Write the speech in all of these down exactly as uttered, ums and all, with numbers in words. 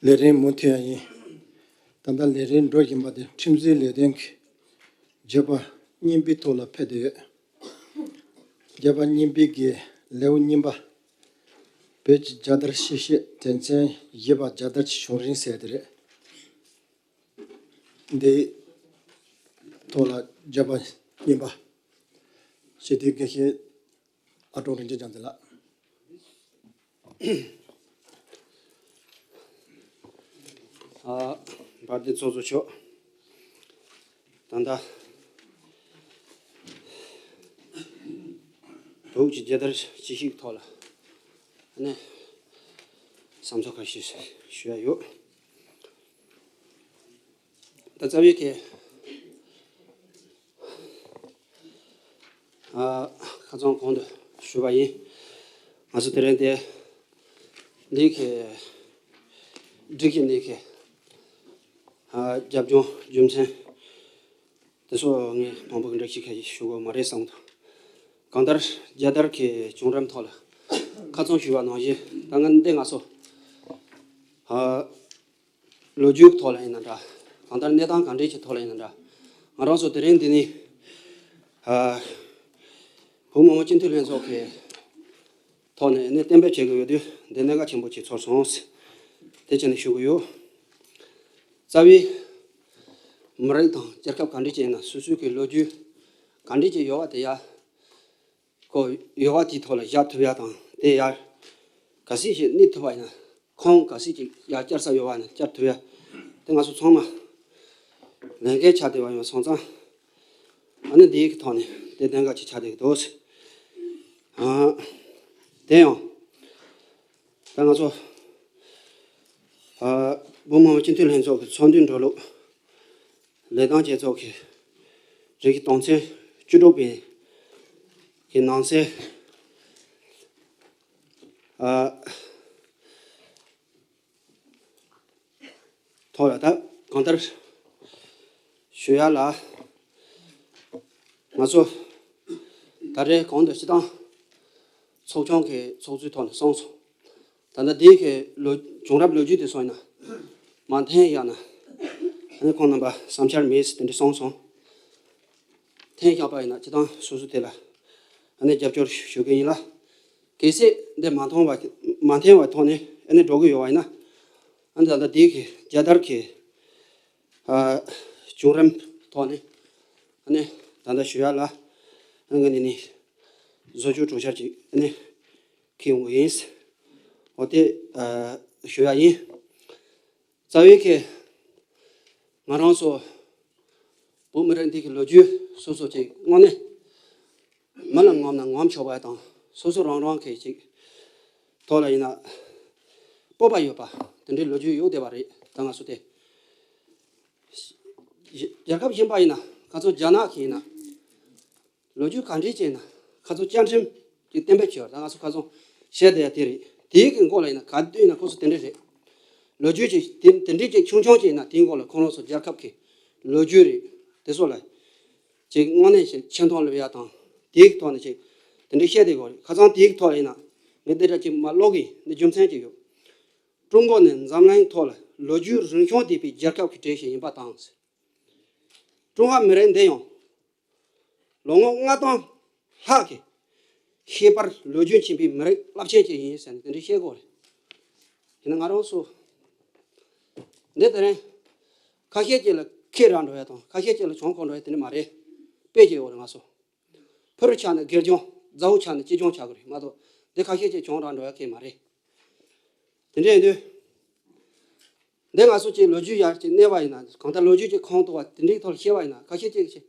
ལས་རིམ་མུ་མཐུད་ཡང་ཡིན། ད་ལྟ་ལས་རིམ་འགྲོ་བཞིན་པ་དེ་ཁྲིམས་སྲིད་ལས་དོན་གྱི་བརྗོད་པ་རྙིང་པའི་ཐོག་ལ་ཕེབས་བསྡད་ཡོད། བརྗོད་པ་རྙིང་པའི་གི་ལེའུ་གཉིས་པ། བོད་ཀྱི་རྒྱལ་དར་སྤྱི་བཤིག་དོན་ཚན་བཞི་པ། རྒྱལ་དར་གྱི་བྱུང་རིམ་ཟེར་དེ་རེད། འདིའི་ཐོག་ལ་བརྗོད་པ་རྙིང་པ། སྤྱི་འཐུས་དགེ་བཤེས་ཨ་ཀྲོང་རིན་ཆེན་རྒྱལ་མཚན་ལགས། ཨ། བར་དེ་ཚོགས་གཙོ་མཆོག་ད་ལྟ་བོད་ཀྱི་རྒྱལ་དར་སྤྱི་བཤིག་ཐོག་ལ་ནས་བསམ་ཚུལ་ཁ་ཤས་ཞུ་ཡ་ཡོད། ད་རྩ་བའི་གི་ཨ། ཁ་སང་གོང་དུ་ཞུས་པ་ཡིན། ང་ཚོ་དེ་རིང་དེ་འདི་གི་སྒྲིག་གཞི་འདི་གི་ཨ། རྒྱབ་ལྗོངས་རྒྱུ་མཚན་དེ་ཚོ་ངས་མང་པོ་གི་འགྲེལ་བཤད་ཁ་ཤས་ཞུ་དགོས་མ་རེད་བསམ་འདུག་གང་ལྟར་རྒྱལ་དར་གྱི་བྱུང་རིམ་ཐོག་ལ་ཁ་སང་ཞུས་པ་ནང་བཞིན། ད་ང་འདི་ང་ཚོ་ཨ། ལོ་རྒྱུས་ཐོག་ལ་ཡིན་ན་འདྲ། གང་ལྟར་གནས་སྟངས་གང་འདྲའི་ཆེད་ཐོག་ལ་ཡིན་ན་འདྲ། ང་རང་ཚོ་དེ་རིང་འདི་ནི་ཨ། བོད་མི་མང་སྤྱི་འཐུས་ལྷན་ཚོགས་ཀྱི་ཐོག་ནས་ནི་གཏན་འབེབས་བྱེད་དགོས་ཡོད་དུས་འདི་གནད་འགག་ཆེན་པོ་ཅིག་ཚོར་སོང་། དེ་བྱས་ནས་ཞུ་གི་ཡོད། རྩ་བའི་མི་རིགས་དང་རྒྱལ་ཁབ་གང་འདྲ་ཅིག་ཡིན་ན་སོ་སོའི་གི་ལོ་རྒྱུས་གང་འདྲ་ཅིག་ཡོད་པ་དེ་ཡ། ཁོ་ཡོད་པ་དེའི་ཐོག་ལ་བཞག་ཐུབ་ཡ་དང་། དེ་ཡར་ག་ཚོད་ཞིག་གནས་ཐུབ་པ་ཡིན་ན། ཁོང་ག་ཚོད་ཅིག་ཡར་བསྐྱར་ས་ཡོད་པ་ཡིན་ན་བསྐྱར་ཐུབ་ཡ། དེ་ང་ཚོ་ཚང་མ་ལས་འགན་ཆགས་བསྡད་པ་ཡིན་པ་སོང་ཙང་། ཨ་ནི་འདིའི་གི་ཐོག་ནས་དེ་གནད་འགག་ཅིག་ཆགས་བསྡད་ཀྱི་འདུག་ཨ། དེ་ཡང་ད་ང་ཚོ་ཨ། བོད་མི་མང་སྤྱི་འཐུས་ལྷན་ཚོགས་ཀྱི་ཚོགས་འདུའི་འགྲོ་ལུགས། ལས་དོན་བྱེད་ཕྱོགས་ཀྱི་རིགས་ཀྱི་དོན་ཚན་བཅུ་དྲུག་པའི་གི་ནང་གསེས་ཨ། ཐོག་ལ་ད་གང་ལྟར་ཞུ་ཡ་ལ། ང་ཚོ་ད་རེས་གོང་དུ་སྤྱི་བཏང་ཚོགས་ཆུང་གི་ཚོགས་གཙོའི་ཐོག་ནས་གསུངས་སོང་། ད་ལྟ་འདི་གི་ལོ་བྱུང་རབས་ལོ་རྒྱུས་དེ་སོང་ཡིན་ན་མ་འཐེན་ཡག་ན། ཨ་ནི་ཁོང་རྣམ་པ་བསམ་འཆར་མེད་ཟེར་དེ་འདྲ་གསུངས་སོང་། འཐེན་བཞག་པ་ཡིན་ན་སྤྱི་བཏང་སོ་སོ་དེ་ལ་ཨ་ནི་རྒྱབ་སྐྱོར་ཞུ་གི་ཡིན་ལ། གལ་སྲིད་འདི་མ་མཐོང་བ་མ་འཐེན་པའི་ཐོག་ནས་ཨ་ནི་འགྲོ་གི་ཡོད་པ་ཡིན་ན། ཨ་ནི་ད་ལྟ་འདི་གི་རྒྱལ་དར་གི་ཨ། བྱུང་རིམ་ཐོག་ནས་ཨ་ནི་ད་ལྟ་ཞུ་ཡ་ལ། ཨ་ནི་ངས་ནི་བཟོ་བཅོས་གྲོས་འཆར་ཅིག་ཨ་ནི་འཁྱེར་ཡོང་གི་ཡིན། འོ་དེ་ཨ། ཞུ་ཡ་ཡིན། རྩ་བའི་གི་ང་རང་ཚོ་བོད་མི་རིགས་འདི་གི་ལོ་རྒྱུས་སོ་སོ་ཅིག་དངོས་གནས་མི་ལ་ངོམ་ན་ངོམ་ཆོག་པ་དང་། སོ་སོ་རང་རང་གི་ཅིག་ཐོག་ལ་ཡིན་ན་སྤོབས་པ་ཡོད་པ་དེ་འདྲའི་ལོ་རྒྱུས་ཡོད་བསྡད་པ་རེད། ད་ང་ཚོ་དེ་རྒྱལ་ཁབ་གཞན་པ་ཡིན་ན་ཁ་སང་རྒྱ་ནག་གི་ཡིན་ན། ལོ་རྒྱུས་ག་འདྲས་ཅིག་ཡིན་ན་ཁ་སང་བཅའ་ཁྲིམས་ཀྱི་གཏན་འབེབས་བྱས་པ་ད་ང་ཚོ་ཁ་སང་བཤད་བསྡད་ཡ་དེ་རེད། དེའི་གི་མགོ་ལ་ཡིན་ན་ག་དུས་ཡིན་ན་ཁོ་ཚོ་དེ་འདྲས་རེད། ལོ་རྒྱུས་ཅིག་དེ་དེ་འདྲས་ཅིག་ཆུང་ཆུང་ཅིག་ཡིན་ན་དེའི་མགོ་ལ་ཁོ་རང་ཚོ་རྒྱལ་ཁབ་ཀྱི་ལོ་རྒྱུས་རེད། དེ་ཚོ་ལ་ཅིག་དངོས་གནས་ཅིག་ཆེ་མཐོང་སླེབས་ཡ་དང་། དེའི་གི་ཐོག་ནས་ཅིག་དེ་འདྲས་བཤད་བསྡད་དགོས་རེད། ཁ་སང་དེའི་གི་ཐོག་ལ་ཡིན་ན་ངས་འདི་འདྲ་ཅིག་མ་ཀློག་གི་ཡིན། འདི་རྒྱུ་མཚན་ཅིག་ཡོད། ཀྲུང་གོ་ནི་འཛམ་གླིང་ཐོག་ལ་ལོ་རྒྱུས་རིང་ཤོས་ལྡན་པའི་རྒྱལ་ཁབ་ཀྱི་གྲས་ཤིག་ཡིན་པ་དང་། ཀྲུང་ཧྭ་མི་རིགས་འདི་ཡང་ལོ་ངོ་ལྔ་སྟོང་ལྷག་གི་ཤེས་པར་ལོ་རྒྱུས་ཆེན་པོའི་མི་རིགས་རླབས་ཆེན་ཅིག་ཡིན་ཟེར་ནས་དེ་འདྲ་བཤད་དགོས་རེད། ཡིན་ན་ང་རང་ཚོ་འདི་དེ་རིང་ཁ་ཤས་ཅིག་ལ་ཁེ་རག་འགྲོ་ཡ་དང་ཁ་ཤས་ཅིག་ལ་གྱོང་ཁོ་འགྲོ་ཡ་དེ་འདྲ་མ་རེད། དཔེ་ཅིག་ཡོད་རེད། ང་ཚོ་ཕུ་རུ་ཆགས་ན་སྒེར་གྱོང་། རྫ་བོ་ཆགས་ན་སྤྱི་གྱོང་ཆགས་ཀྱི་རེད་མ་གཏོགས། འདི་ཁ་ཤས་ཅིག་གྱོང་རག་འགྲོ་ཡ་གང་ཡང་མ་རེད། དེ་འདྲ་ཡིན་དུས། འདི་ང་ཚོ་ཅིག་ལོ་རྒྱུས་ཡར་ཅིག་གནས་པ་ཡིན་ན། གང་ལྟར་ལོ་རྒྱུས་ཅིག་ཁུངས་གཏུགས་པ་དེ་འདྲའི་ཐོག་བཤད་པ་ཡིན་ན། ཁ་ཤས་ཅིག་ཅིག་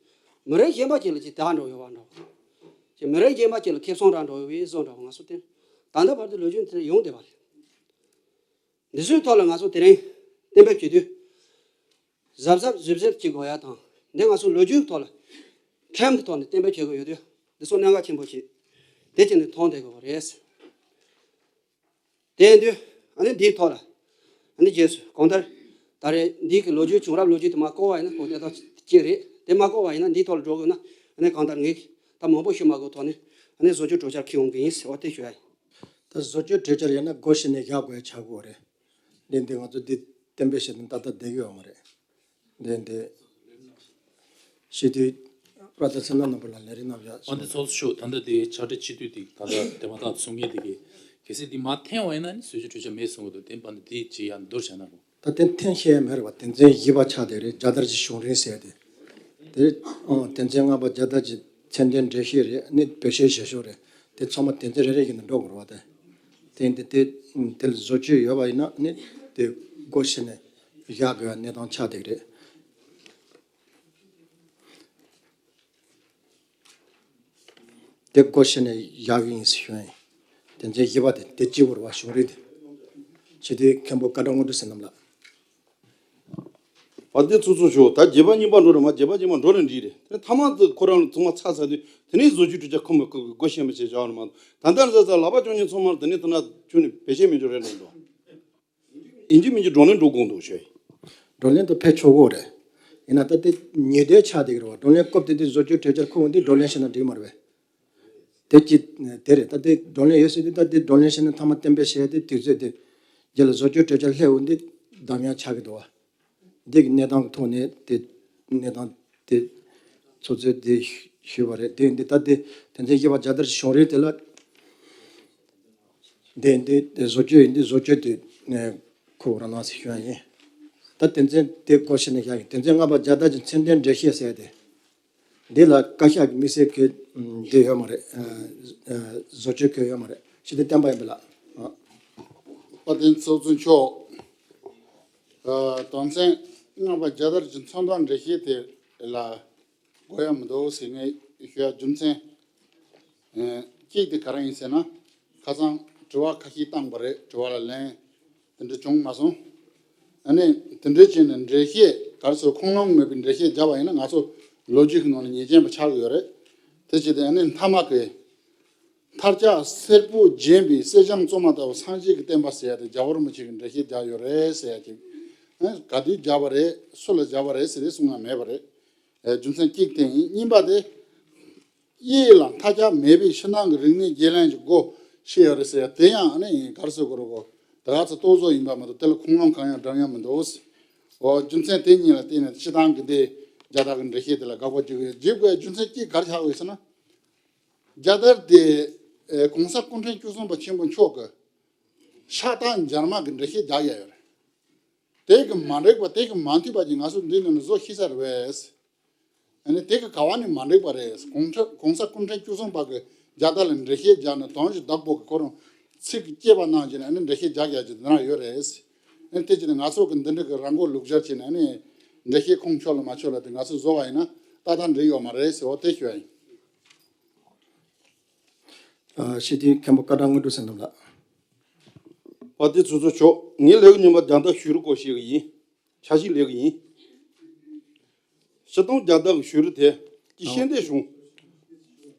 མི་རིགས་གཞན་པ་ཅིག་ལ་ཅིག་བདག་འགྲོ་ཡོད་པ་འདྲ་བོ། ཅིག་མི་རིགས་གཞན་པ་ཅིག་ལ་ཁེ་བཟང་རག་འགྲོ་ཡོད་པའི་བཟོ་འདྲ་བོ། ང་ཚོ་དེ་ད་ལྟ་བར་དུ་ལོ་རྒྱུས་དེ་ཡོང་བསྡད་པ་རེད། འདི་ཚོའི་ཐོག་ལ་ང་ཚོ་དེ་རིང་གཏན་འབེབས་བྱེད་དུས། གཟབ་གཟབ་གཟབ་གཟབ་བྱེད་དགོས་ཡ་དང་། འདི་ང་ཚོ་ལོ་རྒྱུས་ཐོག་ལ་ཁྲིམས་ཀྱི་ཐོག་ནས་གཏན་འབེབས་བྱེད་དགོས་ཡོད་དུས། འདི་ཚོ་གནད་འགག་ཆེན་པོ་ཞིག་དེ་བྱས་ནས་མཐོང་བསྡད་དགོས་པ་རེད། དེ་ཡིན་དུས་ཨ་ནི་འདིའི་ཐོག་ལ་ཨ་ནི་རྗེས་སུ་གང་ལྟར་ད་རེས་འདི་གི་ལོ་རྒྱུས་བྱུང་རབས་ལོ་རྒྱུས་དེ་མར་བཀོད་པ་ཡིན་ན་ཁོ་གནད་དོན་གཅིག་རེད། དེ་མར་བཀོད་པ་ཡིན་ན་འདིའི་ཐོག་ལ་འགྲོ་དགོས་ན། ཨ་ནི་གང་ལྟར་ངས་ད་མང་པོ་ཞུ་མ་དགོས་ཐོག་ནས་ཨ་ནི་བཟོ་བཅོས་གྲོས་འཆར་འཁྱེར་ཡོང་གི་ཡིན་ཟེར་བ་དེ་ཞུ་ཡ་ཡིན། ད་བཟོ་བཅོས་གྲོས་འཆར་ཡིན་ན་སྒོ་ཕྱེ་ནས་བཞག་དགོས་ཆགས་ཀྱི་ཡོད་རེད། འདི་འདི་ང་ཚོ་འདི་གཏན་འབེབས་བྱས་ནས་ཏག་ཏག་བསྡད་ཀྱི་ཡོད་མ་རེད། འདི་འདི་སྤྱི་འཐུས་པྲ་ཏི་ཚེ་ན་རྣམ་པ་ལ་ལས་རིམ་རྣམས་ཡག་ཨ་འདི་ཚོགས་གཙོ་མཆོག་ད་ལྟ་དེ་ཕྱག་བྲིས་སྤྱི་འཐུས་དེ་ད་ལྟ་དེ་མ་ཐག་ཚོགས་མཁན་དེ་གི་གལ་སྲིད་འདི་མར་འཐེན་བ་ཡིན་ན་ནི་བཟོ་བཅོས་གྲོས་འཆར་མེད་གསུང་གི་འདུག་དེ་པ་འདི་དེ་ཅི་ཡང་འདུར་བྱས་ན་རུང་། ད་དེ་འཐེན་ཤེས་ཡ་མེད་རེད་བ། དེ་ཚན་བཞི་པ་ཆགས་བསྡད་རེད། རྒྱལ་དར་གྱི་བྱུང་རིམ་ཟེར་ཏེ། དེ་ཨང་དེ་ཚན་ལྔ་པ་རྒྱལ་དར་གྱི་མཚན་དོན་འགྲེལ་བཤད་རེད། ནི་བེད་སྤྱོད་བྱེད་ཕྱོགས་རེད། དེ་ཚང་མ་དེ་ཚན་རེ་རེ་བཞིན་དུ་འགྲོ་དགོས་རེད་བ། དེ་དེ་འདི་དེ་དེ་ལ་བཟོ་བཅོས་ཡོད་པ་ཡིན་ན་ནི་དེ་སྒོ་ཕྱེ་ནས་བཞག་དགོས་པའི་གནས་སྟངས་ཆགས་བསྡད་རེད། དེ་སྒོ་ཕྱེ་ནས་བཞག་གི་ཡིན་ཟེར་ཞུ་ཡ་ཡིན། དེ་ཚན་བཞི་པ་དེ་དེ་གཅིག་པུ་རེད་བ། བྱུང་རིམ་དེ། སྤྱི་འཐུས་མཁན་པོ་བཀའ་དྲིན་དངོས་གྲུབ་བསོད་ནམས་ལགས། བ་དེ་ཚོགས་གཙོ་མཆོག་ད་བརྒྱད་པ་གཉིས་པ་འགྲོ་རེད་མ། བརྒྱད་པ་གཉིས་པ་འགྲོ་རེད་འགྲིག་རེད། དེ་མཐའ་མ་དེ་ཁོ་རང་ཚང་མ་ཚར་ཚར་དུས་དེ་ནས་བཟོ་བཅོས་གྲོས་འཆར་ཁོ་མོ་སྒོ་ཕྱེ་མི་བྱེད་བཞག་རེད་མ་གཏོགས། ད་ལྟ་རེས་གཟའ་ལག་པ་བཅོ་ལྔ་ཚང་མར་དེ་ནས་དེ་ན་ཁྱོན་ནས་བེད་སྤྱོད་མི་འཇོག་རེད་འགྲོ་འདུག་ཡིན་གཅིག་མིན་གཅིག་བགྲོ་གླེང་འགྲོ་དགོས་འདུག་ཞུ། བགྲོ་གླེང་དུ་ཕེབས་ཆོག་གོ་རེད། ཡིན་ན་ད་དེ་ཉེས་དོན་ཆགས་བསྡད་ཀྱི་རེད་བ། བགྲོ་གླེང་སྐབས་དེ་དུས་བཟོ་བཅོས་གྲོས་འཆར་ཁུར་འོང་དུས་བགྲོ་གླེང་བྱས་ན་འགྲིག་མ་རེད་པས། དེ་གཅིག་དེ་རེད། ད་དེ་བགྲོ་གླེང་ཡོད་ཟེར་དུས་ད་དེ་བགྲོ་གླེང་བྱས་ན་མཐའ་མ་གཏན་འབེབས་བྱས་ཏེ་དུས་ཚོད་དེ་རྗེས་ལ་བཟོ་བཅོས་གྲོས་འཆར་སླེབས་འོང་དུས་གདམ་ཡ་ཆགས་ཀྱི་འདུག་བ། འདི་གི་གནས་སྟངས་ཀྱི་ཐོག་ནས་དེ་གནས་སྟངས་དེ་ཚོད་ཚོད་དེ་ཞུས་པ་རེད། དེ་འདི་ད་དེ་དེ་ཚོ་ཡིན་པ་རྒྱལ་དར་བྱུང་རིམ་དེ་ལ། དེ་འདི་བཟོ་བཅོས་ཡིན་དུས་བཟོ་བཅོས་དེ་ཁོ་རང་ནང་ཟེར་ཞུ་ཡ་ཡིན། ད་དེ་ཚོ་དེ་སྐོར་བཤད་ནས་བཞག་ཡིན། དེ་ཚོ་ལྔ་པ་རྒྱལ་དར་གྱི་མཚན་དོན་འགྲེལ་བཤད་ཟེར་ཏེ། འདི་ལ་བཀའ་ཤག་གི་དམིགས་བསལ་གྱི་འདི་ཡོད་མ་རེད། བཟོ་བཅོས་གྱི་ཡོད་མ་རེད། ཞི་བདེ་བསྟན་པ་ཡིན་པ་ལ། དཔལ་ལྡན་ཚོགས་གཙོ་མཆོག་དོན་ཚན་ལྔ་པ་རྒྱལ་དར་གྱི་མཚན་དོན་འགྲེལ་བཤད་དེ་ལ། དགོས་ཡ་མི་འདུག་ཟེར་ངས་ཞུ་ཡ་རྒྱུ་མཚན། ཨ། གཅིག་དེ་ག་རེ་ཡིན་ཟེར་ན། ཁ་སང་དྲི་བ་ཁ་ཤས་བཏང་པ་རེད། དྲི་བ་ལ་ལན་དེ་འདྲ་བྱུང་མ་སོང་། ཨ་ནི་དེ་འདྲ་བྱས་ནས་འགྲེལ་བཤད་ག་རེ་ཟེར་ཁུངས་ལུང་མེད་པའི་འགྲེལ་བཤད་བརྒྱབ་པ་ཡིན་ན་ང་ཚོ་ལོ་རྒྱུས་ཀྱི་ནང་ལ་ཉེས་ཅན་པ་ཆགས་ཀྱི་ཡོད་རེད། དེ་བྱས་ཏེ་ཨ་ནི་མཐའ་མ་གི་མཐར་ཆགས་སེར་པོ་བརྒྱན་པའི་གསེར་སྦྱངས་བཙོ་མ་ལྟ་བུ་སངས་རྒྱས་ཀྱི་བསྟན་པ་ཟེར་ཡ་དེ་རྒྱལ་བ་རིན་པོ་ཆེ་གི་འགྲེལ་བཤད་བརྒྱབ་ཡོད་རེད་ཟེར་ཡ་ཅིག་ཨ། ག་དུས་བརྒྱབ་པ་རེད། སུ་ལ་བརྒྱབ་པ་རེད་ཟེར་དེ་གསུང་ཡ་མེད་པ་རེད། རྒྱུ་མཚན་གཅིག་དེ་ཡིན། གཉིས་པ་དེ། གཡས་ལ་མཐའ་ཁྱབ་མེད་པའི་ཕྱི་ནང་གི་རིག་གནས་རྒྱུན་ལྡན་གྱི་སྒོ་ཕྱེ་ཡོད་རེད་ཟེར་ཡ་དེ་ཡང་ཨ་ནི་ག་རེ་ཟེར་དགོས་རེད་གོ། ད་ག་ཚོད་རྟོག་བཟོ་ཡིན་པ་མ་གཏོགས་དེ་ལ་ཁུངས་ལུང་གང་ཡང་འདྲེན་ཡ་མི་འདུག་འོ་རྒྱུ་མཚན་དེ་གཉིས་ལ་བརྟེན་ནས་སྤྱི་བཏང་གི་དེ་རྒྱལ་དར་གྱི་འགྲེལ་བཤད་དེ་ལ་དགག་པ་བརྒྱབ་ཡོད། བརྒྱབ་དགོས་རྒྱུ་མཚན་གཅིག་ག་རེ་ཆགས་ཡོད་ཟེར་ན། རྒྱལ་དར་དེ་ཨེ་༸གོང་ས་སྐུ་ཕྲེང་བཅུ་གསུམ་པ་ཆེན་པོ་མཆོག་གི་ཕྱག་རྟགས་འཇར་མ་གི་འགྲེལ་བཤད་རྒྱག་ཡ་ཡོད་རེད། དེ་གི་མ་འགྲིག་པ་དེ་གི་མ་མཐུན་པ་ཅིག་ང་ཚོ་འདི་ནང་ལ་བཟོ་ཤེས་ས་རེད་པས། ཨ་ནི་དེ་གི་ག་བ་ནས་མ་འགྲིག་པ་རེད། གོང་ས་གོང་ས་སྐུ་ཕྲེང་བཅུ་གསུམ་པ་གི་རྒྱལ་དར་ལ་འགྲེལ་བཤད་རྒྱག་ནས་དོན་ཞིག་བདག་པོ་གི་ཁོ་རང་ཚིག་གི་བཅད་པ་གནང་བྱས་ནས་ཨ་ནི་འགྲེལ་བཤད་རྒྱག་ཡ་ཅིག་འདི་ན་ཡོད་རེད། ཨ་ནི་དེ་ཅིག་ནི་ང་ཚོ་གི་འདི་འདྲ་གི་རང་མགོ་ལུག་སྦྱར་བྱས་ནས་ཨ་ནི་འགྲེལ་བཤད་ཁུངས་ཆོད་ལ་མ་ཆོད་ལ་དེ་ང་ཚོ་བཟོ་བ་ཡིན་ན་ཏག་ཏག་འགྲིག་ཡོད་མ་རེད་ཟེར་བ་དེ་ཞུ་ཡ་ཡིན། ཨ། སྤྱི་འཐུས་མཁན་པོ་བཀའ་དྲིན་དངོས་གྲུབ་བསོད་ནམས་ལགས། དཔལ་ལྡན་ཚོགས་གཙོ་མཆོག་ངས་ལས་ཀ་ཉིན་པ་རྒྱལ་དར་ཞུ་རུ་སྐོར་ཞིག་ཡིན། འཆར་གཞི་ལས་ཀ་ཡིན། སྤྱི་བཏང་རྒྱལ་དར་གྱི་ཞུ་རུ་དེ་ཀྱི་ཤེས་འདོད་བྱུང་།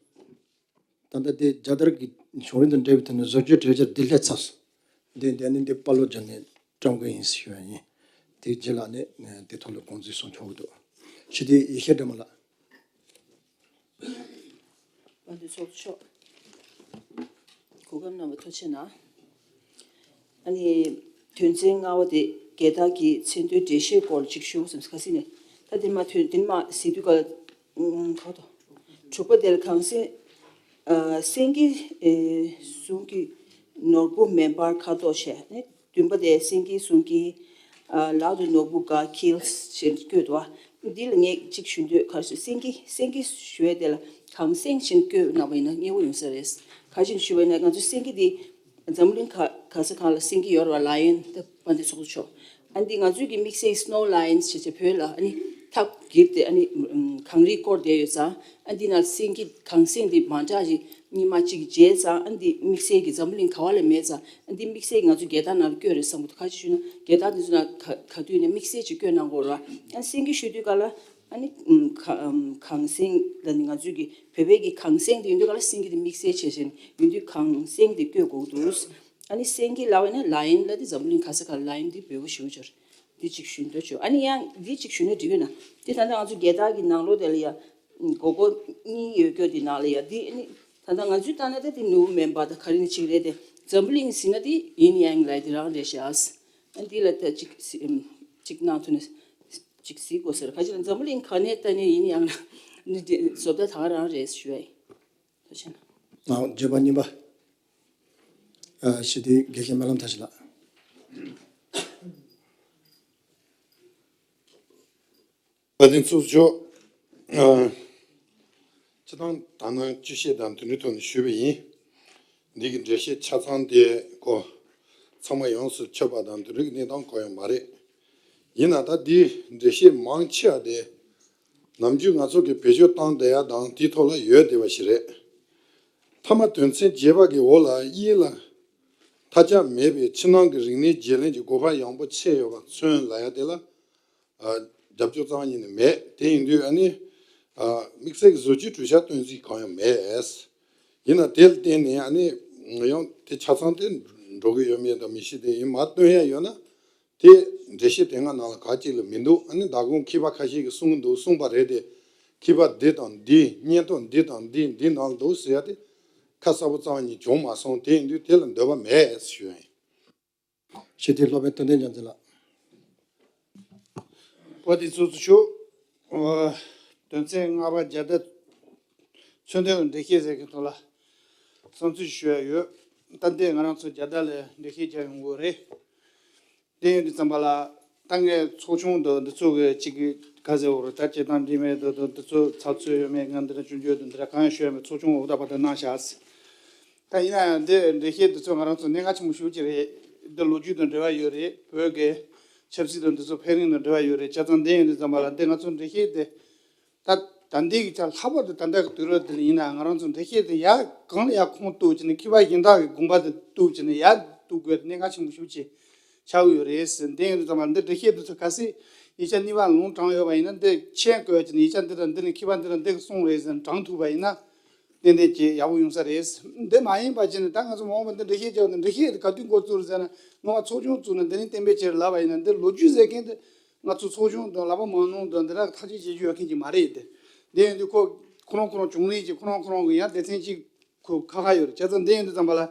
ད་ལྟ་དེ་རྒྱལ་དར་གྱི་བྱུང་རིམ་དང་འབྲེལ་བའི་ཐོག་ནས་བཟོ་བཅོས་གྲོས་འཆར་འདི་སླེབས་ཚར་སོང་། འདི་འདི་ནི་འདི་དཔའ་བློ་བརྒྱབ་ནས་བཀྲམ་གི་ཡིན་ཞུ་བ་ཡིན། དེ་རྗེས་ལ་ནི་དེ་ཐོག་ལ་དགོངས་ཚུལ་གསུང་ཆོག་གི་འདུག་ཞི་བདེ་ཡེ་ཤེས་སྒྲོལ་མ་ལགས། དཔལ་ལྡན་ཚོགས་གཙོ་མཆོག་གོ་སྐབས་གནང་བར་ཐུགས་རྗེ་གནང་། ཨ་ནི་དོན་ཚན་ལྔ་པ་དེ་རྒྱལ་དར་གྱི་མཚན་དོན་འགྲེལ་བཤད་སྐོར་ཅིག་ཞུ་དགོས་བསམ། ཁ་སང་ནས་ད་དེ་མ་དོན་དེ་མ་ཟེར་དུས་ག་ཁ་ཐོག་དྲུག་པ་དེ་ལ་གངས་སེང་། ཨ། སེང་གེ་ཨེ་ཟུང་གི་ནོར་བུ་མེ་འབར་ཁ་དོག་བྱས་ནས། བདུན་པ་དེ་སེང་གེ་ཟུང་གི་ཨ་ལག་ཏུ་ནོར་བུ་འགའ་འཁྱིལ་ཞེས་བཀོད་འདུག་པ། འདི་ལ་ངས་གཅིག་ཞུ་འདོད། ག་རེ་ཟེར། སེང་གེ་སེང་གེ་ཞུ་ཡས་དེ་ལ་གངས་སེང་ཞེས་བཀོད་གནང་བ་ཡིན་ན་མཉེས་པོ་ཡོང་ས་རེད། ག་རེ་བྱས་ནས་ཞུས་པ་ཡིན་ན་ང་ཚོ་སེང་གེ་འདི་འཛམ་བུ་གླིང་ག་ག་ས་གང་ལ་སེང་གེ་ཡོད་རེད་པ། ལ་ཡོན་ད་དཔལ་ལྡན་ཚོགས་གཙོ་མཆོག་ཨ་འདི་ང་ཚོའི་གི་དམིགས་བསལ་སི་ནོ་ལ་ཡོན་ཞེས་བྱས་བོད་ལ་ཨ་ནི་ཐག་གིར་ཏེ་ཨ་ནི་གངས་རིས་བསྐོར་བསྡད་ཡོད་ཙང་། ཨ་འདི་ན་སེང་གེ་གངས་སེང་འདི་མ་འདྲ་ཞིག་ཉི་མ་གཅིག་མཇལ་ཙང་། ཨ་འདི་དམིགས་བསལ་གྱི་འཛམ་བུ་གླིང་ག་བ་ལ་མེད་ཙང་། ཨ་འདི་དམིགས་བསལ་ང་ཚོ་རྒྱལ་དར་ནང་ལ་བཀོད་རེད་བསམ་གྱི་འདུག་ག་ཅི་ཞུ་ན་རྒྱལ་དར་འདི་ཚོ་ནང་ག་ག་དུས་ནས་དམིགས་བསལ་ཅིག་བཀོད་གནང་དགོས་རེད་པ། ཨ་སེང་གེ་ཞུ་དུས་ག་ལ་ཨ་ནི་ག་གངས་སེང་ལ་ནི་ང་ཚོའི་གི་བོད་པའི་གི་གངས་སེང་འདི་ཡིན་དུས་ག་ལ་སེང་གེ་འདི་དམིགས་བསལ་བྱས་བྱས་ནས་ཡིན་དུས་གངས་སེང་འདི་བཀོད་དགོས་ཀྱི་འདུག་ཨ་ནི་སེང་གེ་ལ་བས་ན་ལ་ཡོན་ལ་འདི་འཛམ་བུ་གླིང་ག་ས་ག་ལ་ཡོན་འདི་འབོད་པ་ཞུ་ཆོག་འདི་གཅིག་ཞུ་འདོད་བྱུང་། ཨ་ནི་ཡང་འདི་གཅིག་ཞུ་ན་འགྲིག་ཡོད་ན། འདི་ད་ལྟ་ང་ཚོ་རྒྱལ་དར་གྱི་ནང་ལོགས་དེ་ལ་ཡ་སྒོར་སྒོར་གཉིས་ཡོད་སྐྱོ་འདི་ནང་ལ་ཡ་འདི་ཨ་ནི་ད་ལྟ་ང་ཚོའི་ལྟ་ན་ད་འདི་ནོར་བུ་མེ་འབར་དང་ག་རེ་ནི་གཅིག་རེད་དེ། འཛམ་བུ་གླིང་ཟེར་ན་འདི་ཡིན་ཡང་ལ་འདི་རང་རེད་ཤག་ཨ་འདི་ལ་ད་ཅིག་སི་ཨམ་ཅིག་གནང་ཐུབ་ན་ཅིག་གཟིགས་དགོས་ཟེར། ཁ་ཅིག་ལ་འཛམ་བུ་གླིང་ག་ནས་ལྟ་ནས་ཡིན་ཡང་ན་འདི་བཟོ་ལྟ་ད་ག་རང་རེད་ཞུ་ཡ་ཡིན། ཐུགས་རྗེ་ཆེ། ཨ་བརྗོད་པ་གཉིས་པ། ཨ་ཞི་བདེའི་དགེ་རྒན་སྨོན་ལམ་མཐར་ཕྱིན་ལགས། བཀའ་དྲིན་ཚོགས་ཆོག་ཨ། སྤྱིར་བཏང་ད་ནང་སྤྱི་བཤད་དང་དེ་འདྲའི་ཐོག་ནས་ཞུས་པ་ཡིན། འདི་གི་འགྲེལ་བཤད་ཆ་ཚང་དེ་ཀོ་ཚང་མ་ཡོངས་སུ་ཁྱབ་པ་དང་དེ་འདྲའི་གི་གནས་སྟངས་གང་ཡང་མ་རེད། ཡིན་ན་ད་འདི་འགྲེལ་བཤད་མང་ཆེ་བ་དེ་ནམ་རྒྱུན་ང་ཚོ་གི་བེད་སྤྱོད་བཏང་བསྡད་ཡ་དང་དེའི་ཐོག་ལ་ཡོད་བསྡད་པ་ཞིག་རེད། མཐའ་མ་དོན་ཚན་བརྒྱད་པ་གི་འོག་ལ་དབྱིན་ལ་མཐའ་ཁྱབ་མེད་པའི་ཕྱི་ནང་གི་རིག་གནས་བརྗེ་ལེན་གྱི་དགོས་པ་ཡངས་པོ་ཆེ་ཡོད་པ་མཚོན་ལབ་ཡ་དེ་ལ། ཨ། རྒྱབ་སྐྱོར་རྩ་བ་ཉིད་ནས་མེད། དེ་ཡིན་དུས་ཨ་ནི། ཨ། དམིགས་བསལ་གྱི་བཟོ་བཅོས་གྲུབ་ཆ་སྟོན་རྩིས་གང་ཡང་མེད། ཡིན་ན་དེ་ལ་བརྟེན་ནས་ཨ་ནི་ཡང་དེ་ཆ་ཚང་དེ་འགྲོ་གི་ཡོད་མེད་དང་མི་ཤེས། དེ་ཡིན་མ་སྟོན་ཡ་ཡོད་ན་དེ་འགྲེལ་བཤད་དེ་སྔ་ནང་ལ་ག་གཅིག་ལ་མི་འདུག་ཨ་ནི་ད་དགོང་མཁས་པ་ཁ་ཤས་ཀྱིས་གསུང་གི་འདུག་གསུངས་པ་རེད་དེ། མཁས་པ་འདི་དང་འདི་སྙན་ཐོ་འདི་དང་འདི་འདི་ནང་ལ་འདུག་ཟེར་ཡ་དེ་ཁ་གསལ་པོ་རྩ་བ་ཉིད་བྱུང་མ་སོང་། དེ་ཡིན་དུས་དེ་ལ་འདོད་པ་མེད་ཞུ་ཡ་ཡིན། ཞི་བདེའི་སློབ་དཔོན་ཏན་ཏན་རྒྱལ་མཚན་ལགས། བཀའ་དྲིན་ཚོགས་གཙོ་མཆོག་ཨ། དོན་ཚན་ལྔ་པ་རྒྱལ་དར་མཚོན་དོན་ལ་འགྲེལ་བཤད་ཟེར་མཁན་ཐོག་ལ་བསམ་ཚུལ་ཞུ་ཡ་ཡོད། ད་ལྟའི་ང་རང་ཚོ་རྒྱལ་དར་ལ་འགྲེལ་བཤད་རྒྱག་ཡོང་གི་ཡོད་རེད། དེ་ཡིན་དུས་ཙམ་པ་ལ་ད་ངས་ཚོགས་ཆུང་དང་འདི་ཚོ་གི་གཅིག་གི་ག་ཟེར་བ་རེད། ད་བྱེད་སྟངས་འགྲིག་མེད་དང་དང་འདི་ཚོ་ཚགས་ཚུད་ཡོད་མེད། ང་འདི་འདྲ་སྐྱོན་བརྗོད་དང་འདི་འདྲ་གང་ཡང་ཞུ་ཡ་མེད། ཚོགས་ཆུང་འོག་ད་བར་དུ་གནང་བཞག་ད་ཡིན་ན་ཡང་འདི་འགྲེལ་བཤད་འདི་ཚོ་ང་རང་ཚོ་གནད་འགག་ཆེན་པོ་ཞེ་པོ་ཅིག་རེད། འདི་ལོ་རྒྱུས་དང་འབྲེལ་བ་ཡོད་རེད། བོད་ཀྱི་ཆབ་སྲིད་དང་འདི་ཚོ་འཕེལ་རིམ་དང་འབྲེལ་བ་ཡོད་རེད། བྱས་ཙང་འདི་ཡིན་དུས་ཙམ་པ་ལ་འདི་ང་ཚོ་འགྲེལ་བཤད་འདི་ད་ད་འདི་གི་ཆ་ལྷག་པར་དུ་ད་ལྟ་གི་དུས་རབས་འདི་ལ་ཡིན་ན་ང་རང་ཚོ་འགྲེལ་བཤད་འདི་ཡར་གང་ལ་ཡར་ཁུངས་གཏུགས་བྱས་ནས་མཁས་པ་གཞན་དག་གི་དགོངས་པ་དེ་གཏུགས་བྱས་ནས་ཡར་གཏུག་དགོས་གནད་འགག་ཆེན་པོ་ཞེ་པོ་ཅིག་ཆགས་ཀྱི་ཡོད་རེད་ཟེར། འདི་ཡིན་དུས་ཙམ་པ་འདི་འགྲེལ་བཤད་འདི་ཚོ་གལ་སྲིད་ཡིག་ཆ་གཉིས་པ་ལུང་དྲངས་ཡོད་པ་ཡིན་ན་འདི་མཆན་བཀོད་བྱས་ནས་ཡིག་ཆ་འདི་དང་འདི་ནས་མཁས་པ་འདི་དང་འདི་གིས་གསུངས་རེད་ཟེར་དྲངས་ཐུབ་པ་ཡིན་ན། ཏན་ཏན་ཅིག་ཡག་པོ་ཡོང་ས་རེད། འདི་མ་ཡིན་པ་བྱས་ནས་ད་ང་ཚོ་མ་འོངས་པ་འདི་འགྲེལ་བཤད་བྱས་པ་དང་འགྲེལ་བཤད་དེ་ག་དུས་འགོ་བཙུགས་རེད་ཟེར་ན། སྔོན་མ་ཚོགས་ཆུང་བཙུགས་ནས་འདི་ནས་གཏན་འབེབས་བྱས་ལབ་པ་ཡིན་ན། འདི་ལོ་རྒྱུས་ཟེར་མཁན་དེ་ང་ཚོ་ཚོགས་ཆུང་དང་ལག་པ་མང་ནོ་དང་འདི་འདྲ་ཐག་གཅོད་བྱེད་རྒྱུ་ཡོད་མཁན་ཅིག་མ་རེད་དེ། འདི་ཡིན་དུས་ཁོ་ཁོ་རང་ཁོ་རང་བྱུང་རིམ་ཅིག་ཁོ་རང་ཁོ་རང་གི་ཡང་སྡེ་ཚན་གཅིག་ཁོ་ཁ་ཁ་ཡོད་རེད། བྱས་ཙང་འདི་ཡིན་དུས་ཙམ་པ་ལ་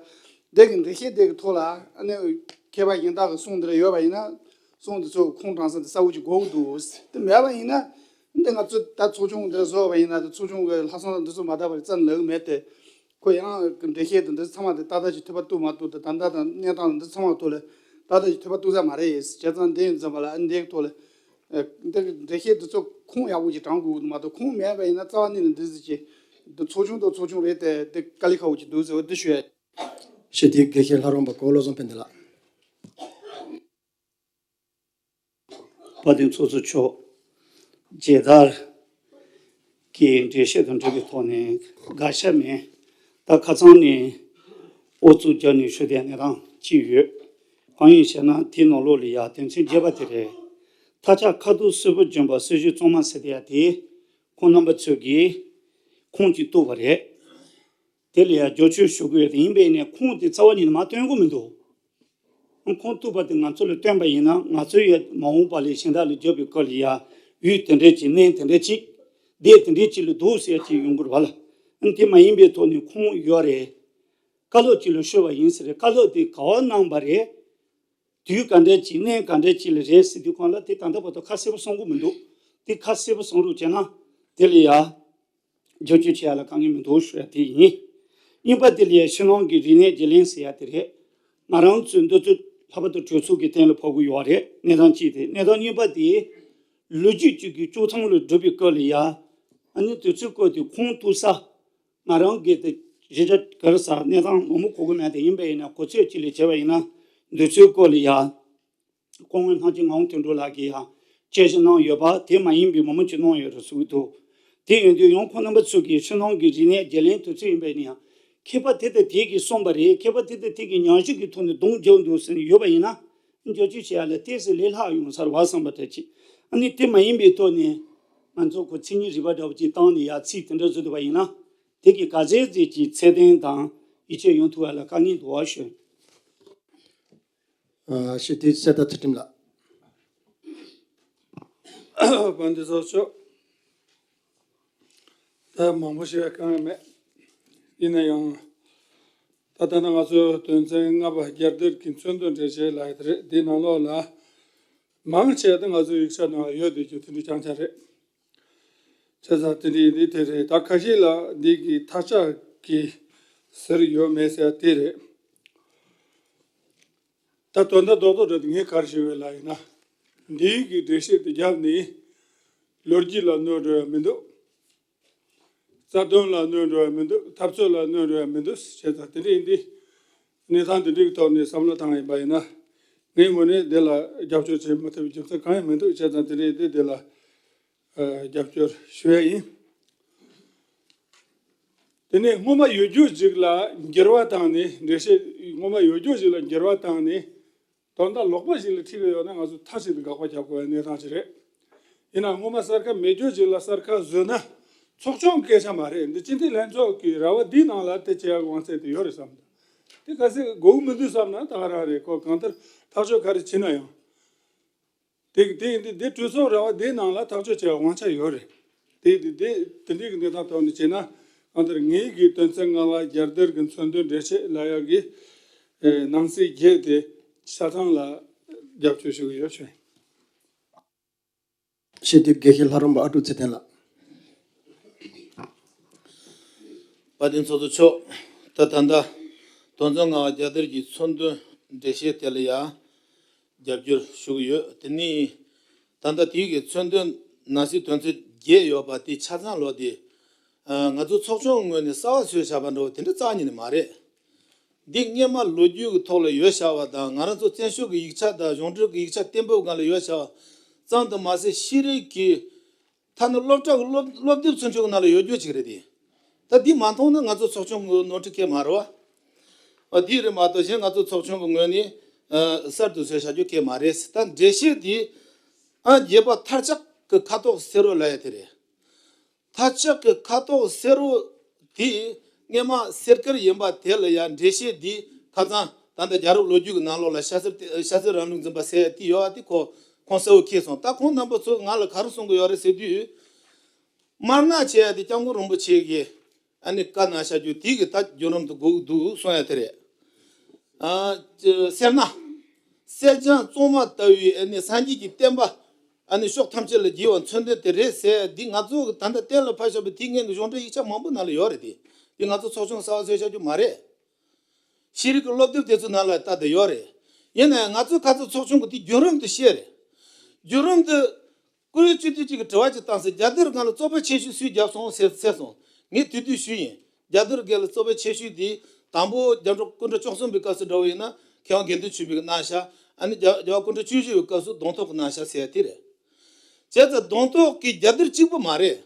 འདི་གི་འགྲེལ་བཤད་དེ་གི་ཐོག་ལ་ཨ་ནི་མཁས་པ་གཞན་དག་གི་གསུང་འདི་འདྲ་ཡོད་པ་ཡིན་ན། གསུང་འདི་ཚོ་ཁུངས་དྲངས་ས་འདི་གསལ་པོ་ཅིག་དགོས་ཀྱི་འདུག་དེ་མེད་པ་ཡིན་ན། འདི་ང་ཚོ་ད་ཚོགས་ཆུང་འདི་བཟོས་པ་ཡིན་ན། ད་ཚོགས་ཆུང་གི་ལྷག་བསམ་འདི་ཚོ་མ་དག་པ་རྩ་ནས་ལབ་ཀྱི་མེད་དེ། ཁོ་ཡང་འགྲེལ་བཤད་དང་འདི་ཚང་མ་དེ་ཏག་ཏག་ཅིག་ཐོས་པ་གཏུགས་མ་གཏུགས་དང་། ད་ལྟ་དང་གནས་སྟངས་འདི་ཚང་མ་ཐོག་ལ་ཏག་ཏག་ཅིག་ཐོས་པ་གཏུགས་ས་མ་རེད། བྱས་ཙང་འདི་ཡིན་ཙམ་པ་ལ་ཨ་འདིའི་ཐོག་ལ་ཨ་འདི་འགྲེལ་བཤད་འདི་ཚོ་ཁུངས་ཡག་པོ་ཅིག་དྲངས་དགོས་ཀྱི་འདུག་མ་གཏོགས། ཁུངས་མེད་པ་ཡིན་ན་རྩ་བ་ཉིད་ནས་འདི་ཟེར་གྱི་འདི་ཚོགས་ཆུང་དང་ཚོགས་ཆུང་རེད་དེ། འདི་དཀའ་ལས་ཁག་པོ་ཅིག་འདུག་ཟེར་བ་འདི་ཞུ་ཡ། ཞི་བདེའི་དགེ་བཤེས་ལྷ་རམས་པ་གོ་བློ་བཟང་ཕན་བདེ་ལགས། བཀའ་དྲིན་ཚོགས་གཙོ་མཆོག་རྒྱལ་དར་གྱི་འགྲེལ་བཤད་དང་འབྲེལ་བའི་ཐོག་ནས་དགག་བྱ་མེད། ད་ཁ་སང་ནས་ཨུ་ཚུགས་བརྒྱབ་ནས་ཞུ་བསྡད་གནས་སྟངས་གཅིག་ཡོད། གང་ཡིན་ཞེ་ན་དེའི་ནང་ལོགས་ལ་ཡ་དོན་ཚན་བརྒྱད་པ་དེ་རེད། མཐའ་ཁྱབ་ཁ་ཐུག་སིལ་བུར་འཇོམས་པ་སྲི་ཞུའི་གཙང་མ་ཟེར་བསྡད་ཡ་དེ་ཁོང་རྣམ་པ་ཚོས་ཀྱིས་ཁུངས་གཅིག་གཏུགས་པ་རེད། དེ་ལ་ཡང་བསྒྱུར་བཅོས་ཞུ་དགོས་ཡོད་དེ། ཡིན་པས་ནས་ཁུངས་དེ་རྩ་བ་ཉིད་ནས་མར་སྟོན་གྱི་མི་འདུག་ཁུངས་གཏུགས་པ་དེ་ང་ཚོ་ལ་སྟོན་པ་ཡིན་ན། ང་ཚོས་ཡང་མ་འོངས་པ་ལ་གཞན་དག་ལ་བརྗོད་པའི་སྐབས་ལ་ཡང་ཡུལ་དེ་འདྲ་ཅིག་གནས་དེ་འདྲ་ཅིག་སྡེ་དེ་འདྲ་ཅིག་ལ་འདུག་ཟེར་ཅིག་ཡོང་དགོས་རེད་པ་ལ། དེ་མ་ཡིན་པའི་ཐོག་ནས་ཁུངས་ཡོད་རེད། བཀའ་སློབ་ཅིག་ལ་ཤོད་པ་ཡིན་ཟེར་རེད། བཀའ་སློབ་དེ་ག་པར་གནང་བ་རེད། དུས་ག་འདྲ་ཅིག་གནས་ག་འདྲ་ཅིག་ལ་རེད་ཟེར་དུས་སྒང་ལ་དེ་ད་ལྟ་བར་དུ་ཁ་གསལ་པོ་གསུང་གི་མི་འདུག་དེ་ཁ་གསལ་པོ་གསུང་རོགས་བྱས་ན་དེ་ལ་ཡ་བསྒྱུར་བཅོས་བྱེད་ཡ་ལ་དཀའ་ངལ་མི་འདུག་ཞུ་ཡ་དེ་ཡིན། གཉིས་པ་དེ་ལ་ཡ་ཕྱི་ནང་གི་རིག་གནས་བརྗེ་ལེན་ཟེར་ཡ་དེ་རེད། ང་རང་ཚོའི་འདི་ཚོ་ལྷག་པར་དུ་གྲོས་ཚོགས་ཀྱི་སྟེང་ལ་ཕབ་དགོས་ཡོད་རེད། གནས་སྟངས་གཅིག་དེ། གནས་སྟངས་གཉིས་པ་དེ་ལོ་རྒྱུས་གཅིག་གི་བཅུག་ཐང་ལ་སྒྲུབ་པའི་སྐབས་ལ་ཡ་ཨ་ནི་དུས་ཚོད་སྐབས་དེ་ཁུངས་གཏུགས་ས། ང་རང་གིས་དེ་གཞིས་ཆགས་ག་རེ་ཟེར་གནས་སྟངས་མང་པོ་གོ་གི་མེད་དེ། ཡིན་པ་ཡིན་ན་གོ་ཚོད་ཅིག་ལ་བྱས་པ་ཡིན་ན་དུས་ཚོད་སྐོར་ལ་ཡ་སྐུ་ངོ་སྣང་བྱེད་ངག་དབང་དོན་གྲུབ་ལགས་ཀྱིས་ཡང་དཔྱད་ཞིབ་གནང་ཡོད་པ། དེ་མ་ཡིན་པའི་མང་པོ་ཅིག་གནང་ཡོད་རེད་གསུང་གི་འདུག་དེ་ཡིན་དུས་ཡང་ཁོང་རྣམ་པ་ཚོ་གིས་ཕྱི་ནང་གི་རིག་གནས་བརྗེ་ལེན་དུས་ཚོད་ཡིན་པ་ཡིན་ན་ཡང་མཁས་པ་དེ་དང་དེ་གིས་གསུངས་པ་རེད། མཁས་པ་དེ་དང་དེ་གིས་ཉམས་ཞིབ་ཀྱི་ཐོག་ནས་གདོང་བརྒྱབ་འདུག་ཟེར་ནས་ཡོད་པ་ཡིན་ན། བསྒྱུར་བཅོས་བྱེད་ཡ་ལ་ཏོག་ཙམ་ལས་སླ་ཡོང་ས་རེད་བསམ་པ་འདྲ་ཅིག་ཨ་ནི་དེ་མ་ཡིན་པའི་ཐོག་ནས་ང་ཚོ་གོ་མཚན་ཉིད་རིག་པ་འདྲ་བོ་ཅིག་བཏང་ནས་ཡ་ཚིག་དེ་འདྲ་བཟོས་འདུག་པ་ཡིན་ན། དེ་གི་ག་ཚད་ཅིག་གི་ཚད་ལྡན་དང་ཡིད་ཆེས་ཡོང་ཐུབ་པ་ལ་དཀའ་ངལ་འདུག་པ་ཞུ། ཨ། ཞི་བདེའི་གསེར་རྟ་ཚུལ་ཁྲིམས་ལགས། བཀའ་དྲིན་ཚོགས་གཙོ། ད་མང་པོ་ཞུ་ཡ་དཀའ་ངལ་མེད། ཡིན་ན་ཡང་ ད་ལྟ་ན་ང་ཚོའི་དོན་ཚན་ལྔ་པ་རྒྱལ་དར་གྱི་མཚོན་དོན་འགྲེལ་བཤད་ལབ་ཡ་དེ་རེད། འདིའི་ནང་ལོགས་ལ་མང་ཆེ་ད་ང་ཚོའི་ཡིག་ཆ་ནང་ཡོད་བསྡད་རྒྱུ་དེ་འདྲ་རྐྱང་རྐྱང་རེད། བྱས་ཙང་དེ་འདྲ་ཡིན་དུས་དེ་རེད། ད་ཁ་ཤས་ལ་འདི་གི་མཐའ་ལྕགས་ཀྱི་ཟུར་ཡོད་མེད་ཟེར་ཡ་དེ་རེད། ད་དོན་དག་རྡོག་རྡོག་རེད། ངས་ག་རེ་ཞུ་འོས་ལབ་ཡིན་ན། འདིའི་གི་འགྲེལ་བཤད་དེ་བརྒྱབ་ནས་ལོ་རྒྱུས་ལ་གནོད་འགྲོ་ཡ་མི་འདུག་རྩ་དོན་ལ་གནོད་འགྲོ་ཡ་མི་འདུག་འཐབ་རྩོད་ལ་གནོད་འགྲོ་ཡ་མི་འདུག་བྱས་ཙང་དེ་འདྲ་ཡིན་དུས་གནས་སྟངས་དེ་འདྲའི་ཐོག་ནས་བསམ་བློ་བཏང་ཡིན་པ་ཡིན་ན། ངས་དངོས་གནས་འདི་ལ་རྒྱབ་སྐྱོར་བྱེད་མ་ཐུབ་པའི་རྒྱུ་མཚན་གང་ཡང་མི་འདུག་བྱས་ཙང་དེ་འདྲ་ཡིན་དུས་འདི་ལ་ཨ་རྒྱབ་སྐྱོར་ཞུ་ཡ་ཡིན། དེ་ནས་སྔོན་མ་ཡོད་རྒྱུ་ཞིག་ལ་འགྱུར་བ་བཏང་ནས། འགྲེལ་བཤད་སྔོན་མ་ཡོད་རྒྱུ་ཞིག་ལ་འགྱུར་བ་བཏང་ནས་དོན་དག་ལོག་པ་ཞིག་ལ་ཁྲིད་ཀྱི་ཡོད་ན་ང་ཚོ་མཐའ་གཅིག་ཏུ་དགག་པ་རྒྱག་དགོས་པའི་གནས་སྟངས་ཤིག་རེད། ཡིན་ནའང་སྔོན་མ་གསར་ཁ་མེད་རྒྱུ་ཞིག་ལ་གསར་ཁ་བཟོས་ན་ཚོགས་ཆུང་གི་སྐད་ཆ་མ་རེད། འདི་སྤྱི་འཐུས་ལྷན་ཚོགས་ཀྱི་ར་བ་འདིའི་ནང་ལ་དེ་བྱེད་ཡག་དབང་ཚད་དེ་ཡོད་རེད་བསམ་འདུག་དེ་གལ་སྲིད་དགོས་ཀྱི་མི་འདུག་བསམ་ན་ད་ག་རང་རེད། ཁོ་གང་ལྟར་ཐག་གཅོད་ག་རེ་བྱེད་ན་ཡང་། དེ་དེ་དེ་དེ་གྲོས་ཚོགས་ར་བ་དེའི་ནང་ལ་ཐག་གཅོད་བྱེད་དབང་ཆ་ཡོད་རེད། དེ་དེ་དེ་དེ་འདྲའི་གི་གནས་སྟངས་ཐོག་ནས་བྱས་ན། གང་ལྟར་ངེད་ཀྱི་དོན་ཚན་ལྔ་པ་རྒྱལ་དར་གྱི་མཚོན་དོན་འགྲེལ་བཤད་ལབ་ཡག་གི་ཨེ་ནང་གསེས་བརྒྱད་དེ་ཆ་ཚང་ལ་རྒྱབ་སྐྱོར་ཞུ་གི་ཡོད་ཞུ། སྤྱི་འཐུས་དགེ་བཤེས་ལྷ་རམས་པ་ཨ་ཀྲུག་ཚེ་བརྟན་ལགས། དཔལ་ལྡན་ཚོགས་གཙོ་མཆོག་ད་ད་ལྟ་དོན་ཚན་ལྔ་པ་རྒྱལ་དར་གྱི་མཚོན་དོན་འགྲེལ་བཤད་དེ་ལ་ཡང་རྒྱབ་སྐྱོར་ཞུ་གི་ཡོད། དེ་ནི་ད་ལྟ་དེའི་གི་མཚོན་དོན་ནང་གསེས་དོན་ཚན་བརྒྱད་ཡོད་པ་དེ་ཆ་ཚང་ལོག་དེ་ང་ཚོ་ཚོགས་ཆུང་གི་ངོས་ནས་གསར་པ་བཟོས་བཞག་པ་འདྲ་བོ་དེ་འདྲ་རྩ་བ་ཉིད་ནས་མ་རེད། འདི་སྔོན་མ་ལོ་རྒྱུས་ཀྱི་ཐོག་ལ་ཡོད་བཞག་པ་དང་། ང་རང་ཚོ་བཙན་བྱོལ་གྱི་ཡིག་ཆ་དང་གཞུང་འབྲེལ་གྱི་ཡིག་ཆ་གཏན་འབེབས་སྒང་ལ་ཡོད་བཞག་པ་ཙམ་དུ་མ་ཟད། ཤེས་རིག་གི་ཐ་ན་སློབ་གྲྭ་གི་སློབ་སློབ་དེབ་ཚུན་ཆད་ཀྱི་ནང་ལ་ཡོད་རྒྱུ་ཅིག་རེད་དེ། ད་འདི་མ་མཐོང་ན་ང་ཚོ་ཚོགས་ཆུང་གི་ནོར་འཁྲུལ་གང་ཡང་མ་རེད་བ། འདི་རེད་མ་གཏོགས་གཞན་ང་ཚོ་ཚོགས་ཆུང་གི་ངོས་ནས་ཨ་གསར་དུ་བཟོས་བཞག་རྒྱུ་གང་ཡང་མ་རེད། ད་འགྲེལ་བཤད་འདི་ཨ་རྒྱས་པ་མཐའ་ལྕགས་ཀྱི་ཁ་དོག་སེར་པོ་ལབ་ཡ་དེ་རེད། མཐའ་ལྕགས་ཀྱི་ཁ་དོག་སེར་པོ་དེ་སྔོན་མ་སེར་དཀར་ཡིན་པ་དེ་ལ་ཡང་འགྲེལ་བཤད་འདི་ཁ་སང་ད་ལྟ་རྒྱལ་རབས་ལོ་རྒྱུས་ཀྱི་ནང་ལོགས་ལ་ཤ་ཟེར་ཤ་ཟེར་རིང་ལུགས་འཛིན་པ་ཟེར་ཡ་དེ་ཡོད་པ་དེ་ཁོ་ཁོང་གསལ་པོ་མཁྱེན་སོང་། ད་ཁོང་རྣམ་པ་ཚོས་ང་ལ་ག་རེ་གསུང་གི་ཡོད་རེད་ཟེར་དུས། དམར་ནག་བྱས་ཡ་དེ་སྐྱབས་མགོན་རིན་པོ་ཆེ་གིས་ཨ་ནི་བཀའ་གནང་བཞག་རྒྱུ་དེ་གི་ད་བརྒྱུད་རིམ་དུ་དགོས་ཀྱི་འདུག་གསུང་ཡ་དེ་རེད། ཨ་སེར་སྣ། གསེར་སྦྱངས་བཙོ་མ་ལྟ་བུའི་ཨ་ནི་སངས་རྒྱས་ཀྱི་བསྟན་པ་ཨ་ནི་ཕྱོགས་ཐམས་ཅད་ལ་རྒྱས་པ་མཚོན་དོན་དེ་རེད་ཟེར། འདི་ང་ཚོ་གི་ད་ལྟ་གཏན་ལ་ཕབ་བཞག་པའི་དེ་སྔོན་གྱི་གཞུང་འབྲེལ་ཡིག་ཆ་མང་པོ་ནང་ལ་ཡོད་རེད་དེ། འདི་ང་ཚོ་ཚོགས་ཆུང་གསར་པ་བཟོས་བཞག་རྒྱུ་མ་རེད། ཤེས་རིག་གི་སློབ་དེབ་དེ་ཚོ་ནང་ལ་ལྟ་དེ་ཡོད་རེད། ཡིན་ནའང་ང་ཚོས་ཁ་ཚོ་ཚོགས་ཆུང་གི་དེ་བརྒྱུད་རིམ་དུ་བཤད་རེད། བརྒྱུད་རིམ་དུ་བཀུར་འོས་སྤྱི་འཐུས་གཅིག་གིས་དྲི་བ་གཅིག་བཏང་ཟེར། རྒྱལ་དར་སྒང་ལ་རྩོད་པ་ཆེ་ཤོས་སུས་བརྒྱབ་སོང་ཟེར་ཟེར་སོང་། ངས་དེ་དུས་ཞུས་ཡིན། རྒྱལ་དར་སྒང་ལ་རྩོད་པ་ཆེ་ཤོས་དེ་དང་པོ་རྒྱལ་བ་སྐུ་ཕྲེང་བཅུ་གསུམ་པའི་སྐབས་སུ་འདྲ་བོ་ཡིན་ན་མཁས་དབང་དགེ་འདུན་ཆོས་འཕེལ་གྱིས་གནང་ཤག་ཨ་ནི་རྒྱལ་རྒྱལ་བ་སྐུ་ཕྲེང་བཅུ་བཞི་པའི་སྐབས་སུ་གདོང་ཐོག་གིས་གནང་ཤག་ཟེར་ཡ་དེ་རེད། བྱས་ཙང་གདོང་ཐོག་གི་རྒྱལ་དར་གཅིག་པུ་མ་རེད།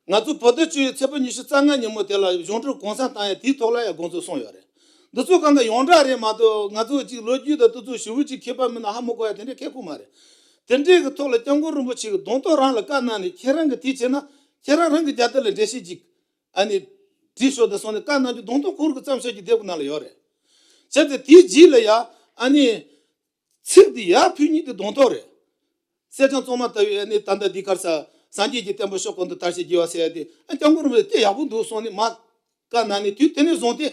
ང་ཚོ་བོད་ཟླ་བཅུ་པའི་ཚེས་པ་ཉི་ཤུ་རྩ་ལྔ་ཉིན་མོ་དེ་ལ་གཞུང་འབྲེལ་གུང་སེང་བཏང་ཡ་དེའི་ཐོག་ལ་ཡང་དགོངས་ཚུལ་གསུངས་ཡོད་རེད། འདི་ཚོ་གང་ག་ཡོངས་གྲགས་རེད་མ་གཏོགས། ང་ཚོ་གཅིག་ལོ་རྒྱུས་དང་དེ་ཚོ་ཞེ་པོ་ཅིག་མཁས་པ་མིན་ན་ཧ་མ་གོ་ཡ་དེ་འདྲའི་མཁས་པོ་མ་རེད། དེ་འདྲའི་གི་ཐོག་ལ་སྐྱབས་མགོན་རིན་པོ་ཆེ་གིས་གདོང་ཐོག་རང་ལ་བཀའ་གནང་ནས། ཁྱེད་རང་གིས་དེ་བྱས་ན་ཁྱེད་རང་རང་གི་རྒྱལ་དར་ལ་འགྲེལ་བཤད་ཅིག་ཨ་ནི་བྲིས་ཤོག་དང་གསུངས་ནས་བཀའ་གནང་རྒྱུ་གདོང་ཐོག་ཁོ་རང་གི་བརྩམས་བཞག་གི་དེབ་ནང་ལ་ཡོད་རེད། བྱས་ཙང་དེའི་རྗེས་ལ་ཡ་ཨ་ནི། ཚིག་འདི་ཡར་ཕུལ་མཁན་དེ་གདོང་ཐོག་རེད། གསེར་སྦྱངས་བཙོ་མ་ལྟ་བུའི་ཨ་ནི་ད་ལྟ་འདི་ག་རེ་ཟེར། སངས་རྒྱས་ཀྱི་བསྟན་པ་ཕྱོགས་གང་དུ་དར་ཞིང་རྒྱས་པ་ཟེར་ཡ་དེ། ཨ་སྐྱབས་མགོན་རིན་པོ་ཆེ་དེ་ཡག་པོ་འདུག་གསུངས་ནས་མར་བཀའ་གནང་ནས། དུས་དེ་ནས་བཟུང་སྟེ་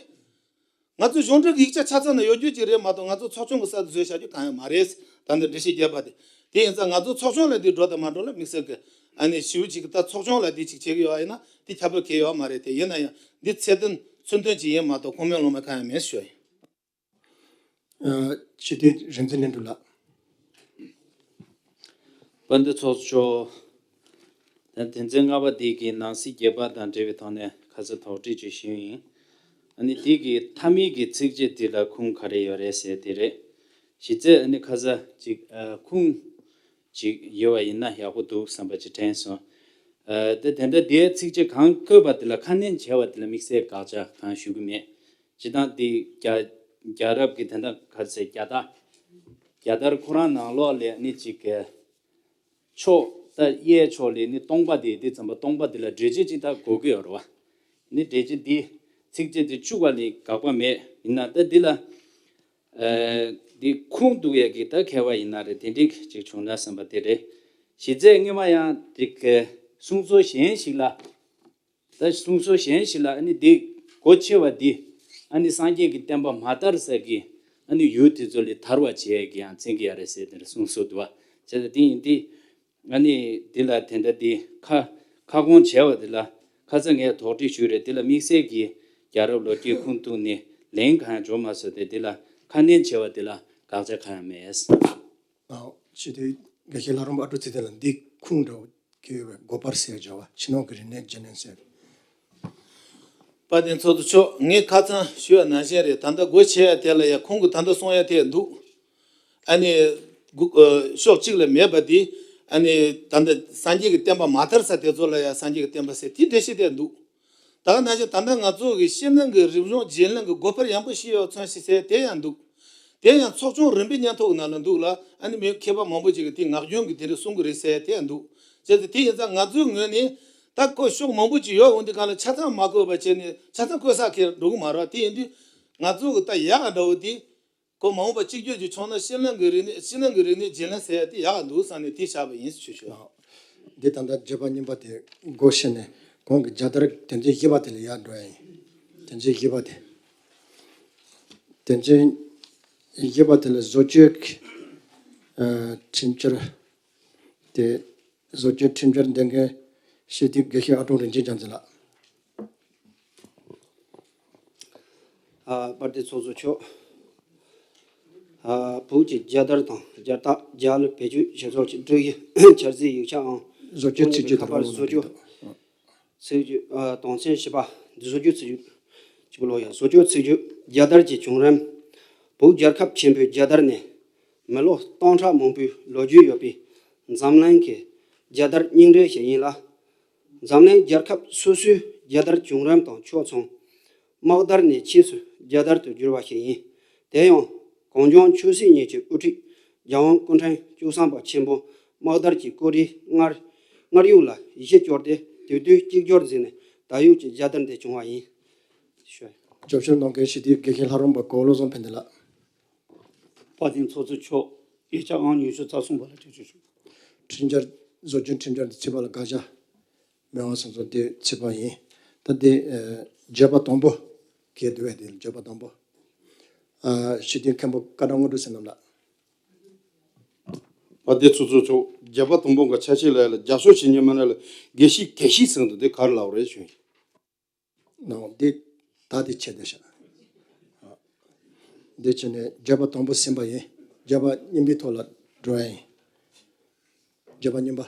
ང་ཚོ་གཞུང་འབྲེལ་གྱི་ཡིག་ཆ་ཆ་ཚང་ནང་ཡོད་རྒྱུ་ཅིག་རེད་མ་གཏོགས། ང་ཚོ་ཚོགས་ཆུང་གི་གསར་དུ་བཟོས་བཞག་རྒྱུ་གང་ཡང་མ་རེད། ད་ལྟ་འགྲེལ་བཤད་རྒྱས་པ་དེ། དེ་ཡིན་ཙང་ང་ཚོ་ཚོགས་ཆུང་ལ་འདི་འགྲོ་དང་མ་འགྲོ་ལ་དམིགས་བསལ་གྱི་ཨ་ནི་ཞེ་པོ་ཅིག་གི། ད་ཚོགས་ཆུང་ལ་འདི་ཅིག་བྱེད་ཀྱི་ཡོད་པ་ཡིན་ན་དེ་ཁྱབ་སྤེལ་གང་ཡང་ཡོད་མ་རེད་དེ། ཡིན་ན་ཡང་འདི་ཚད་ལྡན་མཚོན་དོན་ཅིག་ཡིན་མ་གཏོགས་ཁུངས་མེད་ལུང་མེད་གང་ཡང་མེད་ཞུ་ཡ་ཡིན། ཨ་སྤྱི་འཐུས་རིག་འཛིན་ལྷུན་གྲུབ་ལགས། དཔལ་ལྡན་ཚོགས་གཙོ། ད་དོན་ཚན་ལྔ་པ་འདི་གི་ནང་གསེས་བརྒྱད་པ་དང་འབྲེལ་བའི་ཐོག་ནས་ཁ་ས་དོགས་འདྲི་ཅིག་ཞུས་ཡིན། ཨ་ནི་འདི་གི་མཐའ་མའི་གི་ཚིགས་བཅད་འདི་ལ་ཁུངས་ག་རེ་ཡོད་རེད་ཟེར་དེ་རེད། གཞི་རྩའི་ཨ་ནི་ཁ་ས་ཅིག་ཨ་ཁུངས་ཅིག་ཡོད་པ་ཡིན་ན་ཡག་པོ་འདུག་བསམ་པ་ཅིག་དྲན་སོང་། ཨ་དེ་དེ་འདྲ་དེའི་ཚིགས་བཅད་གང་བཀོད་པ་དེ་ལ་ཁ་སྣོན་བྱས་པ་དེ་ལ་དམིགས་བསལ་དགག་བྱ་གང་ཞུ་གི་མེད། སྤྱིར་བཏང་འདི་རྒྱ་རྒྱལ་རབས་ཀྱི་དེ་འདྲ་ག་ཚད་རྒྱལ་དར། རྒྱལ་དར་ཁོ་རང་ནང་ལོགས་ལ་ནི་ཅིག་གི་ཕྱོགས་ད་གཡས་ཕྱོགས་ལ་ནི་སྟོང་པ་དེ་དེ་ཙམ་པ་སྟོང་པ་དེ་ལ་འགྲེལ་བྱེད་ཅིག་ད་དགོས་ཀྱི་ཡོད་རེད་བ། ནི་འགྲེལ་བྱེད་འདི་ཚིགས་བཅད་འདི་བཅུག་པ་ལ་དགག་པ་མེད། ཡིན་ན་ད་འདི་ལ་ཨ་འདི་ཁུངས་གཏུག་ཡས་ཀྱི་ད་མཁས་པ་ཡིན་ན་རེད། དེ་འདྲའི་ཅིག་བྱུང་ན་བསམ་པ་དེ་རེད། གཞི་རྩའི་སྔོན་མ་ཡང་དེ་ག་གསུང་ཚུལ་གཞན་ཞིག་ལ། ད་གསུང་ཚུལ་གཞན་ཞིག་ལ་ཨ་ནི་འདི་སྒོ་ཕྱེ་བ་འདི་ ཨ་ནི་སངས་རྒྱས་ཀྱི་བསྟན་པ་མ་དར་ས་གི་ཨ་ནི་ཡུལ་དེ་ཚོ་ལས་དར་བ་བྱེད་ཡས་ཀྱི་ཡང་བཙན་གྱི་ཡ་རེད་ཟེར་དེ་འདྲ་གསུངས་སོ་འདུག་བ། བྱས་ཙང་དེ་ཡིན་དུས། ཨ་ནི་འདི་ལ་དེ་འདྲ་འདི་ཁ་ཁ་སྐོང་བྱས་པ་འདི་ལ་ཁ་ཚ་ངས་དོགས་འདྲི་ཞུས་རེད། འདི་ལ་དམིགས་བསལ་གྱི་རྒྱལ་རབས་ལོ་རྒྱུས་ཁུངས་གཏུགས་ནས་ལན་གང་ཡང་འབྱོར་མ་སོང་སྟེ། འདི་ལ་ཁ་སྣོན་བྱས་པ་འདི་ལ་དགག་བྱ་གང་ཡང་མེད། ཨ་ཞེས་དེ་དགེ་བཤེས་ལྷ་རམས་པ་ཨ་ཀྲུག་ཚེ་བརྟན་ལ་འདི་ཁུངས་འདྲ་བོ་སྐྱེ་བའི་སྒོ་འཕར་ཟེར་བྱ་བ་ཕྱི་ནང་གི་རིག་གནས་རྗེས་ལེན་ཟེར། དཔལ་ལྡན་ཚོགས་གཙོ་མཆོག་ངས་ཁ་སང་ཞུས་པ་ནང་བཞིན་རེད། ད་ལྟ་སྒོ་ཕྱེ་ཡ་དེ་ལ་ཡ་ཁོང་གིས་ད་ལྟ་གསུང་ཡ་དེ་འདུག་ཨ་ནི་གུ- ཨ་ཕྱོགས་གཅིག་ལ་མེད་པ་དེ། ཨ་ནི་ད་ལྟ་སངས་རྒྱས་ཀྱི་བསྟན་པ་མ་དར་ས་དེ་ཚོ་ལ་ཡ་སངས་རྒྱས་ཀྱི་བསྟན་པ་ཟེར་དེ་འགྲེལ་བཤད་དེ་འདུག་ད་ག་ནང་བཞིན་ད་ལྟ་ང་ཚོ་གི་ཕྱི་ནང་གི་རིག་གཞུང་རྗེས་ལེན་གྱི་སྒོ་འཕར་ཡངས་པོ་ཞིག་ཡོད་མཚོན་ཞིག་ཟེར་དེ་ཡང་འདུག་དེ་ཡང་ཚོགས་ཆུང་རིམ་པའི་སྙན་ཐོ་གི་ནང་ལ་འདུག་ལ། ཨ་ནི་མི་མཁས་པ་མང་པོ་ཅིག་གིས་དེ་ངག་རྒྱུན་གྱི་དེ་འདྲ་གསུང་གི་རེད་ཟེར་དེ་ཡང་འདུག་བྱས་ཙང་དེ་ཡིན་ཙང་ང་ཚོའི་ངོས་ནས་ད་ཁོ་ཕྱོགས་མང་པོ་ཅིག་ཡོད་འོང་དུས་གང་ལ་ཆ་ཚང་མ་བཀོད་པ་བྱས་ནས་ཆ་ཚང་བཀོད་ས་ཁེལ་འགྲོ་གི་མ་རེད་བ། དེ་ཡིན་དུས་ང་ཚོ་གི་ད་ཡག་ག་འདྲ་བོ་དེ་ཁོ་མ་འོངས་པ་གཅིག་གྱུར་གྱི་ཕྱོགས་ན་ཕྱི་ནང་གི་རིག་གནས་ཕྱི་ནང་གི་རིག་གནས་རྗེས་ལེན་ཟེར་ཡ་དེ་ཡག་ག་འདུག་བསམ་ནས་དེ་བཞག་པ་ཡིན་ཞུ་ཞུ། འདི་ད་ལྟ་བརྗོད་པ་གཉིས་པ་དེ་སྒོ་ཕྱེ་ནས་གོང་གི་རྒྱལ་དར་དོན་ཚན་བཞི་པ་དེ་ལ་ཡར་འགྲོ་ཡ་ཡིན། དོན་ཚན་བཞི་པ་དེ། དོན་ཚན་བཞི་པ་དེ་ལ་བཟོ་བཅོས་ཀྱི་ཨ་ཁྲིམས་འཆར་དེ་བཟོ་བཅོས་ཁྲིམས་འཆར་འདོན་མཁན་སྤྱི་འཐུས་དགེ་བཤེས་ཨ་ཀྲུག་རིན་ཆེན་རྒྱལ་མཚན་ལགས། ཨ་དཔལ་ལྡན་ཚོགས་གཙོ་མཆོག་ཨ་བོད་ཀྱི་རྒྱལ་དར་དང་རྒྱལ་རྟགས། རྒྱལ་བེད་སྤྱོད་བྱེད་ཕྱོགས་ཀྱི་སྒྲིག་གཞི་འཆར་ཟིན་ཡིག་ཆའམ་བཟོ་བཅོས་ཚིག་བརྗོད་ཁ་པར་བཟོ་བཅོས་ཚིག་བརྗོད། ཨ་དོན་ཚན་བཞི་པ། བཟོ་བཅོས་ཚིག་བརྗོད། གཅིག་ལོ་ཡ། བཟོ་བཅོས་ཚིག་བརྗོད། རྒྱལ་དར་གྱི་བྱུང་རིམ། བོད་རྒྱལ་ཁབ་ཆེན་པོའི་རྒྱལ་དར་ནི་མི་ལོ་སྟོང་ཕྲག་མང་པོའི་ལོ་རྒྱུས་ཡོད་པའི་འཛམ་གླིང་གི་རྒྱལ་དར་རྙིང་གྲས་ཤིག་ཡིན་ལ། འཛམ་གླིང་རྒྱལ་ཁབ་སོ་སོའི་རྒྱལ་དར་བྱུང་རིམ་དང་ཕྱོགས་མཚུངས། དམག་དར་ནས་ཕྱིས་སུ་རྒྱལ་དར་དུ་གྱུར་པ་ཞིག་ཡིན། དེ་ཡང་གངས་ལྗོངས་ཆོས་སྲིད་གཉིས་ཀྱི་དབུ་ཁྲིད་རྒྱལ་དབང་སྐུ་ཕྲེང་བཅུ་གསུམ་པ་ཆེན་པོ་དམག་དར་གྱི་སྐུ་རིས་སྔར་སྔར་ཡོད་ལ་ཡིད་ཆེས་སྐྱོར་ཏེ་དུས་དུས་གཅིག་གྱུར་མཛད་ནས་ད་ཡོད་ཀྱི་རྒྱལ་དར་འདི་བྱུང་བ་ཡིན། ཞུ། སྐྱོབ་བཤེར་གནང་མཁན་སྤྱི་འཐུས་དགེ་བཤེས་ལྷ་རམས་པ་གོ་བློ་བཟང་ཕན་བདེ་ལགས། དཔལ་ལྡན་ཚོགས་གཙོ་མཆོག་ཡིག་ཆ་ཨང་ཉི་ཤུ་རྩ་གསུམ་པ་ལ་ཐུགས་རྗེ་ཆེ་ཞུ། ཁྲིམས་འཆར་བཟོ་བཅོས་ཁྲིམས་འཆར་འདི་ཚིག་པ་ལ་དགག་བྱ་མེད་པ་སོང་ཙང་དེ་ཚིག་པ་ཡིན། ད་དེ་ཨ་བརྗོད་པ་དང་པོ་གལ་འདུག་པས། དེ་བརྗོད་པ་དང་པོ། ཨ་སྤྱི་འཐུས་མཁན་པོ་བཀའ་དྲིན་དངོས་གྲུབ་བསོད་ནམས་ལགས། དཔལ་ལྡན་ཚོགས་གཙོ་མཆོག་བརྗོད་པ་དང་པོ་གི་ཆ་ཤས་ལ་ཡ་ལ་རྒྱབ་སྐྱོར་བྱེད་མཁན་མི་སྣ་ལ་དགེ་བཤེས་དགེ་བཤེས་ཟེར་འདུག་དེ་ག་རེ་ལབ་རེད་ཞུ། ནའོ་འདི་ད་དེ་ཆེ་བསྡད་ཤག་འདི་བྱས་ནས་བརྗོད་པ་དང་པོ་ཟིན་པ་ཡིན། བརྗོད་པ་གཉིས་པའི་ཐོག་ལ་འགྲོ་ཡ་ཡིན། བརྗོད་པ་གཉིས་པ།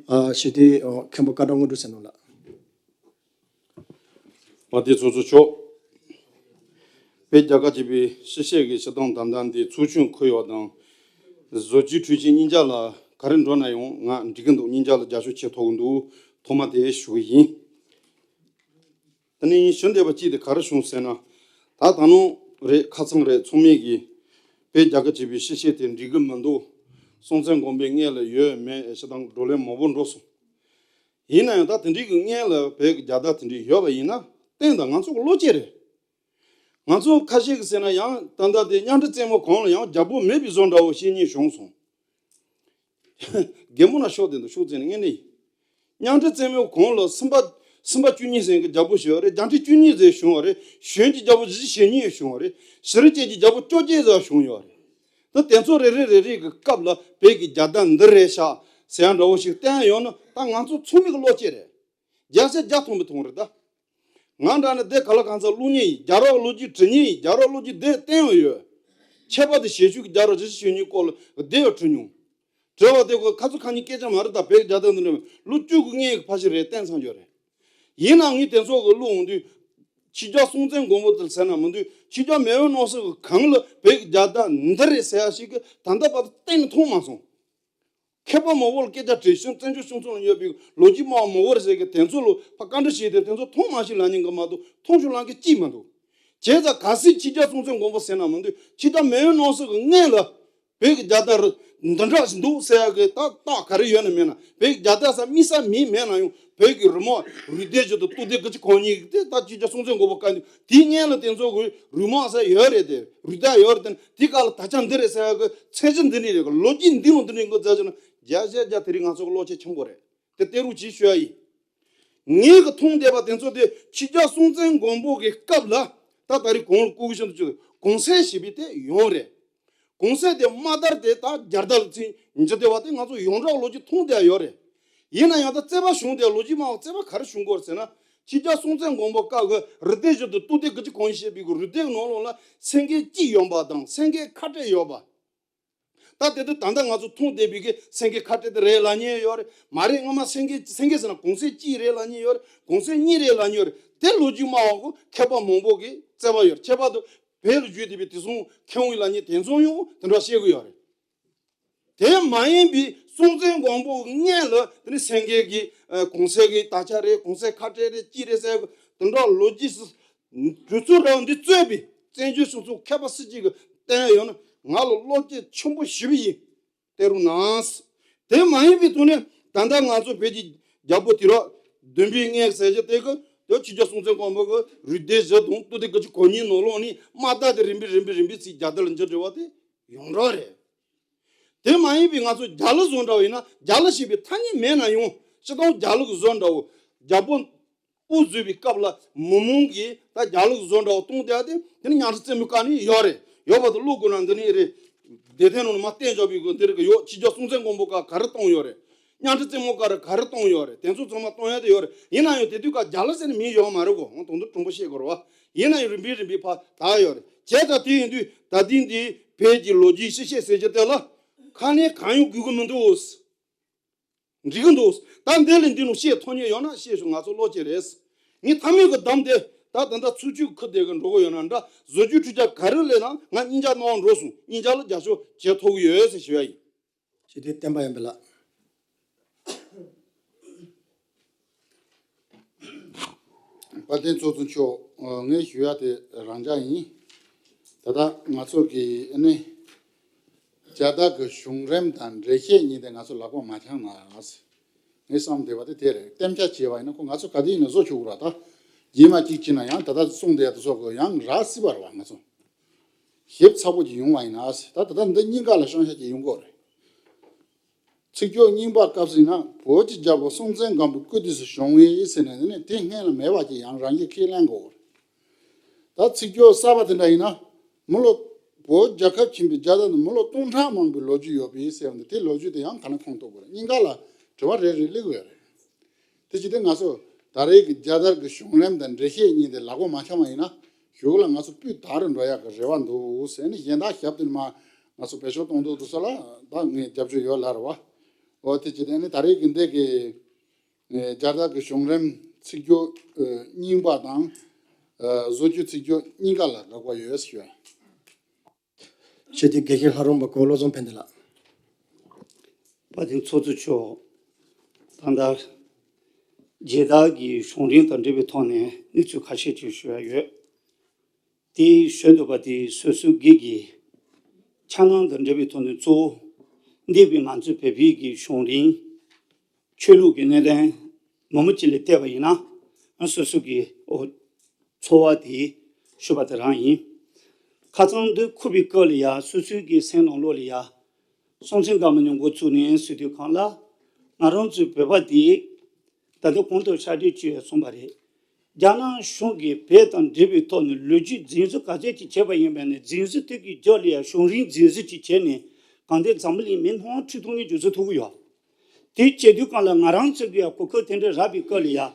ཨ་སྤྱི་འཐུས་ཨ་མཁན་པོ་བཀའ་དྲིན་དངོས་གྲུབ་བསོད་ནམས་ལགས། དཔལ་ལྡན་ཚོགས་གཙོ་མཆོག་བོད་རྒྱལ་ཁབ་ཀྱི་པའི་ཕྱི་བཤད་ཀྱི་སྤྱི་བཏང་དམ་དྲག་འདི་ཚོགས་ཆུང་ཁུར་ཡོད་དང་། བཟོ་བཅོས་འཕྲུལ་ཆས་གཉིས་ཆ་ལ་ག་རེ་འགྲོ་ན་ཡང་ང་འགྲིག་གི་འདུག་གཉིས་ཆ་ལ་རྒྱབ་སྐྱོར་བྱེད་ཐུབ་ཀྱི་འདུག་ཐོག་མ་དེ་ཞུ་གི་ཡིན། དེ་ནས་ངས་ཞུ་འདོད་པ་གཅིག་དེ་ག་རེ་བྱུང་ཟེར་ན། ད་ད་ནང་རེད། ཁ་སང་རེད། ཚང་མས་ཀྱི་བོད་རྒྱལ་ཁབ་ཀྱི་པའི་ཕྱི་བཤད་དེ་འགྲིག་གི་མི་འདུག་སྲོང་བཙན་སྒམ་པོའི་སྔོན་ལ་ཡོད་མེད་སྤྱི་བཏང་བགྲོ་གླེང་མང་པོ་འགྲོ་སོང་། ཡིན་ན་ཡང་ད་དེ་འདྲའི་གི་སྔོན་ལ་བོད་ཀྱི་རྒྱལ་དར་དེ་འདྲའི་ཡོད་པ་ཡིན་ན་བསྟན་དང་ང་ཚོ་གི་བློ་སྐྱེད་རེད། ང་ཚོ་ཁ་ཤས་ཀྱིས་ཟེར་ན་ཡང་ད་ལྟ་དེ་གཉའ་ཁྲི་བཙན་པོ་གོང་ལ་ཡང་རྒྱལ་པོ་མེད་པའི་བཟོ་འདྲ་བོ་བཤད་མཁན་བྱུང་སོང་། རྒན་མོ་ན་ཤོག་དེ་འདུག་ཤོག་ཟེར་ན་ངས་ནི། གཉའ་ཁྲི་བཙན་པོའི་གོང་ལ་སུམ་པ་སུམ་པ་བཅུ་གཉིས་ཟེར་གྱི་རྒྱལ་པོ་ཞིག་ཡོད་རེད། རྒྱ་ཁྲི་བཅུ་གཉིས་ཟེར་བྱུང་བ་རེད། གཞོན་གྱི་རྒྱལ་པོ་བཞི་བཅུ་ཞེ་གཉིས་བྱུང་བ་རེད། ཞི་རི་ཅན་གྱི་རྒྱལ་པོ་བཅོ་བརྒྱད་ཟེར་བྱུང་ཡོད་རེད། ད་དེ་ཚོ་རེ་རེ་རེ་རེ་གི་སྐབས་ལ་བོད་ཀྱི་རྒྱལ་དར་འདི་རེད་ཤག་ཟེར་ཡ་འདྲ་བོ་ཞིག་བསྟན་ཡོང་ན་ད་ང་ཚོ་ཚང་མའི་གི་བློ་སྐྱེད་རེད། བརྒྱ་ཆ་བརྒྱ་མཐོང་བའི་མཐོང་རེད་ད། ང་འདྲ་ནི་དེ་ག་ལ་གང་ཚ་བླུག་མཁན་ཡིན། རྒྱལ་རབས་ལོ་རྒྱུས་འབྲི་མཁན་ཡིན། རྒྱལ་རབས་ལོ་རྒྱུས་དེ་བསྟན་ཡོད་ཡོད། ཁྱད་པར་དུ་ཞེ་ཆུ་གི་རྒྱལ་རབས་བཞི་བཅུ་ཞེ་གཉིས་སྐོར་ལ་དེ་ཡོད་བྲིས་མྱོང་། དྲི་བ་དེ་ཁོ་ཁ་ཚོ་ཁ་ཉིན་སྐད་ཆ་མ་རེད་ད། བོད་ཀྱི་རྒྱལ་དར་འདི་འདྲ་ལོ་བཅུ་གི་སྔོན་གྱི་ཕལ་ཆེར་རེད་བསྟན་ཚང་རྒྱུ་རེད། ཡིན་ནའང་ངས་དེ་ཚོ་གི་བླུག་འོང་དུས། ཕྱི་རྒྱལ་སྲོང་བཙན་སྒམ་པོ་དེ་ཟེར་ན་མི་འདུག་ཕྱི་རྒྱལ་མེས་དབོན་རྣམ་གསུམ་གྱི་གང་ལ་བོད་ཀྱི་རྒྱལ་དར་འདི་རེད་ཟེར་ཡ་ཞིག་གི་ད་ལྟ་བར་དུ་གཏན་ནས་མཐོང་མ་སོང་། མཁས་པ་མང་པོ་ལ་སྐད་ཆ་དྲིས་ཤིང་བཙན་བྱོལ་སྤྱི་ཚོགས་ལ་ཡོད་པའི་ལོ་རྒྱུས་སྨྲ་བ་མང་པོ་རེད་ཟེར་གི་དེ་ཚོ་ལ་ཕར་བཀའ་འདྲི་བྱས་ཏེ་དེ་ཚོ་མཐོང་མ་ཤེས་ལབ་མཁན་གྱི་མ་གཏོགས་མཐོང་ཆོས་ལབ་མཁན་གཅིག་མི་འདུག་བྱས་ཙང་གལ་སྲིད་ཕྱི་རྒྱལ་སྲོང་བཙན་སྒམ་པོ་ཟེར་ན་མི་འདུག་ཕྱི་རྒྱལ་མེས་དབོན་རྣམ་གསུམ་གྱི་སྔོན་ལ་བོད་ཀྱི་རྒྱལ་དར་འདི་འདྲ་ཞིག་འདུག་ཟེར་ཡ་གི་ད་རྟགས་ག་རེ་ཡོད་ན་མེད་ན། བོད་ཀྱི་རྒྱལ་དར་ཟེར་དམིགས་བསལ་མིང་མེད་ན་ཡང་བོད་ཀྱི་རི་མོ་རུས་སྡེ་བཞི་དང་སྟོད་སྡེ་དགུ་བཅུ་གོ་གཉིས་དེ་ད་ཕྱི་རྒྱལ་སྲོང་བཙན་སྒམ་པོ་བཀའ་འདུས་དེའི་སྔོན་ལ་དེ་ཚོ་གི་རུས་མ་ཟེར་ཡོད་རེད་དེ། རུས་དར་ཡོད་རེད་དེ། དེ་ག་ལ་ད་ཆ་འདི་རེད་ཟེར་ཡ་གི་ཚད་གཞི་འདི་འདྲ་རེད། ལོ་རྒྱུས་འདི་ལོ་འདི་འདྲ་གི་མཛད་ཅེ་ན་བརྒྱ་ཆ་བརྒྱ་དེ་རིང་ང་ཚོ་གི་བློ་ཁེལ་ཆེན་པོ་རེད། དེ་གཏན་རུ་ཅིག་ཞུ་ཡ་ཡིན། ངེད་ཀྱི་མཐོང་བསྡད་པ་དེ་ཚོ་དེ་ཕྱི་རྒྱལ་སྲོང་བཙན་སྒམ་པོ་གི་སྐབས་ལ་ད་ད་རེས་གོང་ལ་བཀོད་ཀྱི་བཞིན་དུ་གོང་གསལ་ཞེས་པའི་དེ་ཡོང་རེད། གོང་གསལ་དེ་དམའ་དར་དེ་ད་རྒྱལ་དར་ཚིག་འཇི་དེ་བ་དེ་ང་ཚོ་ཡོངས་གྲགས་ལོ་རྒྱུས་མཐོང་བསྡད་ཡོད་རེད། ཡིན་ན་ཡང་ད་བརྩེ་བ་བྱུང་དེ་ལོ་རྒྱུས་མང་བ་བརྩེ་བ་ག་རེ་བྱུང་དགོས་ཟེར་ན། ཕྱི་རྒྱལ་སྲོང་བཙན་སྒམ་པོ་སྐབས་ཀྱི་རུ་སྡེ་བཞི་དུ་སྟོད་སྡེ་དགུ་བཅུ་གོ་གཉིས་བཤད་པའི་གི་རུ་སྡེ་གི་ནང་ལོགས་ལ་སེང་གེ་གཅིག་ཡོད་པ་དང་སེང་གེ་ཁ་སྤྲད་ཡོད་པ། ད་དེ་དུས་ད་ལྟ་ང་ཚོ་མཐོང་བསྡད་པའི་གི་སེང་གེ་ཁ་སྤྲད་དེ་རེད་ལབ་མཁན་ཡོད་རེད། མ་རེད། སྔ་མ་སེང་གེ་སེང་གེ་ཟེར་ན་གོང་གསལ་གཅིག་རེད་ལབ་མཁན་ཡོད་རེད། གོང་གསལ་གཉིས་རེད་ལབ་མཁན་ཡོད་རེད། དེ་ལོ་རྒྱུས་སྨྲ་བ་གི་མཁས་པ་མང་པོ་གི་བརྩེ་བ་ཡོད་རེད། ཁྱད་པར་དུ་བོད་ལ་བརྒྱུད་བསྡད་པའི་དེ་སོང་མཁས་དབང་ལབ་མཁན་དེ་ཚོ་ཡང་དེ་འདྲ་བཤད་གི་ཡོད་རེད། དེ་མ་ཡིན་པའི་སྲོང་བཙན་སྒམ་པོ་སྔོན་ལ་དེ་ནི་སེང་གེ་གི་ཨ་གོང་གསལ་གི་དར་ཆ་རེད། གོང་གསལ་ཁ་སྤྲད་རེད། གཅིག་རེད་ཟེར་གི་དེ་འདྲ་ལོ་རྒྱུས་སུ་དུས་ཚོད་རང་འདི་གཙོས་པའི་བཙན་བྱོལ་སྤྱི་ཚོགས་མཁས་པ་སུ་གཅིག་གིས་བསྟན་ཡོད་ན་ང་ལ་བློ་སྐྱེད་ཆེན་པོ་ཞེ་པོ་ཡིན། བསྟན་རོགས་གནང་། དེ་མ་ཡིན་པའི་ཐོག་ནས་ད་ལྟ་ང་ཚོ་བོད་ཀྱི་རྒྱལ་པོ་དུས་རབས་བདུན་པའི་སྔོན་ཟེར་གྱི་དེ་གི་དེ་ཕྱི་རྒྱལ་སྲོང་བཙན་སྒམ་པོ་གི་རུ་སྡེ་བཞི་དང་སྟོད་སྡེ་དགུ་བཅུ་གོ་གཉིས་ནང་ལོགས་ནས་དམའ་དར་དེ་རིམ་པས་རིམ་པས་རིམ་པས་ཚིག་རྒྱལ་དར་ལ་འགྱུར་འགྲོ་བ་དེ་ཡོངས་གྲགས་རེད། དེ་མ་ཡིན་པའི་ང་ཚོ་རྒྱ་ལོ་བཟོ་འདྲ་བོ་ཡིན་ན་རྒྱ་ལོ་ཞེས་པའི་ཐ་སྙད་མེད་ན་ཡང་སྤྱིར་བཏང་རྒྱ་ལོ་གི་བཟོ་འདྲ་བོ། རྒྱལ་པོ་དབུ་བཟོས་པའི་སྐབས་ལ་མི་མང་གིས་ད་རྒྱ་ལོ་གི་བཟོ་འདྲ་བོ་གཏོང་བསྡད་དེ་དེ་ནི་གཉའ་ཁྲི་བཙན་པོའི་སྐབས་ནས་ཡོད་རེད། ཡོད་པ་དང་ཀློག་དགོས་ན་འདི་ནས་རེད། སྡེ་ཚན་ནང་ནས་མར་བསྟན་འཇོག་པའི་སྐོར་འདི་རིགས་ཡོད། ཕྱི་རྒྱལ་སྲོང་བཙན་སྒམ་པོ་སྐབས་ག་རེ་གཏོང་ཡོད་རེད། གཉའ་ཁྲི་བཙན་པོ་སྐབས་རེ་ག་རེ་གཏོང་ཡོད་རེད། དེ་ཚོ་ཚང་མ་གཏོང་ཡ་དེ་ཡོད་རེད། ཡིན་ན་ཡང་དེ་དུས་སྐབས་རྒྱ་ལོ་ཟེར་ནས་མིང་ཡོད་མ་རེད་གོ། ང་དོན་དུ་དྲང་པོ་བཤད་དགོས་རེད་བ། ཡིན་ན་ཡང་རིམ་པས་རིམ་པས་ཕར་དར་ཡོད་རེད། བྱས་ཙང་དེ་ཡིན་དུས་ད་ལྟའི་འདི་བོད་ཀྱི་ལོ་རྒྱུས་སྤྱི་བཤད་ཟེར་རྒྱུ་དེ་ལ་ཁ་ནས་གང་ཡང་དགོས་ཀྱི་མི་འདུག། འགྲིག་གི་འདུག། ད་འདི་ལས་འདི་ནང་བཤད་ཐུབ་མཁན་ཡོད་ན་བཤད་ཤོག། ང་ཚོ་ཀློག་ཀྱི་རེད། ངས་ཐ་མའི་གི་བདམས་ཏེ་ད་ད་ལྟ་ཚུར་ཆུད་ཁུར་དེ་གི་འགྲོ་གི་ཡོད་ན་འདྲ། བཟོ་བཅོས་འཕྲུལ་ཆས་ག་རེ་སླེབས་ན་ང་སྙིང་རྗེ་གནང་བ་འགྲོ་སོང་། སྙིང་རྗེ་ལ་རྒྱབ་སྐྱོར་བྱེད་ཐུབ་ཀྱི་ཡོད་ཟེར་ཞུ་ཡ་ཡིན། ཞེས་དེ་བསྟན་པ་ཡིན་པ་ལགས། དཔལ་ལྡན་ཚོགས་གཙོ་མཆོག། ངས་ཞུ་ཡ་དེ་རང་འཇགས་ཡིན། ད་ལྟ་ང་ཚོ་གི་ཨ་ནི་རྒྱལ་དར་གྱི་བྱུང་རིམ་དང་འགྲེལ་བཤད་གཉིས་དེ་ང་ཚོ་ལག་པ་མ་འཆང་ན། ངས་བསམ་བསྡད་པ་དེ་དེ་རེད། གཏན་འཇགས་བྱས་པ་ཡིན་ན་ཁོ་ང་ཚོ་ག་དུས་ཡིན་ན་བཟོ་ཆོག་གི་རེད། ད་རྗེས་མ་གཅིག་བྱས་ན་ཡང་ད་ལྟ་གསུངས་བསྡད་ཡ་དེ་ཚོ་གི་ཡང་རག་སྲིད་པ་རེད་བ། ང་ཚོ་ཞིབ་ཚགས་པོ་ཅིག་ཡོང་བ་ཡིན་ན། ད་ད་ལྟ་འདི་གཉིས་ཀ་ལ་བཤད་བཤད་ཅིག་ཡོང་གི་རེད། ཚིག་སྦྱོར་རྙིང་པ་སྐབས་སུ་ཡིན་ན་བོད་ཀྱི་རྒྱལ་པོ་སྲོང་བཙན་སྒམ་པོའི་སྐུ་དུས་སུ་བྱུང་བའི་ཟེར་ནས་ནི་དེ་སྔོན་ལ་མེད་པ་ཅིག་ཡང་རང་གིས་ཁས་ལེན་དགོས། ད་ཚིག་སྦྱོར་གསར་པ་དེ་འདྲ་ཡིན་ན་མི་ལོ། བོད་རྒྱལ་ཁབ་ཆེན་པོའི་རྒྱལ་དར་ནི་མི་ལོ་སྟོང་ཕྲག་མང་པོའི་ལོ་རྒྱུས་ཡོད་པས་ཟེར་བ་འདི་དེ་ལོ་རྒྱུས་དེ་ཡང་ག་ལ་ཁུངས་གཏུགས་དགོས་རེད། གཉིས་ཀ་ལ་དྲི་བ་རེ་རེ་སླེབས་ཡོད་རེད། དེ་བྱས་ཏེ་ང་ཚོ་ད་རེས་ཀྱི་རྒྱལ་དར་གྱི་བྱུང་རིམ་དང་འགྲེལ་བཤད་གཉིས་དེ་ལག་པ་མ་འཆང་བ་ཡིན་ན་གཞུག་ལ་ང་ཚོ་སྤུས་དག་རུ་འགྲོ་ཡག་གི་རེ་བ་འདུག་ཟེར་ནས་གཞན་དག་ཞབས་དེ་མ་ང་ཚོ་བེད་སྤྱོད་གཏོང་འདོད་འདུག་ས་ལ་ད་ངས་རྒྱབ་སྐྱོར་ཡོད་ལབ་རེད་བ། འོ་དེ་བྱས་ཏེ་ནི་ད་རེས་ཀྱི་འདི་གི་རྒྱལ་དར་གྱི་བྱུང་རིམ་ཚིག་སྦྱོར་རྙིང་པ་དང་བཟོ་བཅོས་ཚིག་སྦྱོར་གཉིས་ཀ་ལ་དགག་པ་ཡོད་ཞུ་བ་ཡིན། ཞུ་དེ་དགེ་བཤེས་ལྷ་རམས་པ་གོ་བློ་བཟང་ཕན་བདེ་ལགས། དཔལ་ལྡན་ཚོགས་གཙོ་མཆོག། ད་ལྟ་རྒྱལ་དར་གྱི་བྱུང་རིམ་དང་འབྲེལ་བའི་ཐོག་ནས་གནས་ཚུལ་ཁ་ཤས་ཅིག་ཞུ་ཡ་ཡོད། དེའི་ཞུ་འདོད་པ་དེ་སོ་སོའི་སྒེར་གྱི་འཆར་སྣང་དང་འབྲེལ་བའི་ཐོག་ནས་གཙོ་བོ་འདས་པའི་ང་ཚོའི་བོད་པའི་གི་བྱུང་རིམ། ཆོས་ལུགས་ཀྱི་གནས་སྟངས་མང་པོ་ཅིག་ལ་བལྟས་པ་ཡིན་ན་སོ་སོ་གི་ཨོ་ཚོར་བ་དེ་ཞུ་བ་དེ་རང་ཡིན། ཁ་སང་འདི་འཁོད་པའི་སྐབས་ལ་ཡ་སོ་སོའི་གི་སེམས་ནང་ལོགས་ལ་ཡ་སྲོང་བཙན་སྒམ་པོ་ནས་འགོ་བཙུགས་ནས་ཟེར་དུས་སྒང་ལ་ང་རང་ཚོའི་བོད་པ་དེ་ད་ལྟ་གོང་དུ་ཕྱག་བྲིས་ཅིག་གསུངས་པ་རེད། རྒྱ་ནག་གཞུང་གིས་བོད་དང་འབྲེལ་བའི་ཐོག་ནས་ལོ་རྒྱུས་འཛིན་བཟུང་ག་ཚད་ཅིག་བྱས་པ་ཡིན་པ་ནས་འཛིན་བཟུང་དེ་གི་རྒྱབ་ལ་ཡ་བྱུང་རིམ་འཛིན་བཟུང་ཅིག་བྱས་ནས་གང་ལྟར་འཛམ་བུ་གླིང་མི་སྣ་ཁྲི་སྟོང་ཉིས་བརྒྱ་བཟོ་ཐུབ་ཀྱི་ཡོད། དེ་བྱེད་དུས་སྒང་ལ་ང་རང་ཚོ་གི་ཡང་གོ་སྐབས་དེ་འདྲ་རག་པའི་སྐབས་ལ་ཡང་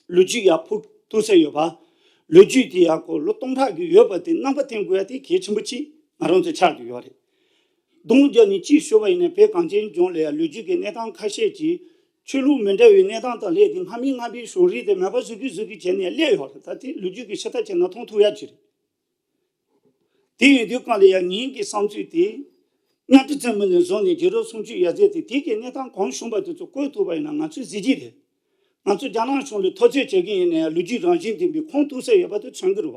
ལོ་རྒྱུས་ཡར་ཕུག་ཐུབ་ས་ཡོད་པ། ལོ་རྒྱུས་དེ་ཡང་ཁོ་ལོ་སྟོང་ཕྲག་གི་ཡོད་པ་དེ་རྣམ་པ་བསྟན་དགོས་ཡ་དེ་གལ་ཆེན་པོ་ཅིག་ང་རང་ཚོ་ཆགས་བསྡད་ཡོད་རེད། གདོང་བརྒྱབ་ནས་ཅིག་ཞུ་བ་ཡིན་ན་བོད་གངས་ཅན་ལྗོངས་ལ་ཡང་ལོ་རྒྱུས་ཀྱི་གནས་སྟངས་ཁ་ཤས་ཀྱིས་ཆོས་ལུགས་མི་འདྲ་བའི་གནས་སྟངས་དང་སླེབས་ཏེ་སྔ་མིན་སྔ་མིན་བྱུང་རིམ་དེ་མེད་པ་བཟོ་གི་བཟོ་གི་བྱས་ནས་སླེབས་ཡོད་རེད། ད་དེ་ལོ་རྒྱུས་ཀྱི་ཤེས་ཐབས་བྱས་ན་མཐོང་ཐུབ་ཡ་ཅིག་རེད། དེ་ཡིན་དུས་སྒང་ལ་ཡང་ངེད་ཀྱི་བསམ་ཚུལ་དེ། གཉའ་ཁྲི་བཙན་པོ་ནས་བཟུང་ནས་རྒྱལ་རབས་སུམ་ཅུ་ཡར་མཛད་དེ་དེ་གའི་གནས་སྟངས་གང་བྱུང་བ་དེ་ཚོ་བཀོད་ཐུབ་པ་ཡིན་ན་ང་ཚོའི་གཟི་བརྗིད་རེད། ང་ཚོ་རྒྱ་ནག་གཞུང་ལ་ཐུགས་རྗེ་ཆེ་གི་ཡིན་ནའི་ལོ་རྒྱུས་རང་བཞིན་ལྡན་པའི་ཁུངས་གཏུགས་ས་ཡོད་པ་དེ་མཚོན་གྱི་རེད་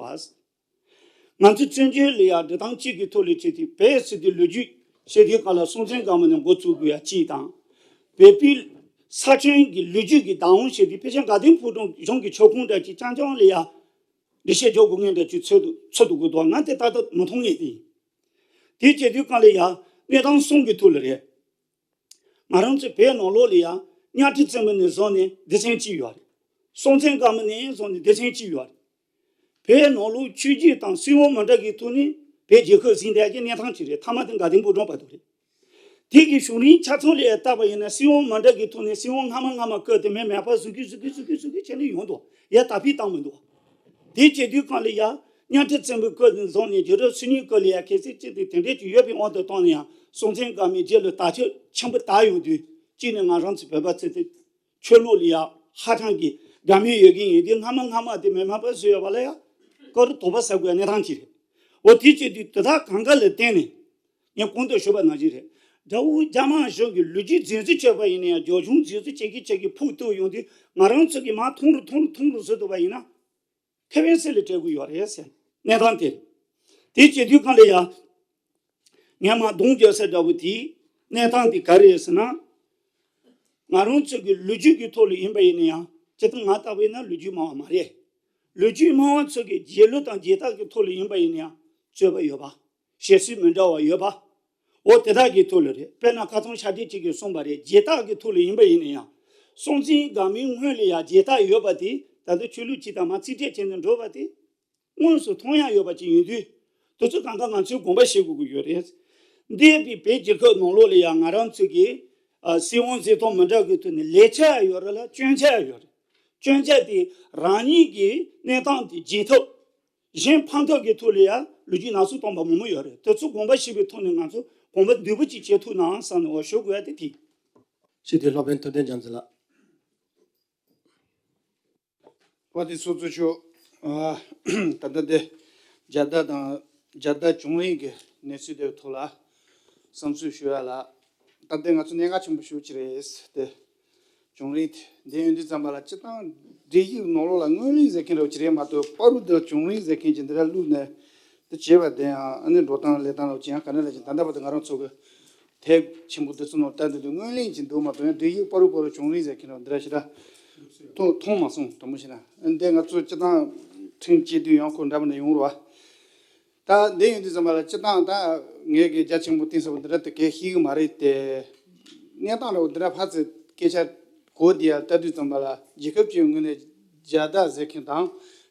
བ། ང་ཚོ་བཙན་བྱོལ་ལ་ཡང་འབྲི་སྟངས་གཅིག་གི་ཐོག་ལ་བྱས་ཏེ་བོད་ཟེར་དུས་ལོ་རྒྱུས་བཤད་དུས་སྒང་ལ་སྲོང་བཙན་སྒམ་པོ་ནས་འགོ་བཙུགས་དགོས་ཡ་གཅིག་དང་། བོད་པའི་ས་ཁྱོན་གྱི་ལོ་རྒྱུས་ཀྱི་བདག་དབང་བཤད་དུས་ཕལ་ཆེར་དགའ་ལྡན་ཕོ་བྲང་གཞུང་གི་ཆོལ་ཁོངས་འདྲ་ཅིག་རྐྱང་རྐྱང་ལ་ཡང་འགྲེལ་བཤད་རྒྱག་དགོས་ངེས་འདྲ་ཅིག་ཚོད་དུ་ཚོད་དུ་དགོས་འདུག་ང་དེ་ཏག་ཏག་མི་མཐོང་ངེས་དེ་ཡིན། དེ་བྱེད་དུས་སྒང་ལ་ཡང་གནས་སྟངས་གསུམ་གྱི་ཐོག་ལ་རེད། ང་རང་ཚོའི་བོད་ནང་ལོགས་ལ་ཡང་གཉའ་ཁྲི་བཙན་པོ་ནས་བཟུང་ནས་སྡེ་ཚན་གཅིག་ཡོད་རེད། སྲོང་བཙན་སྒམ་པོ་ནས་བཟུང་ནས་སྡེ་ཚན་གཅིག་ཡོད་རེད། བོད་ནང་ལོགས་ཆོས་བརྒྱུད་དང་སྲིད་དབང་མི་འདྲ་གི་ཐོག་ནས་བོད་རྒྱལ་ཁབ་ཟིན་བསྡད་ཀྱི་གནས་སྟངས་ཅིག་རེད། མཐའ་མ་དེ་དགའ་ལྡན་ཕོ་བྲང་བར་དུ་རེད། དེ་གི་བྱུང་རིམ་ཆ་ཚང་ལ་ཡ་བལྟས་པ་ཡིན་ན། སྲིད་དབང་མི་འདྲ་གི་ཐོག་ནས་སྲིད་དབང་སྔ་མ་སྔ་མ་བསྐོས་ཏེ་མེ་མེ་ཕར་བཟོ་གི་བཟོ་གི་བཟོ་གི་བཟོ་གི་བྱས་ནས་ཡོང་འདུག། ཡ་དར་སྤེལ་བཏང་མི་འདུག། དེ་བྱེད་དུས་གང་ལ་ཡ་གཉའ་ཁྲི་བཙན་པོའི་སྐབས་ནས་བཟུང་ནས་རྒྱལ་རབས་བཅུ་གཉིས་སྐབས་ལ་ཡ་གལ་སྲིད་ཅིག་དེ་དེ་འདྲས་ཀྱི་ཡོད་པའི་དབང་དུ་བཏང་ན་ཡང་། སྲོང་བཙན་སྒམ་པོའི་རྗེས་ལ་དར་ཁྱབ་ཆེན་པོ་དར་ཡོང་དུས། གཅིག་ནས་ང་རང་ཚོ་བོད་པ་ཚོ་དེ་ཆོས་ལུགས་ལ་ཡ་ཧ་ཅང་གི་དགའ་མོས་ཡོད་མཁན་ཡིན་དུས། སྔ་མ་སྔ་མ་དེ་མེ་མེ་ཕར་བཟོས་ཡོད་པ་ལ་ཡ་དཀར་པོ་དོགས་པ་ཟ་དགོས་གནས་སྟངས་ཅིག་རེད། འོ་དེ་བྱེད་དུས་དེ་དག་གང་ག་ལ་བརྟེན་ནས། ངས་གོང་དུ་ཞུས་པ་ནང་བཞིན་རེད། དགྲ་བོ་རྒྱ་དམར་གཞུང་གི་ལོ་རྒྱུས་རྫུན་བཟོ་བྱས་པ་ཡིན་ན་ཡང་། རྒྱབ་ལྗོངས་རྫུན་བཟོ་བྱེད་ཀྱི་བྱེད་ཀྱི་ཕུགས་གཏུགས་ཡོང་དུས། ང་རང་ཚོ་གིས་མར་ཐོང་རུ་ཐོང་རུ་ཐོང་རུ་བཟོ་ཐུབ་པ་ཡིན་ན། ཁེ་ཕན་སུ་ལ་སྤྲད་དགོས་ཡོད་རེད་ཟེར་གནས་སྟངས་དེ་རེད། དེ་བྱེད་དུས་གང་ལ་ཡ། ངས་མར་གདོང་བརྒྱབ་ས་འདྲ་བོ་དེའི་གནས་སྟངས་དེ་ག་རེ་རེད་ཟེར་ན། ང་རང་ཚོ་གི་ལོ་རྒྱུས་ཀྱི་ཐོག་ལ་ཡིན་པ་ཡིན་ན་ཡང་། སྤྱིར་བཏང་ང་ལྟ་བུ་ཡིན་ན་ལོ་རྒྱུས་སྨྲ་བ་མ་རེད། ལོ་རྒྱུས་སྨྲ་བ་ཚོ་གི་རྗེས་ལུས་དང་རྗེས་ཐག་གི་ཐོག་ལ་ཡིན་པ་ཡིན་ན་ཡང་རྩོད་པ་ཡོད་པ། བཤད་སྲོལ་མི་འདྲ་བ་ཡོད་པ། འོ་དེ་དག་གི་ཐོག་ལ་རེད། དཔེར་ན་ཁ་སང་ཤར་སྒྲེང་གཅིག་གིས་གསུངས་པ་རེད། རྗེས་ཐག་གི་ཐོག་ལ་ཡིན་པ་ཡིན་ན་ཡང་། སྲོང་བཙན་སྒམ་པོའི་སྔོན་ལ་ཡང་རྗེས་ཐག་ཡོད་པ་དེ། ད་ལྟ་ཆོས་ལུགས་གཅིག་དང་མར་རྩིས་སྤྲད་བྱས་ནས་འགྲོ་བ་དེ་དངོས་སུ་མཐོང་ཡ་ཡོད་པ་ཅིག་ཡིན་དུས། དེ་ཚོ་གང་ག་ང་ཚོས་དགོངས་པ་བཞེས་དགོས་ཀྱི་ཡོད་རེད། འདས་པའི་བོད་རྒྱལ་ཁབ་ནང་ལོགས་ལ་ཡང་ང་རང་ཚོ་གི་ཨ་སྲིད་དབང་འཛིན་སྟངས་མི་འདྲ་གི་ཐོག་ནས་ལེགས་ཆ་ཡང་ཡོད་རེད་ལ། སྐྱོན་ཆ་ཡང་ཡོད་རེད། སྐྱོན་ཆ་དེ་རང་ཉིད་ཀྱི་གནས་སྟངས་དེ་བརྗེད་ཐབས། གཞན་ཕམ་ཐབས་ཀྱི་ཐོག་ལ་ཡང་ལོ་རྒྱུས་ནག་བསུབ་བཏང་པ་མང་པོ་ཡོད་རེད། དེ་ཚོ་དགོངས་པ་བཞེས་པའི་ཐོག་ནས་ང་ཚོ་དགོངས་པ་འདུས་པ་ཅིག་བྱེད་ཐུབ་ན་བསམ་ནས་འོ་ཞུ་དགོས་ཡ་དེ་དེ། ཞུ་དེ་སློབ་དཔོན་ཐུབ་བསྟན་རྒྱ་མཚོ་ལགས། བ་དེ་སོ་སོ་ཆོ། ཨ། ད་ལྟ་དེ་རྒྱལ་དར་དང་རྒྱལ་དར་བྱུང་རིམ་གྱི་གནས་ཚུལ་དེའི་ཐོག་ལ་བསམ་ཚུལ་ཞུ་ཡ་ལ། ད་ལྟ་ང་ཚོ་གནད་འགག་ཆེན་པོ་ཞེ་པོ་ཅིག་རེད་དེ། བྱུང་རིམ་དེ་འདི་ཡོང་དུས་ཙམ་པ་ལ། སྤྱིར་བཏང་སྒྲིག་གཞིའི་ནང་ལོགས་ལ་སྔོན་གླེང་ཟེར་མཁན་རེ་ཅིག་རེད་མ་གཏོགས། བར་དུ་བྱུང་རིམ་ཟེར་མཁན་ཅིག་འདི་འདྲ་བླུགས་ནས་འདི་བྱས་པ་དེ་ཡང་། ཨ་ནི་འགྲོ་སྟངས་ལས་སྟངས་རེ་ཅིག་ཡང་ག་འདྲ་རེ་ཅིག་ད་ལྟ་བར་དུ་ང་རང་ཚོ་གི་དེབ་ཆེན་པོ་འདི་ཚོ་ནང་ལྟ་འདི་དུས་སྔོན་གླེང་ཅིག་འདུག་མ་གཏོགས། ཡང་སྒྲིག་གཞི་བར་དུ་བར་དུ་བྱུང་རིམ་ཟེར་མཁན་རེ་འདི་འདྲ་ཞེ་དྲག་མཐོང་མཐོང་མ་སོང་། དྲང་པོ་བཤད་ན། འདི་ང་ཚོ་སྤྱིར་བཏང་ཁྲིམས་བཅད་དུས་ཡང་ཁོ་འདྲ་མི་འདྲ་ཡོང་རེད་བ། ད་འདི་ཡོང་དུས་ཙམ་པ་ལ། སྤྱིར་བཏང་ད་ངས་གི་རྒྱ་ཆེན་པོ་གཏིང་ཟབ་པོ་འདི་འདྲ་དེ་གས་ཤེས་གི་མ་རེད་དེ། གནས་སྟངས་རེ་འདི་འདྲ་ཕར་ཚུར་སྐད་ཆ་གོ་བསྡད་ཡ་ལྟ་དུས་ཙམ་པ་ལ། རྒྱལ་ཁབ་ཀྱི་ངོས་ནས་རྒྱལ་དར་ཟེར་མཁན་དང་།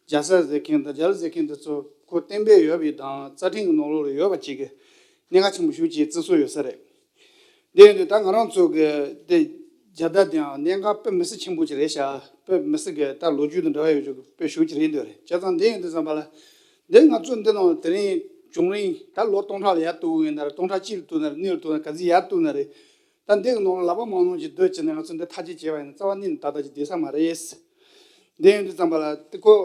རྒྱལ་ས་ཟེར་མཁན་དང་། རྒྱལ་གླུ་ཟེར་མཁན་འདི་ཚོ་ཁོ་གཏན་འབེབས་ཡོད་པའི་དང་། རྩ་ཁྲིམས་ཀྱི་ནང་ལོགས་ལ་ཡོད་པ་ཅིག་གི་གནད་འགག་ཆེན་པོ་ཞེ་པོ་ཅིག་བརྩི་སྲོལ་ཡོད་ས་རེད། དེ་ཡིན་དུས་ད་ང་རང་ཚོ་གི་དེ་རྒྱལ་དར་དེའང་གནད་འགག་དཔེ་མི་སྲིད་ཆེན་པོ་ཅིག་རེད་ཤག། དཔེ་མི་སྲིད་གི་ད་ལོ་རྒྱུས་དང་འབྲེལ་བ་ཡོད་ཅོག་གི་དཔེ་ཞེ་པོ་ཅིག་རེད་འདོད་རེད། བྱས་ཙང་འདི་ཡིན་དུས་ཙམ་པ་ལ། འདི་ང་ཚོ་འདི་ནང་དེ་རིང་བྱུང་རིམ་ད་ལོ་སྟོང་ཕྲག་ལ་ཡར་གཏུགས་ཡིན་ན་རེད། སྟོང་ཕྲག་གཅིག་ལ་གཏུགས་ན་རེད། གཉིས་ལ་གཏུགས་ན་རེད། ག་ཚོད་ཡར་གཏུགས་ན་རེད། ད་འདི་གི་ནང་ལ་ལག་པ་མང་ཉུང་ཅིག་སྡོད་བྱས་ནས་ང་ཚོ་འདི་ཐག་གཅོད་བྱས་པ་ཡིན་ན་རྩ་བ་ཉིད་ནས་ཏག་ཏག་ཅིག་བསྡད་ས་མ་རེད། འདི་ཡིན་དུས་ཙམ་པ་ལ་དེ་ཁོ་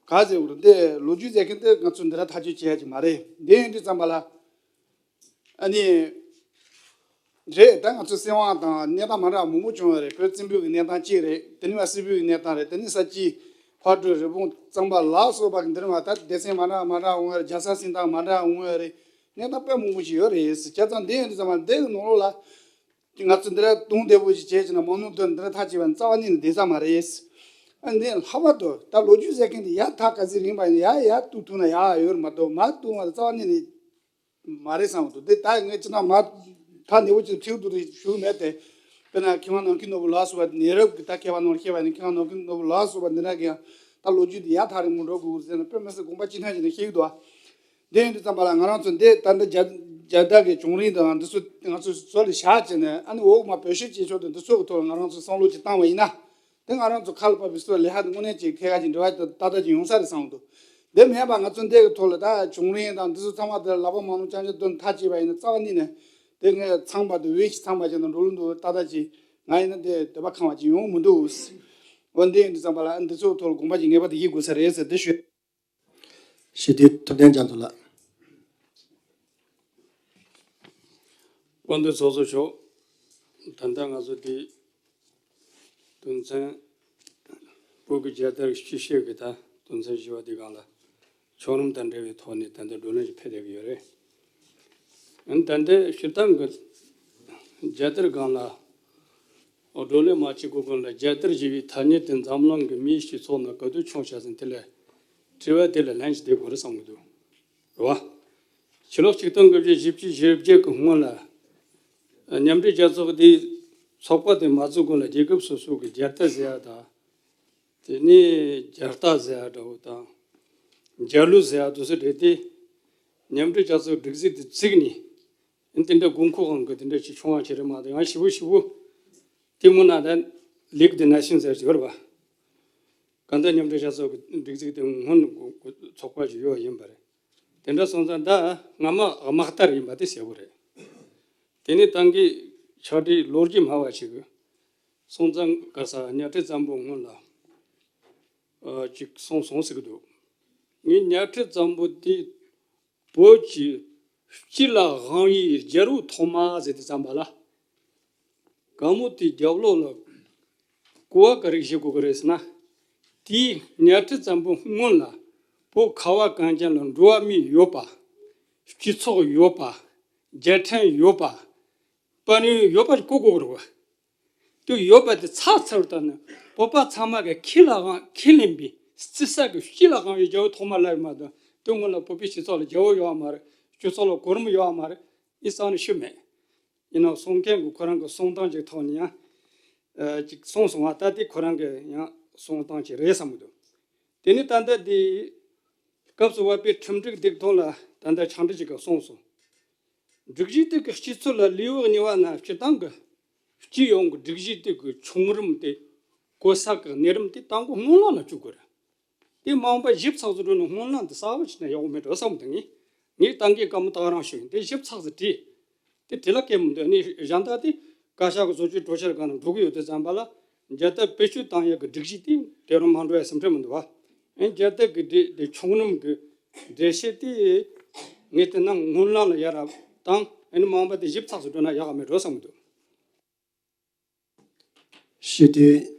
ག་ཟེར་དགོས་རེད། འདི་ལོ་རྒྱུས་ཟེར་མཁན་དེ་ང་ཚོ་འདི་ར་ཐག་གཅོད་བྱེད་ཡ་ཅིག་མ་རེད། འདི་ཡིན་དུས་ཙམ་པ་ལ། ཨ་ནི། རེད། ད་ང་ཚོ་སྲིད་དབང་དང་གནས་སྟངས་མ་འདྲ་བ་མང་པོ་བྱུང་བ་རེད། བོད་བཙན་པོའི་གི་གནས་སྟངས་གཅིག་རེད། དེ་ནས་མར་སིལ་བུའི་གི་གནས་སྟངས་རེད། དེ་ནས་ས་སྐྱིད་ཕག་གྲུ་རི་བོང་གཙང་པ་ལ་སོགས་པ་གི་འདིར་མ་ད་སྡེ་ཚན་མ་འདྲ་མ་འདྲ་འོང་བ་རེད། རྒྱལ་ས་སྲིད་ཐང་མ་འདྲ་འོང་བ་རེད། གནས་སྟངས་དཔེ་མང་པོ་ཞིག་ཡོད་རེད། བྱས་ཙང་འདི་ཡོད་དུས་ཙམ་པ་འདི་གི་ནང་ལོགས་ལ་ང་ཚོ་འདི་འདྲ་དུང་བདེ་པོ་ཞིག་བྱས་བྱས་ན་མང་ཉུང་དོན་འདི་འདྲ་ཐག་བཅད་པ་ནི་རྩ་བ་ཉིད་ནས་བསྡད་ས་མ་རེད། ཨ་འདི་ལྷག་པར་དུ་ད་ལོ་རྒྱུས་ཟེར་མཁན་དེ་ཡར་ཐག་ག་ཚོད་རིང་བ་ཡིན་ན་ཡར་ཡར་གཏུག་ཐུབ་ན་ཡག་ཡོད་རེད་མ་གཏོགས། མར་གཏུག་བ་རྩ་བ་ཉིད་ནས་མ་རེད་བསམ་འདུག། འདི་ད་ངས་ཅི་ན་མ་ཐག་ནས་འོ་ཅིག་ཐིག་ཏུ་རེ་ཞུ་མེད་དེ། དཔེར་ན་མཁས་དབང་ནམ་མཁའི་ནོར་བུ་ལ་སོགས་པ་ནས་རབས་ཀྱི་ད་མཁས་པ་ནང་བཤད་པ་ནི། མཁས་དབང་ནམ་མཁའི་ནོར་བུ་ལ་སོགས་པ་འདི་འདྲ་གི་ཡང་ད་ལོ་རྒྱུས་འདི་ཡར་ཐག་རིང་མོ་འགྲོ་དགོས་ཟེར་ན། དཔེ་མི་སྲིད་དགོངས་པ་ཅི་ཐང་ཅིག་ནས་བཤད་ཀྱི་འདུག། འདི་ཡིན་དུས་ཙམ་པ་ལ་ང་རང་ཚོ་འདི་ད་འདི་རྒྱ་རྒྱལ་དར་གྱི་བྱུང་རིམ་དང་འདི་ཚོ་ང་ཚོ་ཟུར་ལ་བཞག་བྱས་ནས། ཨ་ནི་འོག་མ་བོད་ཞི་བྱེད་ཕྱོགས་དང་འདི་ཚོ་གི་ཐོག་ལ་ང་རང་ཚོ་བསམ་བློ་ཅིག་བཏང་བ་ཡིན་ན། དེ་ང་རང་ཚོ་ཁ་ལ་བབས་པའི་སྲོལ་ལས་ལྷག་དེ་དངོས་གནས་ཀྱི་ཁྱད་ཁ་ཅིག་འབྲེལ་བ་ཏག་ཏག་ཅིག་ཡོང་ས་རེད་བསམ་འདུག། དེ་མེད་པ་ང་ཚོ་འདི་གི་ཐོག་ལ་ད་བྱུང་རིམ་དང་འདི་ཚོ་ཚང་མ་དེ་ལག་པ་མང་ནོ་ཅང་ཅང་དོན་ཐག་བཅད་པ་ཡིན་ན། རྩ་བ་ཉིད་ནས་དེ་ངས་ཚང་པ་དེ་བས་ཤིག་ཚང་པ་ཅིག་དང་འགྲོ་ལུགས་འདུག་ཏག་ཏག་ཅིག་ང་ཡིན་ན་དེ་འདོད་པ་ཁེངས་པ་ཅིག་ཡོང་མི་འདུག། འོ་འདི་ཡིན་དུས་ཙམ་པ་ལ་འདི་ཚོ་གི་ཐོག་ལ་དགོངས་པ་ཅིག་ངེས་པར་དུ་བཞེས་དགོས་ས་རེད་ཟེར་དེ་ཞུ། ཞུ་དུས་ཐུབ་བསྟན་རྒྱ་མཚོ་ལགས། སྐུ་མདུན་ཚོགས་གཙོ་མཆོག། ད་ལྟ་ང་ཚོ་འདི་དོན་ཚན་བོད་ཀྱི་རྒྱལ་དར་སྤྱི་བཤད་ཀྱི་ད་དོན་ཚན་བཞི་པ་འདི་སྒང་ལ་ཆོག་རིམ་དང་འབྲེལ་བའི་ཐོག་ནས་ད་ལྟ་བགྲོ་གླེང་ཞིག་ཕེབས་བསྡད་ཀྱི་ཡོད་རེད། ཨ་ནི་ད་ལྟའི་སྤྱིར་བཏང་གི་རྒྱལ་དར་སྒང་ལ་བགྲོ་གླེང་མ་བྱེད་གོང་ལ། རྒྱལ་དར་ཞེས་པའི་ཐ་སྙད་དེ་འཛམ་གླིང་གི་མིའི་སྤྱི་ཚོགས་ནང་ག་དུས་བྱུང་བྱས་ཟིན་དེ་ལ་དྲི་བ་དེ་ལ་ལན་ཞིག་འདེབས་དགོས་རེད་བསམ་གྱི་འདུག། རེད་བ། ཕྱི་ལོ་ཆིག་སྟོང་དགུ་བརྒྱ་བཞི་བཅུ་ཞེ་བརྒྱད་ཀྱི་སྔོན་ལ། མཉམ་འབྲེལ་རྒྱལ་ཚོགས་དེའི་ཚོགས་པ་དེ་མ་བཙུགས་གོང་ལ་རྒྱལ་ཁབ་སོ་སོ་གི་རྒྱལ་དར་ཟེར་ཡ་དང་། དེ་ནས་རྒྱལ་རྟགས་ཟེར་ཡ་འདྲ་བོ་དང་། རྒྱལ་གླུ་ཟེར་ཡ་དེ་ཚོ་བྲིས་ཏེ། མཉམ་འབྲེལ་རྒྱལ་ཚོགས་སྒྲིག་འཛུགས་དེ་བཙུགས་ནས། དེ་འདྲ་དགོས་མཁོ་གང་གི་དེ་འདྲ་ཅིག་བྱུང་བ་ཅིག་རེད་མ་གཏོགས། ཡང་ཞེ་པོ་ཞེ་པོ་དེ་མོ་ན་ད་ལིག་དེ་ན་ཤིང་ཟེར་ཅིག་ཡོད་རེད་པ། གང་ལྟར་མཉམ་འབྲེལ་རྒྱལ་ཚོགས་ཀྱི་སྒྲིག་འཛུགས་དེ་སྔོན་ཚོགས་པ་ཅིག་ཡོད་ཡིན་པ་རེད། དེ་འདྲ་སོང་ཙང་ད་སྔ་མ་དམག་དར་ཡིན་པ་དེ་གསལ་པོ་རེད། དེ་ནས་ད་གིན་ཕྱག་བྲིས་ལོ་རྒྱུས་སྨྲ་བ་ཞིག་གིས། སོང་ཙང་ག་ས་གཉའ་ཁྲི་བཙན་པོ་སྔོན་ལ། ཨ་ཅིག་སོང་སོང་ཟེར་གི་འདུག་ངས་གཉའ་ཁྲི་བཙན་པོ་དེ་བོད་ཀྱི་སྤྱི་ལ་དབང་བའི་རྒྱལ་པོ་ཐོག་མ་ཟེར་དུས་ཙམ་པ་ལ། གང་མོ་དེ་རྒྱབ་ལོགས་ལ་གོ་བ་ག་རེ་བྱེད་དགོས་ཀྱི་རེད་ཟེར་ན། དེའི་གཉའ་ཁྲི་བཙན་པོ་སྔོན་ལ་བོད་ཁ་བ་གངས་ཅན་ལ་འགྲོ་བ་མི་ཡོད་པ། སྤྱི་ཚོགས་ཡོད་པ། རྒྱལ་ཕྲན་ཡོད་པ། དཔལ་ཡོན་ཡོད་པ་གོ་དགོས་ཀྱི་རེད་པ། དེ་ཡོད་པ་དེ་ཚར་ཚར་དང་ནི་བོད་པ་ཚང་མ་གི་ཁས་ལ་དབང་ཁས་ལེན་པའི་བརྩི་ས་གི་སྤྱི་ལ་དབང་བའི་རྒྱལ་པོ་ཐོག་མ་ལ་ཡོད་མ་གཏོགས། དེ་སྔོན་ལ་བོད་པའི་སྤྱི་ཚོགས་ལ་རྒྱལ་པོ་ཡོད་པ་མ་རེད། སྤྱི་ཚོགས་ལ་གོ་རིམ་ཡོད་པ་མ་རེད། ཨི་གསང་ནས་ཤོད་མེད། ཡིན་ནའང་གསུང་མཁན་གྱི་ཁོ་རང་གི་གསུང་སྟངས་ཀྱི་ཐོག་ནས་ཡང་ཨ་ཅིག་གསུངས་སོང་བ། ད་དེ་ཁོ་རང་གི་ཡང་གསུང་སྟངས་ཅིག་རེད་བསམ་གྱི་འདུག་དེ་ནས་ད་ལྟ་དེ་སྐབས་སུ་བབས་པའི་ཁྲིམས་སྒྲིག་སྡིག་ཐོན་ལ་ད་ལྟ་ཕྱག་བྲིས་ཅིག་གིས་གསུངས་སོང་། སྒྲིག་གཞི་དེ་གི་སྤྱི་ཚོགས་ལ་ལུས་པོ་གཉིས་པ་ན་སྤྱི་བཏང་གི་སྤྱི་ཡོངས་ཀྱི་སྒྲིག་གཞི་དེ་གི་བྱུང་རིམ་དེ། གོ་ས་གི་གནས་རིམ་དེ་དང་པོ་སྔོན་ལ་ལ་བཅུག་དགོས་རེད། དེ་མ་འོངས་པ་ཞིབ་ཚགས་སུ་འགྲོ་ན་སྔོན་ལ་འདི་གསར་པ་ཞིག་ན་ཡག་པོ་མེད་འགྲོ་བསམ་འདུག་ངས་ངས་ད་གིན་བཀའ་མོལ་ད་ག་རང་ཞུས་ཡིན། དེ་ཞིབ་ཚགས་སུ་བྲིས། དེ་བྲིས་ལ་སྐད་མི་འདུག་ནས་གཞན་དག་དེ་བཀའ་ཤག་གི་བཟོ་བཅོས་གྲོས་འཆར་སྒང་ལ་འགྲོ་གི་ཡོད་དུས་ཙམ་པ་ལ། རྒྱལ་དར་བེད་སྤྱོད་བཏང་ཡག་གི་སྒྲིག་གཞི་དེ་དེ་རུ་མ་འགྲོ་ཡ་སེམས་ཁྲལ་མི་འདུག་བ། ཨེ་རྒྱལ་དར་གི་འགྲེལ་དེ་ཆུང་རིམ་གི་འགྲེལ་བཤད་དེ་ངས་བལྟས་ན་སྔོན་ལ་ལ་ཡ་རབས་དང་ཨེ་ནི་མ་འོངས་པ་དེ་ཞིབ་ཚགས་སུ་འགྲོ་ན་ཡག་ག་མེད་འགྲོ་བསམ་གི་འདུག་སྤྱི་འཐུས་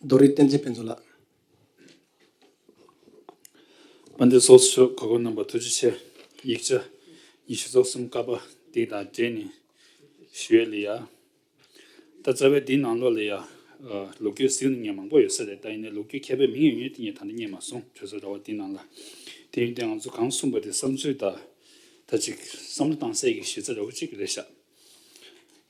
རྡོ་རིང་བསྟན་འཛིན་ཕུན་ཚོགས་ལགས། དཔལ་ལྡན་ཚོགས་གཙོ་མཆོག་གོ་སྐབས་གནང་བར་ཐུགས་རྗེ་ཆེ། ཡིག་ཆ་ཉི་ཤུ་རྩ་གསུམ་ཀ་པ་དེ་དང་འབྲེལ་ནས་ཞུ་ཡས་ལ་ཡ། ད་རྩ་བའི་འདིའི་ནང་ལོགས་ལ་ཡ། ལོ་རྒྱུས་གཟིགས་ནས་ངས་མང་པོ་ཡོད་ས་རེད། ད་ཡིན་ནའི་ལོ་རྒྱུས་མཁས་པའི་མིང་ཡོད་ཡོད་དེ་ངས་ད་ལྟ་རྙེད་མ་སོང་། གྲོས་ཚོགས་ར་བ་འདིའི་ནང་ལ། དེ་ཡིན་དུས་ང་ཚོ་གང་གསུངས་པ་དེ་བསམ་ཚུལ་དང་། ད་ཅིག་བསམ་བློ་བཏང་སའི་གི་གཞི་རྩ་ར་བ་ཅིག་རེད་ཤག་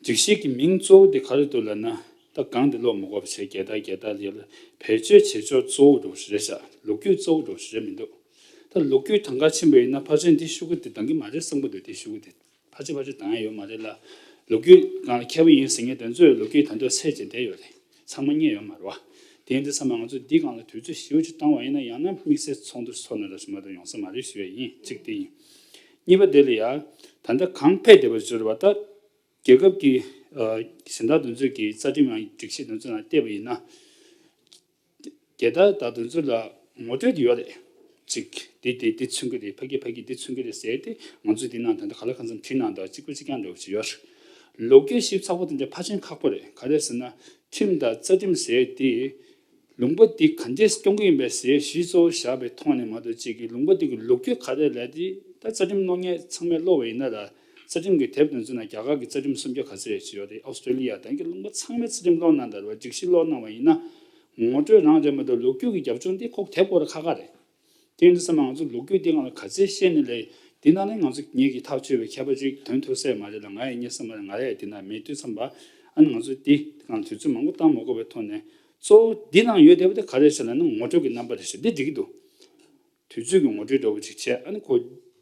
སྒྲིག་གཞི་གི་མིང་གཙོ་བོ་དེ་ག་རེ་འདུག་ལབ་ན། ད་གང་དེ་ཀློག་མི་དགོས་པ་བྱས། རྒྱལ་དར་རྒྱལ་དར་ལ་ཡ་ལ་བེད་སྤྱོད་བྱེད་ཕྱོགས་གཙོ་བོ་འདྲ་བོ་ཞིག་རེད་ཤག་ལོ་རྒྱུས་གཙོ་བོ་འདྲ་བོ་ཞིག་རེད་མི་འདུག་ད་ལོ་རྒྱུས་དང་ག་ཕྱིན་པ་ཡིན་ན་ཕལ་ཆེར་འདི་ཤོག་གུ་དེ་འདང་གི་མ་རེད་བསམ་གི་འདུག་དེ་ཤོག་གུ་དེ་ཕལ་ཆེར་ཕལ་ཆེར་འདང་ཡ་ཡོད་མ་རེད་ལ། ལོ་རྒྱུས་སྒང་ལ་མཁས་པོ་ཡིན་ཟེར་མཁན་དེ་ཚོས་ལོ་རྒྱུས་ད་འདོད་ཚད་ཅིག་བསྡད་ཡོད་རེད། ཚང་མ་རྙེད་ཡོད་མ་རེད་བ། དེ་ཡིན་དུས་ཚང་མ་ང་ཚོ་འདི་སྒང་ལ་དུས་ཚོད་ཞེ་པོ་ཅིག་བཏང་བ་ཡིན་ན་ཡང་ན་དམིགས་བསལ་ཚོགས་འདུ་ཚོགས་ན་འདྲ་ཞིག་མ་གཏོགས་ཡོང་ས་མ་རེད་ཞུ་ཡ་ཡིན། གཅིག་དེ་ཡིན། གཉིས་པ་དེ་ལ་ཡ། ད་ལྟ་གང་ཕེབས་བསྡད་པ་ཚོ་རེད་བ། ད་རྒྱལ་ཁབ་ཀྱི་ཨ་གཞན་དག་དེ་ཚོས་ཀྱི་རྩ་ཁྲིམས་ཡང་སྒྲིག་གཞི་དེ་ཚོ་ནང་བལྟས་པ་ཡིན་ན། རྒྱལ་དར་དང་དེ་ཚོ་ལ་ངོ་སྤྲོད་དེ་ཡོད་རེད། གཅིག་འདི་འདི་འདི་མཚོན་གྱི་རེད། ཕ་གི་ཕ་གི་འདི་མཚོན་གྱི་རེད་ཟེར་ཏེ་ང་ཚོས་འདི་ནང་ད་ལྟ་ག་ལ་གང་འཚམ་བྲིས་གནང་འདུག་གཅིག་པ་གཅིག་རྐྱང་འདྲ་བོ་ཞིག་ཡོད་རེད། ལོ་རྒྱུས་ཞིབ་ཚགས་པོ་དེ་འདྲ་ཕལ་ཆེར་ཁག་པོ་རེད། ག་རེ་ཟེར་ན་ཁྲིམས་དང་རྩ་ཁྲིམས་ཟེར་དེ་ལུང་པ་འདི་ག་འདྲས་སྐྱོང་གི་ཡིན་པའི་ཟེར་གཞི་གཙོ་བོ་བཞག་པའི་ཐོག་ནས་མ་གཏོགས་གཅིག་གི་ལུང་པ་འདི་གི་ལོ་རྒྱུས་ག་རེ་ལབ་དེ་ད་རྩ་ཁྲིམས་ཀློག་མཁན་ཚང་མས་ཀློག་པ་ཡིན་ན་ལ། རྩ་ཁྲིམས་ཀྱི་དེབ་དེ་ཚོ་ནང་རྒྱ་གར་གྱི་རྩ་ཁྲིམས་སུམ་བརྒྱ་ག་ཚོད་ཅིག་ཡོད་རེད། ཨོ་སི་ཀྲོ་ལི་ཡ་དང་གི་ལུང་པ་ཚང་མའི་རྩ་ཁྲིམས་ཀློག་གནང་དང་རེད་བ། སྒྲིག་གཞི་ཀློག་གནང་བ་ཡིན་ན། ངོ་སྤྲོད་རང་རེད་མ་གཏོགས་ལོ་རྒྱུས་ཀྱི་རྒྱབ་ལྗོངས་འདི་ཁོ་དེབ་སྐོར་ཁག་ཁག་རེད། དེ་ཡིན་དུས་ཙམ་པ་ང་ཚོ་ལོ་རྒྱུས་འདི་སྒང་ལ་ག་ཚད་ཤེས་ནས་ལས་འདི་ནང་ནས་ང་ཚོ་ངེད་ཀྱི་ཐག་གཅོད་པའི་མཁས་པ་ཅིག་ཐོན་ཐུབ་ས་མ་རེད་ལ། ང་ཡང་རྙེད་ས་མ་རེད། ང་ཡང་འདི་ནང་མེད་དུས་ཙམ་པ་ཨ་ནི་ང་ཚོ་འདི་སྒང་དུས་ཚོད་མང་པོ་བཏང་མ་དགོས་པའི་ཐོག་ནས་གཙོ་བོ་འདི་ནང་ཡོད་བསྡད་པ་དེ་ག་རེ་རེད་ཟེར་ན་ནི་ངོ་སྤྲོད་ཀྱི་རྣམ་པ་རེད་ཤག་འདི་འགྲིག་གི་འདུག་དུས་ཚོད་ཀྱི་ངོ་སྤྲོད་འདྲ་བོ་ཅིག་བྱས། ཨ་ནི་ཁོ་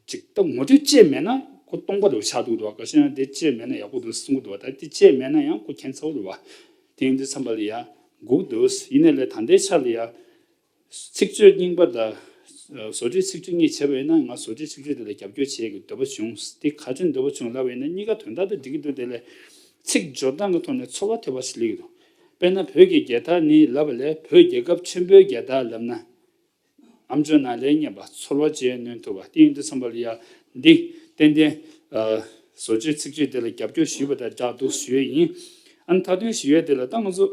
ཅིག་ད་ངོ་སྤྲོད་བཅས་མེད་ན་ཁོ་སྟོང་པ་འདྲ་བོ་ཆགས་འདུག་འདུག་བ། ཁ་ཤས་ཡང་དེ་བཅས་མེད་ན་ཡག་པོ་འདུག་གསུང་གི་འདུག་བ། ད་དེ་བཅས་མེད་ན་ཡང་ཁོ་ཁྱད་མཚར་པོ་རེད་བ། དེ་ཡིན་དུས་ཙམ་པ་ལ་ཡ་སྒུག་འདུག་ཡིན་ནའི་ལས་ད་ལྟའི་ཆ་ལ་ཡ་ཚིག་བརྗོད་རྙིང་པ་དང་བཟོ་བཅོས་ཚིག་བརྗོད་གཉིས་བྱས་པ་ཡིན་ན་ང་བཟོ་བཅོས་ཚིག་བརྗོད་དེ་ལ་རྒྱབ་སྐྱོར་བྱེད་ཀྱི་འདོད་པ་བྱུང་། དེ་ག་ཚོད་འདོད་པ་བྱུང་ལབ་པ་ཡིན་ན་གཉིས་ཀ་དོན་དག་ཏུ་འགྲིག་གི་འདུག་དེ་ལས་ཚིག་སྦྱོར་སྟངས་ཀྱི་ཐོག་ནས་ཚོར་བ་ཐེབས་པ་ཞིག་སླེབས་ཀྱི་འདུག་དཔེར་ན་བོད་ཀྱི་རྒྱལ་དར་ནི་ལབ་པ་ལས་བོད་རྒྱལ་ཁབ་ཆེན་པོའི་རྒྱལ་དར་ལབ་ན། ཨམ་ཅོག་ནང་ལས་རྙེད་པ་ཚོར་བ་བཅས་སྣོན་ཐུབ་པ། དེ་ཡིན་དུས་ཙམ་པ་ལ་ཡ་འདི་ཏན་ཏན་ཨ་བཟོ་བཅོས་ཚིག་བརྗོད་དེ་ལ་རྒྱབ་སྐྱོར་ཞུས་པ་དང་སྦྲགས་འདུག་ཞུ་ཡས་ཡིན། ཨ་ནི་མཐའ་དོན་ཞུ་ཡས་དེ་ལ་ད་ང་ཚོ་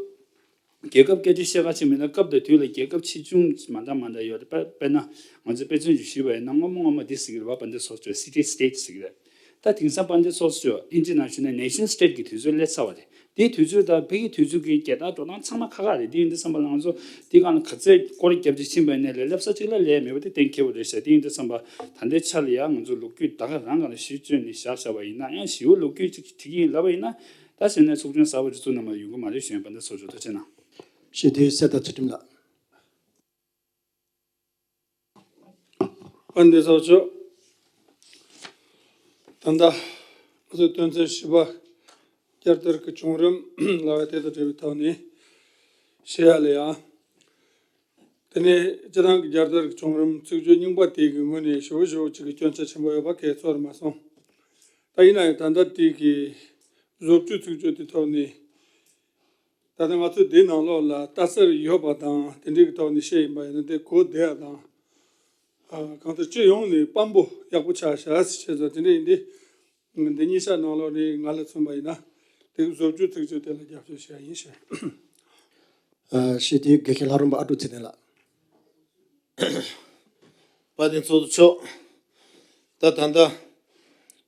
རྒྱལ་ཁབ་སྐད་ཆ་བཤད་ག་ཕྱིན་པ་ཡིན་ན་སྐབས་དང་དུས་ལ་རྒྱལ་ཁབ་ཆེ་ཆུང་མ་འདྲ་མ་འདྲ་ཡོད་རེད། དཔེ་དཔེར་ན་ང་ཚོ་དཔེ་མཚོན་ཞིག་ཞུས་པ་ཡིན་ན་སྔོན་མ་སྔོན་མ་འདི་ཟེར་གི་རེད་བ། དཔལ་ལྡན་ཚོགས་གཙོས་city state ཟེར་གི་རེད། ད་དེང་སང་དཔལ་ལྡན་ཚོགས་གཙོས་ཨིན་ཇི་ནང་ཞུས་ན་nation state གི་དུས་ཚོད་སླེབས་ཚར་བ་རེད། དེའི་དུས་ཚོད་དང་བོད་ཀྱི་དུས་ཚོད་ཀྱི་རྒྱལ་དར་འགྲོ་སྟངས་ཚང་མ་ཁག་ཁག་རེད། དེ་ཡིན་དུས་ཙམ་པ་ལ་ང་ཚོ་དེ་སྒང་ལ་ག་ཚད་སྐོར་རྒྱབ་ཅིག་ཕྱིན་པ་ཡིན་ནའི་ལས་སླེབས་ས་གཅིག་ལ་ལས་མེད་པ་དེ་གཏན་འཁེལ་བ་རེད་ཤག་དེ་ཡིན་དུས་ཙམ་པ་ད་ལྟའི་ཆ་ལ་ཡང་ང་ཚོ་ལོ་རྒྱུས་ད་ག་རང་སྒང་ལ་གཞི་བཅོལ་ནས་བཞག་བཞག་པ་ཡིན་ན་ཡང་ཞེ་པོ་ལོ་རྒྱུས་ཅིག་བྲིས་ཀྱི་ཡིན་ལབ་པ་ཡིན་ན་ད་གཞི་ནས་ཚོགས་ཆུང་གསར་པ་ཅིག་བཙུགས་གནང་མ་ཡོང་གི་མ་རེད་ཞུ་ཡིན། དཔལ་ལྡན་ཚོགས་གཙོ་ཐུགས་རྗེ་གནང་། སྤྱི་འཐུས་གསེར་རྟ་ཚུལ་ཁྲིམས་ལགས། དཔལ་ལྡན་ཚོགས་གཙོ། ད་ལྟ་ང་ཚོའི་དོན་ཚན་བཞི་པ་བསྐྱར་དར་གྱི་བྱུང་རིམ་ལབ་པ་དེ་དང་འབྲེལ་བའི་ཐོག་ནས་བཤད་ཡ་ལ་ཡང་། དེ་ནས་སྤྱི་བཏང་གི་བསྐྱར་དར་གྱི་བྱུང་རིམ་ཚིག་བརྗོད་རྙིང་པ་དེ་གི་ངོས་ནས་ཞེ་པོ་ཞེ་པོ་ཅིག་གི་སྐྱོན་ཆ་ཆེན་པོ་ཡོད་པ་གས་ཚོར་མ་སོང་། ད་ཡིན་ན་ཡང་ད་ལྟ་དེ་གི་བཟོ་བཅོས་ཚིག་བརྗོད་དེ་ཐོག་ནས། ད་ལྟ་ང་ཚོས་དེའི་ནང་ལོགས་ལ་ལྟ་ཚུལ་ཡོད་པ་དང་དེ་འདྲའི་གི་ཐོག་ནས་བཤད་ཡིན་པ་ཡིན་ན་དེ་གོ་བདེ་བ་དང་། ཨ། གང་ལྟར་སྤྱི་ཡོངས་ནས་དཔང་པོ་ཡག་པོ་ཆགས་ཤག་ཟེར་བྱས་ཙང་དེ་འདྲ་ཡིན་དུས། འདི་གཉིས་ཆ་ནང་ལོགས་ནས་ང་ལ་མཚོན་པ་ཡིན་ན་དེ་བཟོ་བཅོས་ཚིག་བརྗོད་དེ་ལ་རྒྱབ་སྐྱོར་བྱས་ཡིན་ཞུ། ཨ། ཞུ་དེ་དགེ་བཤེས་ལྷ་རམས་པ་ཨ་ཀྲུག་ཚེ་བརྟན་ལགས། དཔལ་ལྡན་ཚོགས་གཙོ་མཆོག་ད་ད་ལྟ་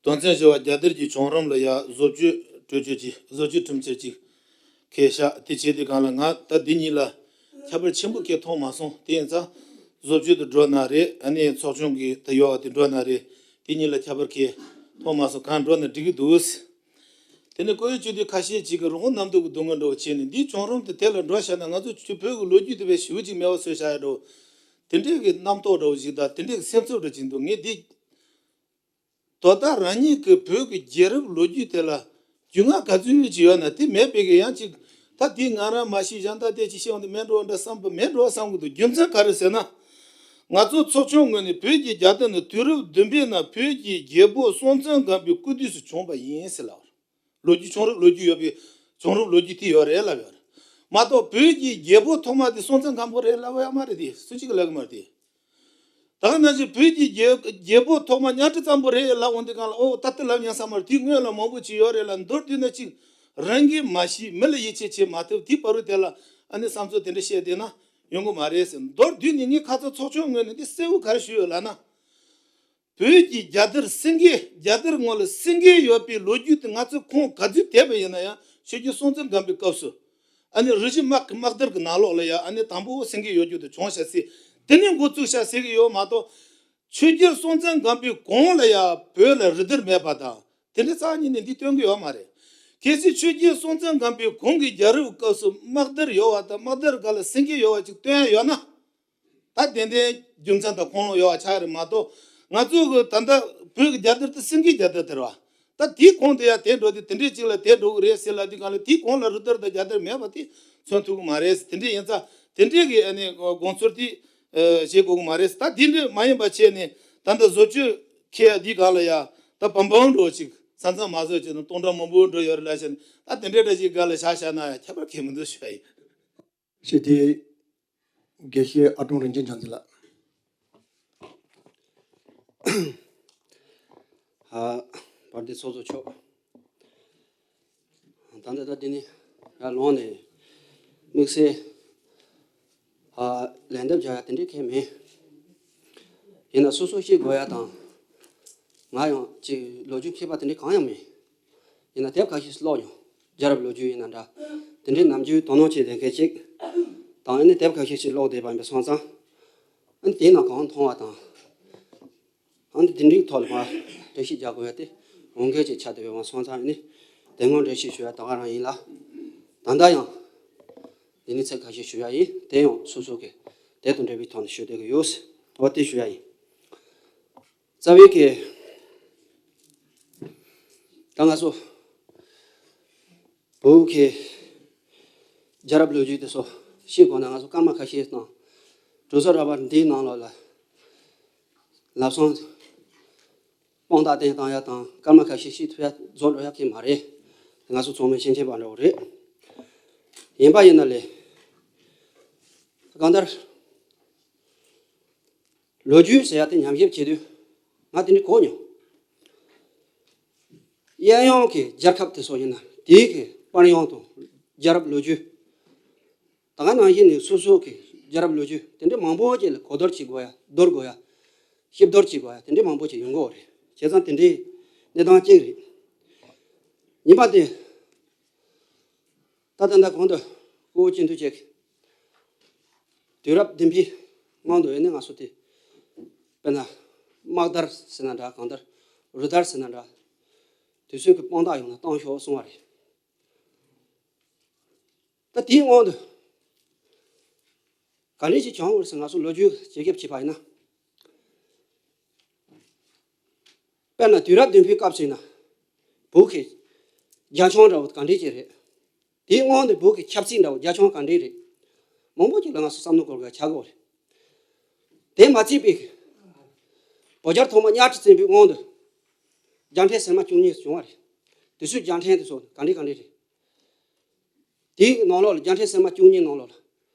དོན་ཚན་བཞི་པ་རྒྱལ་དར་གྱི་བྱུང་རིམ་ལ་ཡ་བཟོ་བཅོས་གྲོས་ཆོད་ཅིག་བཟོ་བཅོས་ཁྲིམས་འཆར་ཅིག་འཁེལ་ཤག་དེ་བྱས་དུས་སྒང་ལ་ང་ད་འདི་གཉིས་ལ་ཁྱད་པར་ཆེན་པོ་གང་ཡང་མཐོང་མ་སོང་། དེ་ཡིན་ཙང་བཟོ་བཅོས་དེ་འགྲོ་ན་རེད། ཨ་ནི་ཚོགས་ཆུང་གི་ད་ཡོད་པ་དེ་འགྲོ་ན་རེད། དེ་གཉིས་ལ་ཁྱད་པར་གང་ཡང་མཐོང་མ་སོང་། གང་འགྲོ་ན་འགྲིག་གི་འདུག་དེ་ནས་བཀའ་བློན་སྤྱི་འཐུས་ཁ་ཤས་ཅིག་གིས་རོགས་རམ་གནང་འདུག་གི་འདུག་ངོ་འདྲ་བོ་བྱས་ནས་འདིའི་བྱུང་རིམ་དེ་དེ་ལ་འགྲོ་བཞག་ན་ང་ཚོ་ཆུ་བོད་ཀྱི་ལོ་རྒྱུས་དེ་བས་ཞེ་པོ་ཅིག་མེད་པ་བཟོས་བཞག་ཡ་འདྲ་བོ། དེ་འདྲས་ཀྱི་རྣམ་རྟོག་འདྲ་བོ་ཞིག་དང་དེ་འདྲས་ཀྱི་སེམས་ཚོར་འདྲ་ཅིག་འདུག་ངས་འདི་ད་ལྟ་རང་ཉིད་ཀྱི་བོད་ཀྱི་རྒྱལ་རབས་ལོ་རྒྱུས་དེ་ལ་རྒྱུས་མངའ་ག་ཚོད་ཅིག་ཡོད་ན་དེ་མེད་པའི་གི་ཡང་ཅིག་ད་དེ་ང་རང་མ་ཤེས་གཞན་དག་དེ་ཅིག་ཤེས་འོང་དེ་མེད་འགྲོ་འདྲ་བསམ་པ་མེད་འགྲོ་བསམ་གི་འདུག་རྒྱུ་མཚན་ག་རེ་ཟེར་ན། ང་ཚོ་ཚོགས་ཆུང་ངོས་ནས་བོད་ཀྱི་རྒྱལ་དར་ནི་དུས་རབས་བདུན་པའི་ནང་བོད་ཀྱི་རྒྱལ་པོ་སྲོང་བཙན་སྒམ་པོའི་སྐུ་དུས་སུ་བྱུང་བ་ཡིན་ཟེར་ལབ། ལོ་རྒྱུས་བྱུང་རབས་ལོ་རྒྱུས་ཡོད་པའི་བྱུང་རབས་ལོ་རྒྱུས་དེ་ཡོད་རེད་ལབ་ཡོད་རེད། མ་གཏོགས་བོད་ཀྱི་རྒྱལ་པོ་ཐོག་མ་དེ་སྲོང་བཙན་སྒམ་པོ་རེད་ལབ་ཡོད་མ་རེད་དེ། སུ་གཅིག་གིས་ལབ་གི་མ་རེད་དེ། ད་ག་ནང་བཞིན་བོད་ཀྱི་རྒྱལ་རྒྱལ་པོ་ཐོག་མ་གཉའ་ཁྲི་བཙན་པོ་རེད་ལབ་འོང་དུས་སྒང་ལ་ཨོ་ད་ལྟ་ལབ་ཉན་ས་མ་རེད། དེའི་སྔོན་ལ་མང་པོ་ཅིག་ཡོད་རེད་ལབ། མདོར་བསྡུས་ན་ཅིག་རང་གིས་མ་ཤེས། མི་ལ་ཡིད་ཆེས་བྱེད་མ་ཐུབ། དེའི་བར་དུ་དེ་ལ་ཨ་ནི་བསམ་ཚུལ་དེ་འདྲ་བཤད་བསྡད་ན་ཡོང་གི་མ་རེད་ཟེར། མདོར་བསྡུས་ནས་ངས་ཁ་སང་ཚོགས་ཆུང་ངོས་ནས་འདི་གསལ་པོ་ག་རེ་ཞུས་ཡོད་ལབ་ན། བོད་ཀྱི་རྒྱལ་དར་སེང་གེ། རྒྱལ་དར་ངོས་ལ་སེང་གེ་ཡོད་པའི་ལོ་རྒྱུས་དེ་ང་ཚོས་ཁུངས་ག་ཚོད་བསྡེབས་པ་ཡིན་ན་ཡང་ཆོས་རྒྱལ་སྲོང་བཙན་སྒམ་པོའི་སྐབས་སུ་ཨ་ནི་རུ་བཞི་དམག་གི་དམག་དར་གྱི་ནང་ལོགས་ལ་ཡང་ཨ་ནི་དང་པོ་སེང་གེ་ཡོད་རྒྱུ་དེ་བྱུང་ཤག་ཟེར། དེ་ནས་འགོ་བཙུགས་ཤག་ཟེར་གྱི་ཡོད་མ་གཏོགས། ཆོས་རྒྱལ་སྲོང་བཙན་སྒམ་པོའི་གོང་ལ་ཡང་བོད་ལ་རུ་དར་མེད་པ་དང་དེ་འདྲ་རྩ་བ་ཉིད་ནས་འདི་སྟོན་གྱི་ཡོད་མ་རེད། གལ་སྲིད་ཆོས་རྒྱལ་སྲོང་བཙན་སྒམ་པོའི་གོང་གི་རྒྱལ་རབས་སྐབས་སུ་དམག་དར་ཡོད་པ་དང་དམག་དར་སྒང་ལ་སེང་གེ་ཡོད་པ་ཅིག་སྟོན་ཡ་ཡོད་ན། ད་ཏན་ཏན་རྒྱུ་མཚན་དང་ཁུངས་ལུང་ཡོད་པ་ཆགས་རེད་མ་གཏོགས། ང་ཚོ་གི་ད་ལྟ་བོད་ཀྱི་རྒྱལ་དར་དེ་སེང་གེའི་རྒྱལ་དར་དེ་རེད་བ། ད་དེའི་གོང་དེ་ཡང་དེ་འགྲོ་དུས་དེ་འདྲའི་ཅིག་ལ་དེ་འགྲོ་གི་རེད་ཟེར་ལབ་དུས་སྒང་ལ་དེའི་གོང་ལ་རུ་དར་དང་རྒྱལ་དར་མེད་པ་དེ་མཚོན་ཐུབ་ཀྱི་མ་རེད་ཟེར། དེ་འདྲ་ཡིན་ཙང་དེ་འདྲའི་གི་ཨ་ནི་དགོངས་ཚུལ་དེ་བཞེས་དགོས་ཀྱི་མ་རེད་ཟེར། ད་དེ་འདྲ་མ་ཡིན་པ་བྱས་ནས་ད་ལྟ་བཟོ་བཅོས་འཁེལ་ཡ་དེའི་སྒང་ལ་ཡང་ད་བམ་བམ་འགྲོ་ཅིག་ས་མཚམས་མ་བཟོས་བྱས་ནས་སྟོང་ཕྲག་མང་པོ་འགྲོ་ཡོད་རེད་ལབ་བྱས་ནས་ད་དེ་འདྲའི་འདྲ་ཅིག་སྒང་ལ་བཞག་བཞག་ན་ཡང་ཁྱད་པར་གང་ཡང་མི་འདུག་ཞུ་བ་ཡིན། ཞེས་དེ། དགེ་བཤེས་ཨ་ཀྲུང་རིན་ཆེན་བྱམས་བརྩེ་ལགས། ཨ། དཔལ་ལྡན་ཚོགས་གཙོ་མཆོག་ད་ལྟ་ད་འདི་ནས་ཡར་ལངས་ནས་དམིགས་བསལ་ཨ་ལན་འདེབས་རྒྱག་ཡ་དེ་འདྲའི་གང་ཡང་མེད། ཡིན་ན་སོ་སོ་ཤེས་དགོས་ཡ་དང་། ང་ཡང་ཅིག་ལོ་རྒྱུས་མཁས་པ་དེ་འདྲའི་གང་ཡང་མེད། ཡིན་ན་དེབ་ཁ་ཤས་ཤིག་ཀློག་མྱོང་། རྒྱལ་རབས་ལོ་རྒྱུས་ཡིན་ན་འདྲ། དེ་འདྲའི་ནམ་རྒྱུན་དོ་སྣང་བྱེད་བསྡད་མཁན་ཅིག་དང་། ཨ་ནི་དེབ་ཁ་ཤས་ཤིག་ཀློག་བསྡད་པ་ཡིན་པ་སོང་ཙང་། ཨ་ནི་དེའི་ནང་གང་མཐོང་བ་དང་། ཨ་ནི་དེ་འདྲའི་ཐོག་ལ་མར་འགྲེལ་བཤད་རྒྱག་དགོས་ཡ་དེ་འོས་འགན་ཅིག་ཆགས་བསྡད་པ་སོང་ཙང་། ཨ་ནི་དེ་སྔོན་འགྲེལ་བཤད་ཞུ་ཡ་ད་ག་རང་ཡིན་ལ། ད་ལྟ་ཡང་འདི་ནས་ཚིག་ཁ་ཤས་ཞུ་ཡ་ཡིན། དེ་ཡང་སོ་སོ་གི་དེ་དང་འབྲེལ་བའི་ཐོག་ནས་ཞུ་བསྡད་ཀྱི་ཡོད། འོ་དེ་ཞུ་ཡ་ཡིན། རྩ་བའི་གི་ད་ང་ཚོ་བོད་ཀྱི་རྒྱལ་རབས་ལོ་རྒྱུས་དེ་ཚོ་ཤེས་དགོས་ན། ང་ཚོ་སྐར་མ་ཁ་ཤས་དང་གྲོས་ཚོགས་ར་བ་འདིའི་ནང་ལོགས་ལ་ལབ་སོང་། དཔང་རྟགས་བསྟན་བཏང་ཡ་དང་སྐར་མ་ཁ་ཤས་ཤེས་ཐུབ་ཡ་རྫོགས་འགྲོ་ཡ་གི་མ་རེད། ང་ཚོ་ཚང་མས་ཤེས་མཁན་པ་འདྲ་བོ་རེད། ཡིན་པ་ཡིན་ན་ལས་གང་ལྟར། ལོ་རྒྱུས་ཟེར་ཡ་དེ་ཉམས་ཞིབ་བྱེད་དུས་ང་དེ་འདྲ་གོ་མྱོང་། གཡས་གཡོན་གྱི་རྒྱལ་ཁབ་དེ་ཚོ་ཡིན་ན་དེའི་གི་དཔལ་ཡོན་དང་རྒྱལ་རབས་ལོ་རྒྱུས། ད་ག་ནང་བཞིན་ནི་སོ་སོ་གི་རྒྱལ་རབས་ལོ་རྒྱུས་དེ་འདྲ་མང་པོ་ཅིག་ལ་གོ་བསྡུར་བྱེད་དགོས་ཡ། བསྡུར་དགོས་ཡ། ཞིབ་བསྡུར་བྱེད་དགོས་ཡ་དེ་འདྲ་མང་པོ་ཅིག་ཡོང་གི་ཡོད་རེད། བྱས་ཙང་དེ་འདྲའི་གནས་སྟངས་གཅིག་རེད། གཉིས་པ་དེ། ད་ལྟ་ད་གོང་དུ་སྐུ་ངོ་སྤྱི་འཐུས་ཀྱིས་དུས་རབས་བདུན་པའི་སྔོན་དུ་ཡིན་ནའི་ང་ཚོ་དེ་དཔེར་ན་དམག་དར་ཟེར་ན་འདྲ། གང་ལྟར་རུ་དར་ཟེར་ན་འདྲ། དུས་ཚོད་ཀྱི་དཔང་རྟགས་ཡོང་ན་བཏང་ཤོག་གསུང་བ་རེད། ད་དེའི་སྔོན་དུ་ག་འདྲས་ཅིག་བྱུང་ཡོད་རེད་ཟེར་ང་ཚོ་ལོ་རྒྱུས་རྒྱས་ཁྱབ་བྱས་པ་ཡིན་ན། དཔེར་ན་དུས་རབས་བདུན་པའི་སྐབས་སུ་ཡིན་ན་བོད་ཀྱི་རྒྱ་ཁྱོན་འདྲ་བོ་ག་འདྲས་ཅིག་རེད། དེའི་སྔོན་དུ་བོད་ཀྱི་ཆབ་སྲིད་འདྲ་བོ་རྒྱ་ཁྱོན་ག་འདྲས་རེད། མང་པོ་ཅིག་ལ་ང་ཚོ་བསམ་བློ་འཁོར་དགོས་ཆགས་ཀྱི་ཡོད་རེད། དེ་མ་ཚད་པའི་བོད་རྒྱལ་ཐོག་མ་གཉའ་ཁྲི་བཙན་པོའི་སྔོན་དུ་རྒྱལ་ཕྲན་སིལ་མ་བཅུ་གཉིས་བྱུང་བ་རེད། དེ་ཚོའི་རྒྱལ་ཕྲན་དེ་ཚོ་ག་འདྲས་ག་འདྲས་རེད། དེའི་ནང་ལོགས་ལ་རྒྱལ་ཕྲན་སིལ་མ་བཅུ་གཉིས་ནང་ལོགས་ལ་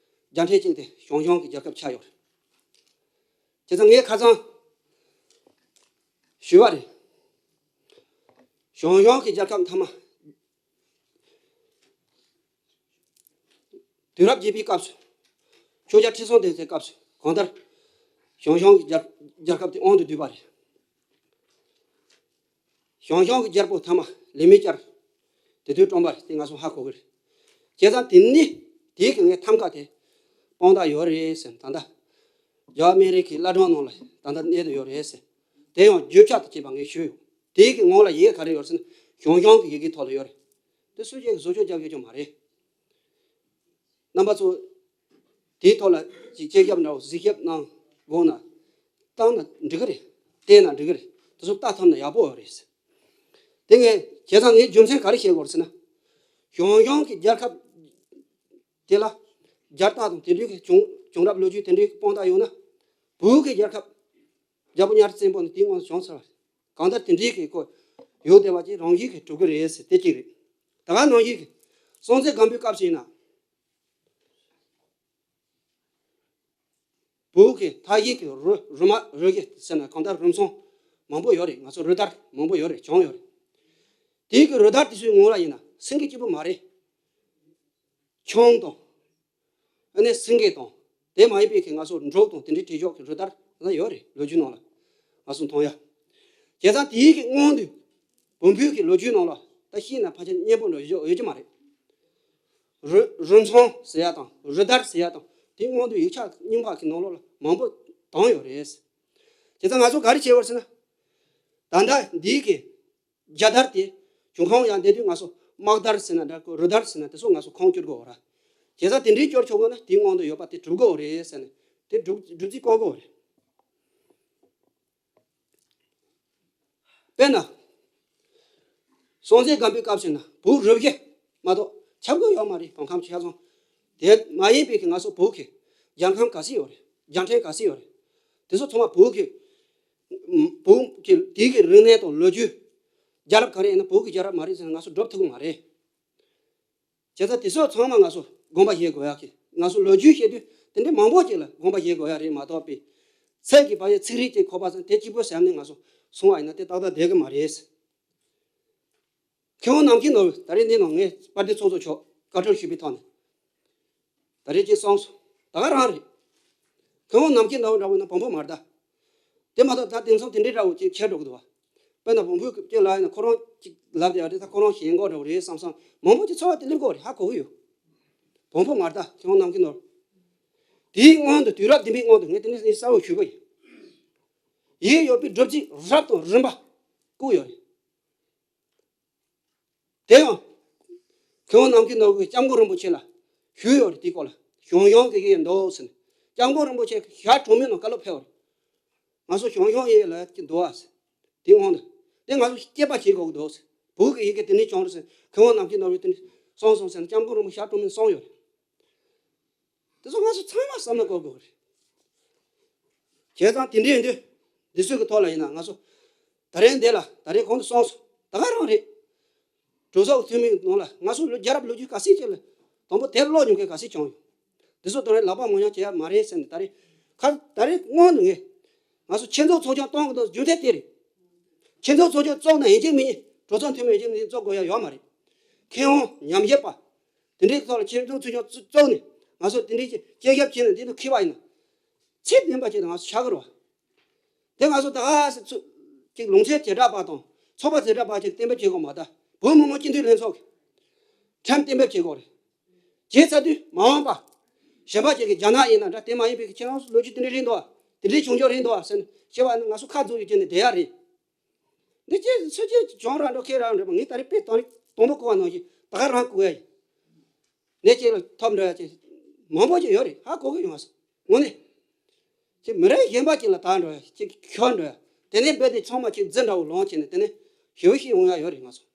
རྒྱལ་ཕྲན་གཅིག་དེ་ཞང་ཞུང་གི་རྒྱལ་ཁབ་ཆགས་ཡོད་རེད། བྱས་ཙང་ངས་ཁ་སང་ཞུས་པ་རེད། ཞང་ཞུང་གི་རྒྱལ་ཁབ་མཐའ་མ་དུས་རབས་བརྒྱད་པའི་སྐབས་སུ། ཆོས་རྒྱལ་ཁྲི་སྲོང་ལྡེ་བཙན་སྐབས་སུ་གང་ལྟར་ཞང་ཞུང་གི་རྒྱལ་རྒྱལ་ཁབ་དེ་དབང་དུ་བསྡུས་པ་རེད། ཞང་ཞུང་གི་རྒྱལ་པོ་མཐའ་མ་ལི་མི་སྐྱར་དེ་དུས་བཀྲོངས་པ་རེད། དེ་ང་ཚོ་ཧ་གོ་གི་རེད། བྱས་ཙང་དེ་ནི་དེའི་གི་ངའི་ཐམ་ཀ་དེ་དཔང་རྟགས་ཡོད་རེད་ཟེར། ད་ལྟ་རྒྱ་དམར་རིགས་ཀྱི་བླ་བྲང་ནང་ལ་ད་ལྟ་གནས་དུ་ཡོད་རེད་ཟེར། དེ་ཡང་བརྗོད་བྱ་དང་བཅས་པ་ངས་ཞུས་ཡོད། དེའི་གི་ངོ་ལ་ཡི་གེ་ག་རེ་ཡོད་ཟེར་ན་ཞང་ཞུང་གི་ཡི་གེའི་ཐོག་ལ་ཡོད་རེད། དེ་སུ་གཅིག་གིས་བཟོ་བཅོས་རྒྱག་ཡོད་ཀྱང་མ་རེད། རྣམ་པ་ཚོ་དེའི་ཐོག་ལ་ཅིག་དཔྱད་ཞིབ་འདྲ་བོ་གཟིགས་ཞིབ་གནང་དགོས་ན་བཏང་ན་འགྲིག་གི་རེད། བལྟས་ན་འགྲིག་གི་རེད། དེ་ཚོ་ལྟ་ཐུབ་ན་ཡག་པོ་ཡོད་རེད། དེ་ངས་བྱས་ཙང་ངས་རྒྱུ་མཚན་ག་རེ་བཤད་དགོས་རེད་ཟེར་ན། ཞང་ཞུང་གི་རྒྱལ་ཁབ་དེ་ལ་རྒྱལ་རྟགས་དང་དེ་འདྲའི་གི་བྱུང་བྱུང་རབས་ལོ་རྒྱུས་དེ་འདྲའི་གི་དཔང་རྟགས་ཡོད་ན། བོད་ཀྱི་རྒྱལ་ཁབ་རྒྱལ་པོ་གཉའ་ཁྲི་བཙན་པོ་ནི་དེའི་སྔོན་དུ་བྱུང་ཚར་བ་རེད། གང་ལྟར་དེ་འདྲའི་གི་ཁོ་ཡོད་བསྡད་པ་ཅིག་རང་བཞིན་གྱིས་གྲུབ་ཀྱི་རེད་ཟེར། དེ་གཅིག་རེད། ད་ག་ནང་བཞིན་གྱི་སྲོང་བཙན་སྒམ་པོའི་སྐབས་སུ་ཡིན་ན། བོད་ཀྱི་མཐའ་བཞི་གི་རུ་རུ་མ་རུ་གི་ཟེར་ན་གང་ལྟར་རུ་མཚོ་མང་པོ་ཡོད་རེད། ང་ཚོ་རུ་དར་མང་པོ་ཡོད་རེད། བྱུང་ཡོད་རེད། དེའི་གི་རུ་དར་དེ་ཚོའི་ངོ་ལ་ཡིན་ན་སེང་གེ་གཅིག་པུ་མ་རེད། ཁྱུང་དང་། ཨ་ནི་སེང་གེ་དང་། དེ་མ་ཡིན་པའི་གི་ང་ཚོ་འབྲུག་དང་དེ་འདྲའི་བྲིས་ཆོག་གི་རུ་དར་ལ་ཡོད་རེད། ལོ་རྒྱུས་ནང་ལ་ང་ཚོ་མཐོང་ཡ། བྱས་ཙང་དེའི་གི་སྔོན་དུ་བོན་པོའི་གི་ལོ་རྒྱུས་ནང་ལ་ད་ཤེས་ན་ཕལ་ཆེར་སྙན་པོ་འདྲ་ཡོད་ཡོད་ཀྱི་མ་རེད། རུ་རུ་མཚོ་ཟེར་ཡ་དང་རུ་དར་ཟེར་ཡ་དང་དེ་སྔོན་དུ་ཡིག་ཆ་རྙིང་པ་གི་ནང་ལོགས་ལ་མང་པོ་བཏང་ཡོད་རེད། བྱས་ཙང་ང་ཚོ་ག་རེ་བྱེད་དགོས་ཟེར་ན། ད་ལྟ་འདིའི་གི་རྒྱལ་དར་དེ་བྱུང་ཁུངས་ཡང་འདི་དུས་ང་ཚོ་དམག་དར་ཟེར་ན་འདྲ་གི་རུ་དར་ཟེར་ན་དེ་ཚོ་ང་ཚོ་ཁུངས་བསྐྱུར་དགོས་ར། བྱས་ཙང་དེ་འདྲའི་བསྐྱུར་ཆོག་གོ་ན་དེའི་སྔོན་དུ་ཡོད་པ་དེ་གྲུབ་དགོས་རེད་ཟེར་ནས་དེ་སྒྲུབ་སྒྲུབ་རྩིས་བཀོད་དགོས་རེད། དཔེར་ན། སྲོང་བཙན་སྒམ་པོའི་སྐབས་སུ་ན་བོད་རུ་བཞི་མ་གཏོགས་ཁྱབ་དགོས་ཡོད་མ་རེད། བོད་ཁམས་ཆ་ཚང་། དེ་མ་ཡིན་པའི་གི་ང་ཚོ་བོད་ཀྱི་རྒྱལ་ཁམས་ག་ཚོད་ཡོད་རེད། རྒྱལ་ཕྲན་ག་ཚོད་ཡོད་རེད། དེ་ཚོ་ཚང་མ་བོད་ཀྱི་བོད་ཀྱི་དེའི་གི་རིག་གནས་དང་ལོ་རྒྱུས། རྒྱལ་རབས་ག་རེ་ཡིན་ན་བོད་ཀྱི་རྒྱལ་རབས་མ་རེད་ཟེར་ན་ང་ཚོ་སྒྲུབ་ཐུབ་ཀྱི་མ་རེད། བྱས་ཙང་དེ་ཚོ་ཚང་མ་ང་ཚོ་དགོངས་པ་བཞེས་དགོས་ཡག་གི། ང་ཚོ་ལོ་རྒྱུས་བཤད་དུས་དེ་འདྲའི་མང་པོ་ཅིག་ལ་དགོངས་པ་བཞེས་དགོས་ཡག་རེད་མ་གཏོགས་པའི། ཚད་ཀྱི་བག་ཡོད་ཚིག་རིས་ཀྱི་ཁོ་པ་ཚང་དེ་གཅིག་པོ་ཟེར་ནས་ང་ཚོ་གསུང་བ་ཡིན་ན་དེ་ཏག་ཏག་བསྡད་ཀྱི་མ་རེད། མཁས་དབང་ནམ་མཁའི་ནོར་བུ་ད་རེས་འདི་ནང་ངས་དཔལ་ལྡན་ཚོགས་གཙོ་མཆོག་བཀའ་འཁྲོལ་ཞུས་པའི་ཐོག་ནས་ད་རེས་ཅིག་གསུངས་སོང་། ད་ག་རང་རེད། མཁས་དབང་ནམ་མཁའི་ནོར་བུ་འདྲ་བོ་ན་བོན་པོ་མ་རེད་ད། དེ་མ་གཏོགས་ད་དེང་སང་དེ་འདྲའི་འདྲ་བོ་ཅིག་ཁྱེར་འགྲོ་གི་འདུག་བ། དཔེར་ན་བོན་པོའི་སྐད་ལ་ཡིན་ན་ཁོ་རང་ཅིག་ལབ་བསྡད་ཡ་རེད། ད་ཁོ་རང་ཞེན་ཁོག་འདྲ་བོ་རེད་བསམ་བསམ་མང་པོ་ཅིག་ཚོར་བ་དེ་སླེབས་ཀྱི་ཡོད་རེད། ཧ་གོ་གི་ཡོད། བོན་པོ་མ་རེད་ད་མཁས་དབང་ནམ་མཁའི་ནོར་བུ། དེའི་སྔོན་དུ་དུས་རབས་བདུན་པའི་སྔོན་དུ་ངས་དེ་ནས་གསལ་བོ་ཞུ་གི་ཡིན། ཡིད་ཡོད་པའི་སྒྲུབ་བྱེད་རབ་དང་རིམ་པ་བཀོད་ཡོད་རེད། དེ་ཡང་མཁས་དབང་ནམ་མཁའི་ནོར་བུས་སྐྱབས་མགོན་རིན་པོ་ཆེ་ལ་ཞུས་ཡོད་རེད། དེའི་སྐོར་ལ་ཞང་ཞུང་གི་ཡིན་འདུག་ཟེར་ནས་སྐྱབས་མགོན་རིན་པོ་ཆེ་ཞག་གྲངས་མེད་ནང་བཀའ་སློབ་ཕེབས་པ་རེད། ང་ཚོ་ཞང་ཞུང་ཡིན་ལབ་ཀྱི་འདུག་ཨ་ཟེར། དེ་དབང་དུ་དེ་ང་ཚོ་སྐྱེས་པ་བྱེད་དགོས་ཀྱི་འདུག་ཟེར། བོད་ཀྱི་ཡི་གེ་དེ་ནས་བྱུང་རེད་ཟེར། མཁས་དབང་ནམ་མཁའི་ནོར་བུས་དེ་ནས་གསུངས་སོང་ཟེར་ནས་སྐྱབས་མགོན་རིན་པོ་ཆེ་ཞག་གྲངས་མེད་གསུངས་ཡོད་རེད། དེ་ཚོ་ང་ཚོ་ཚང་མ་བསམ་བློ་འཁོར་དགོས་རེད། བྱས་ཙང་དེ་འདྲ་ཡིན་དུས་འདི་ཚོའི་གི་ཐོག་ལ་ཡིན་ན་ང་ཚོ་ད་རེས་འདི་ལ་ད་རེས་གོང་དུ་སོང་སོང་ད་ག་རང་རེད། གྲོས་ཚོགས་འཐུས་མི་ནང་ལ་ང་ཚོ་ལོ་རྒྱལ་རབས་ལོ་རྒྱུས་ག་ཚད་ཅིག་ལ་དང་པོ་དེབ་ཀློག་མྱོང་མཁན་ག་ཚད་བྱུང་ཡོད། འདི་ཚོ་དོན་རེད་ལག་པ་མང་ཉུང་བྱེད་ཡ་མ་རེད་ཟེར་ནས་ད་རེས་ཁ་ད་རེས་སྔོན་དུ་ངས་ང་ཚོ་ཆོས་ཚོགས་ཚོགས་ཆུང་གཏོང་གི་འདུག་རྒྱུ་མཚན་དེ་རེད། ཆོས་ཚོགས་ཚོགས་ཆུང་བཙུགས་ན་ཡིན་གཅིག་མིན་གཉིས་གྲོས་ཚོགས་འཐུས་མི་ཡིན་གཅིག་མིན་གཉིས་བཙུགས་དགོས་ཡ་ཡོད་མ་རེད། མཁས་དབང་ཉམས་ཞིབ་པ། དེ་འདྲའི་ཐོག་ལ་ཆོས་ཚོགས་ཚོགས་ཆུང་བཙུགས་ནས་ང་ཚོ་དེ་འདྲའི་ཅིག་དཔྱད་ཞིབ་བྱས་ནས་འདི་དུ་འཁྱེར་བ་ཡིན་ན། ཚད་ལྡན་པ་ཅིག་ཏུ་ང་ཚོ་ཆགས་ཀྱི་རེད་བ། དེ་ང་ཚོ་ད་ག་སེ་ཚུ་ཅིག་ལུང་ཚན་བྱེ་བྲག་པ་དང་ཚོགས་པ་བྱེ་བྲག་པ་ཅིག་གཏན་འབེབས་བྱེད་དགོས་མ་ད་བོད་མི་མང་སྤྱི་འཐུས་ལྷན་ཚོགས་ཀྱིས་ཁྲིམས་གཏན་འབེབས་བྱེད་དགོས་རེད། བྱས་ཚར་དུས་མ་འོངས་པ་གཞན་པ་ཅིག་གིས་རྒྱ་ནག་ཡིན་ན་འདྲ་དེ་མ་ཡིན་པའི་གི་ཁྱེད་རང་ཚོ་ལོ་རྒྱུས་དེ་འདྲ་རེད་འདུག་བ། དེ་འདྲའི་བྱུང་ཆོག་རེད་འདུག་བ་ཟེར་ནས་བཤད་པ་ནི་ང་ཚོ་ཁ་རྫོགས་ཡོད་ཀྱི་ནས་བསྡད་ཡ་རེད། འདི་ཅི་སུ་ཅི་བྱུང་ར་འགྲོ་ཁེ་ར་འགྲོ་ངས་ད་རེས་དཔེ་དང་དང་པོ་གོ་བ་ནང་བཞིན་ད་ག་རང་གོ་ཡ་ཡིན། ནས་ཅིག་ལ་ཐོབ་འགྲོ་ཡ་ཅིག་མང་པོ་ཅིག་ཡོད་རེད། ཧ་གོ་གི་ཡོང་བ་སོང་། དངོས་གནས་ཅིག་མི་རིགས་གཞན་པ་ཅིག་ལ་ད་འགྲོ་ཡ་ཅིག་ཁྱོད་འགྲོ་ཡ་ དེ་ནས་རྦད་དེ་ཚང་མ་ཁྱེད་རྫི་འདྲ་བོ་ལོངས་བྱས་ནས་དེ་ནས་ཞེ་པོ་ཞིག་འོང་ཡ་ཡོད་རེད་ང་ཚོ།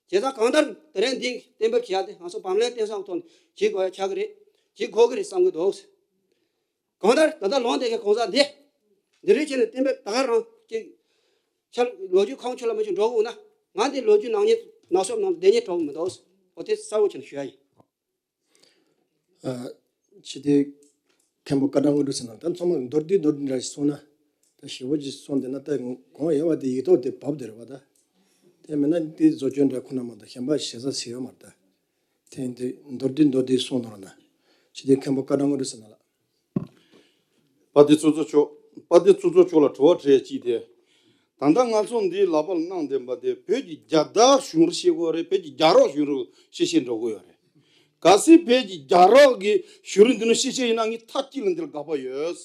བྱས་ཙང་གང་ལྟར་དེ་རིང་འདི་གཏན་འབེབས་བྱས་ཏེ་ང་ཚོ་བམ་བརླིང་བསྟན་སའི་ཐོག་ནས་བྱེད་དགོས་ཡ་ཆགས་ཀྱི་རེད། བྱེད་དགོས་ཀྱི་རེད་བསམ་གྱི་འདུག། གང་ལྟར་ད་ལྟ་ལོངས་བསྡད་མཁན་གོང་ས་འདི་འདི་རིགས་བྱས་ནས་གཏན་འབེབས་ད་ག་རང་ཅིག་ཆ་ལོ་རྒྱུས་ཁང་ཆུ་ལ་མི་ཆུ་འགྲོ་དགོས་ན། ང་འདི་ལོ་རྒྱུས་ནག་ཉེས་ནག་སོབ་ནང་ལ་བསྡད་ཉེས་འགྲོ་གི་མི་འདུག། འོ་དེ་གསལ་བོ་བྱས་ནས་ཞུ་ཡ་ཡིན། ཨ། ཅི་སྟེ། མཁན་པོ་བཀའ་དྲིན་དངོས་གྲུབ་ཟེར་ན་ད་ཚང་མ་མདོར་བསྡུས་མདོར་བསྡུས་འདྲ་ཞིག་གསུངས་ན། ད་ཞེ་པོ་ཅིག་གསུངས་བསྡད་ན་ད་གོང་ཡོད་པ་དེ་ཡིག་ཐོག་དེ་བབས་བསྡད་རེད་པ་ད། དེ་མིན་ན་དེ་བཟོ་བཅོས་འདྲ་ཁོ་ན་མ་གཏོགས་གཞན་པ་ཞེ་ས་ཟིག་ཡོད་མ་རེད་ད། དེ་ཡིན་དུས་མདོར་བསྡུས་མདོར་བསྡུས་གསུངས་གནང་རོགས་གནང་། ཅི་སྟེ་མཁན་པོ་བཀའ་དྲིན་དངོས་གྲུབ་ཟེར་ན་ལགས། དཔལ་ལྡན་ཚོགས་གཙོ་མཆོག་དཔལ་ལྡན་ཚོགས་གཙོ་མཆོག་ལ་དྲི་བ་དྲི་ཡ་གཅིག་དེ། ད་ལྟ་ང་ཚོ་འདིའི་ལག་པ་ལ་གནང་བསྡད་པ་དེ་བོད་ཀྱི་རྒྱལ་དར་གཞུང་རུ་བཤད་དགོས་རེད། བོད་ཀྱི་རྒྱལ་རབས་གཞུང་རུ་བཤད་བཤད་འགྲོ་དགོས་ཡོད་རེད། གལ་སྲིད་བོད་ཀྱི་རྒྱལ་རབས་ཀྱི་གཞུང་རུ་འདི་ནས་བཤད་བཤད་ཡིན་ན་ངས་མཐའ་གཅིག་ལ་འདི་ལ་དགག་པ་ཡོད།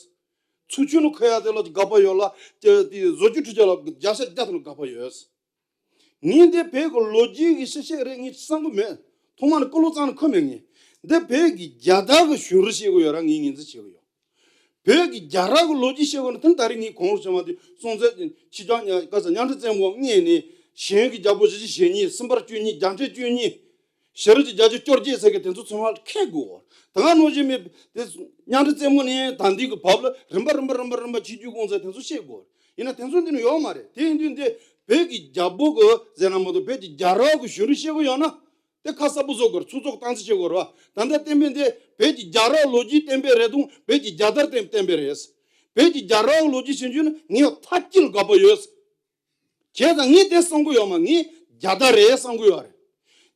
ཚུལ་ཆུང་ནས་ཁོ་ཡ་དེ་ལ་དགག་པ་ཡོད་ལ། དེ་དེ་བཟོ་བཅོས་ཁྲི་ཆ་ལ་བརྒྱ་ཆ་བརྒྱ་དེ་ལ་དགག་པ་ཡོད། ངས་འདི་བོད་ཀྱི་ལོ་རྒྱུས་ཀྱི་ཤེས་བྱ་རེད་ངས་བསམ་གི་མེད། ཐོག་མ་ནས་ཀུན་སློང་རྩ་ནས་འཁོར་མེད་ངས། འདི་བོད་ཀྱི་རྒྱལ་དར་གྱི་གཞུང་རུ་བཤད་གི་ཡོད་ར་ངས་ངོས་འཛིན་བྱེད་གི་ཡོད། བོད་ཀྱི་རྒྱལ་རབས་ཀྱི་ལོ་རྒྱུས་བཤད་གི་ན་དེ་ནི་ད་རེས་ངས་གོང་རུ་བྱས་མ་དེ་སྲོང་བཙན་ཆིག་སྟོང་ག་ས་གཉའ་ཁྲི་བཙན་པོ་མངགས་ནས་གཞན་གྱི་རྒྱལ་པོ་བཞི་བཅུ་ཞེ་གཉིས་སུམ་པར་བཅུ་གཉིས་རྒྱ་ཁྲི་བཅུ་གཉིས། ཤེས་རིག་གི་རྒྱ་ཆེ་བཅོ་བརྒྱད་ཟེར་གི་དེ་ཚོ་ཚང་མ་ཁེགས་དགོས། ད་ག་ནང་བཞིན་མི་དེ་གཉའ་ཁྲི་བཙན་པོ་ནས་ད་འདི་གི་བབ་ལ་རིམ་པ་རིམ་པ་རིམ་པ་རིམ་པ་ཆིག་བརྒྱུད་གོང་ཚད་དེ་ཚོ་ཤེས་དགོས། ཡིན་ན་དེ་ཚོ་འདི་ནི་ཡོད་མ་རེད། དེ་ཡིན་དུས་འདི་བོད་ཀྱི་རྒྱལ་པོ་གི་ཟེར་ན་མ་གཏོགས་བོད་ཀྱི་རྒྱལ་རབས་ཀྱི་གཞུང་ལུགས་ཤེས་དགོས་ཡོད་ན་དེ་ཁ་གསལ་པོ་བཟོ་དགོས། ཚོགས་གཙོ་གི་སྟངས་འཛིན་བྱེད་དགོས་རེད་བ། ད་ལྟ་བསྟན་པའི་འདི་བོད་ཀྱི་རྒྱལ་རབས་ལོ་རྒྱུས་བསྟན་པའི་རེད་དང་བོད་ཀྱི་རྒྱལ་དར་བསྟན་བསྟན་པའི་རེད། བོད་ཀྱི་རྒྱལ་རབས་ལོ་རྒྱུས་ཞིབ་འཇུག་ནི་ངས་མཐའ་དཀྱིལ་དགག་པ་ཡོད། བྱས་ཙང་ངས་དེ་གསུང་གི་ཡོད་མ་ངས་རྒྱལ་དར་རེད་གསུང་གི་ཡོད་རེད།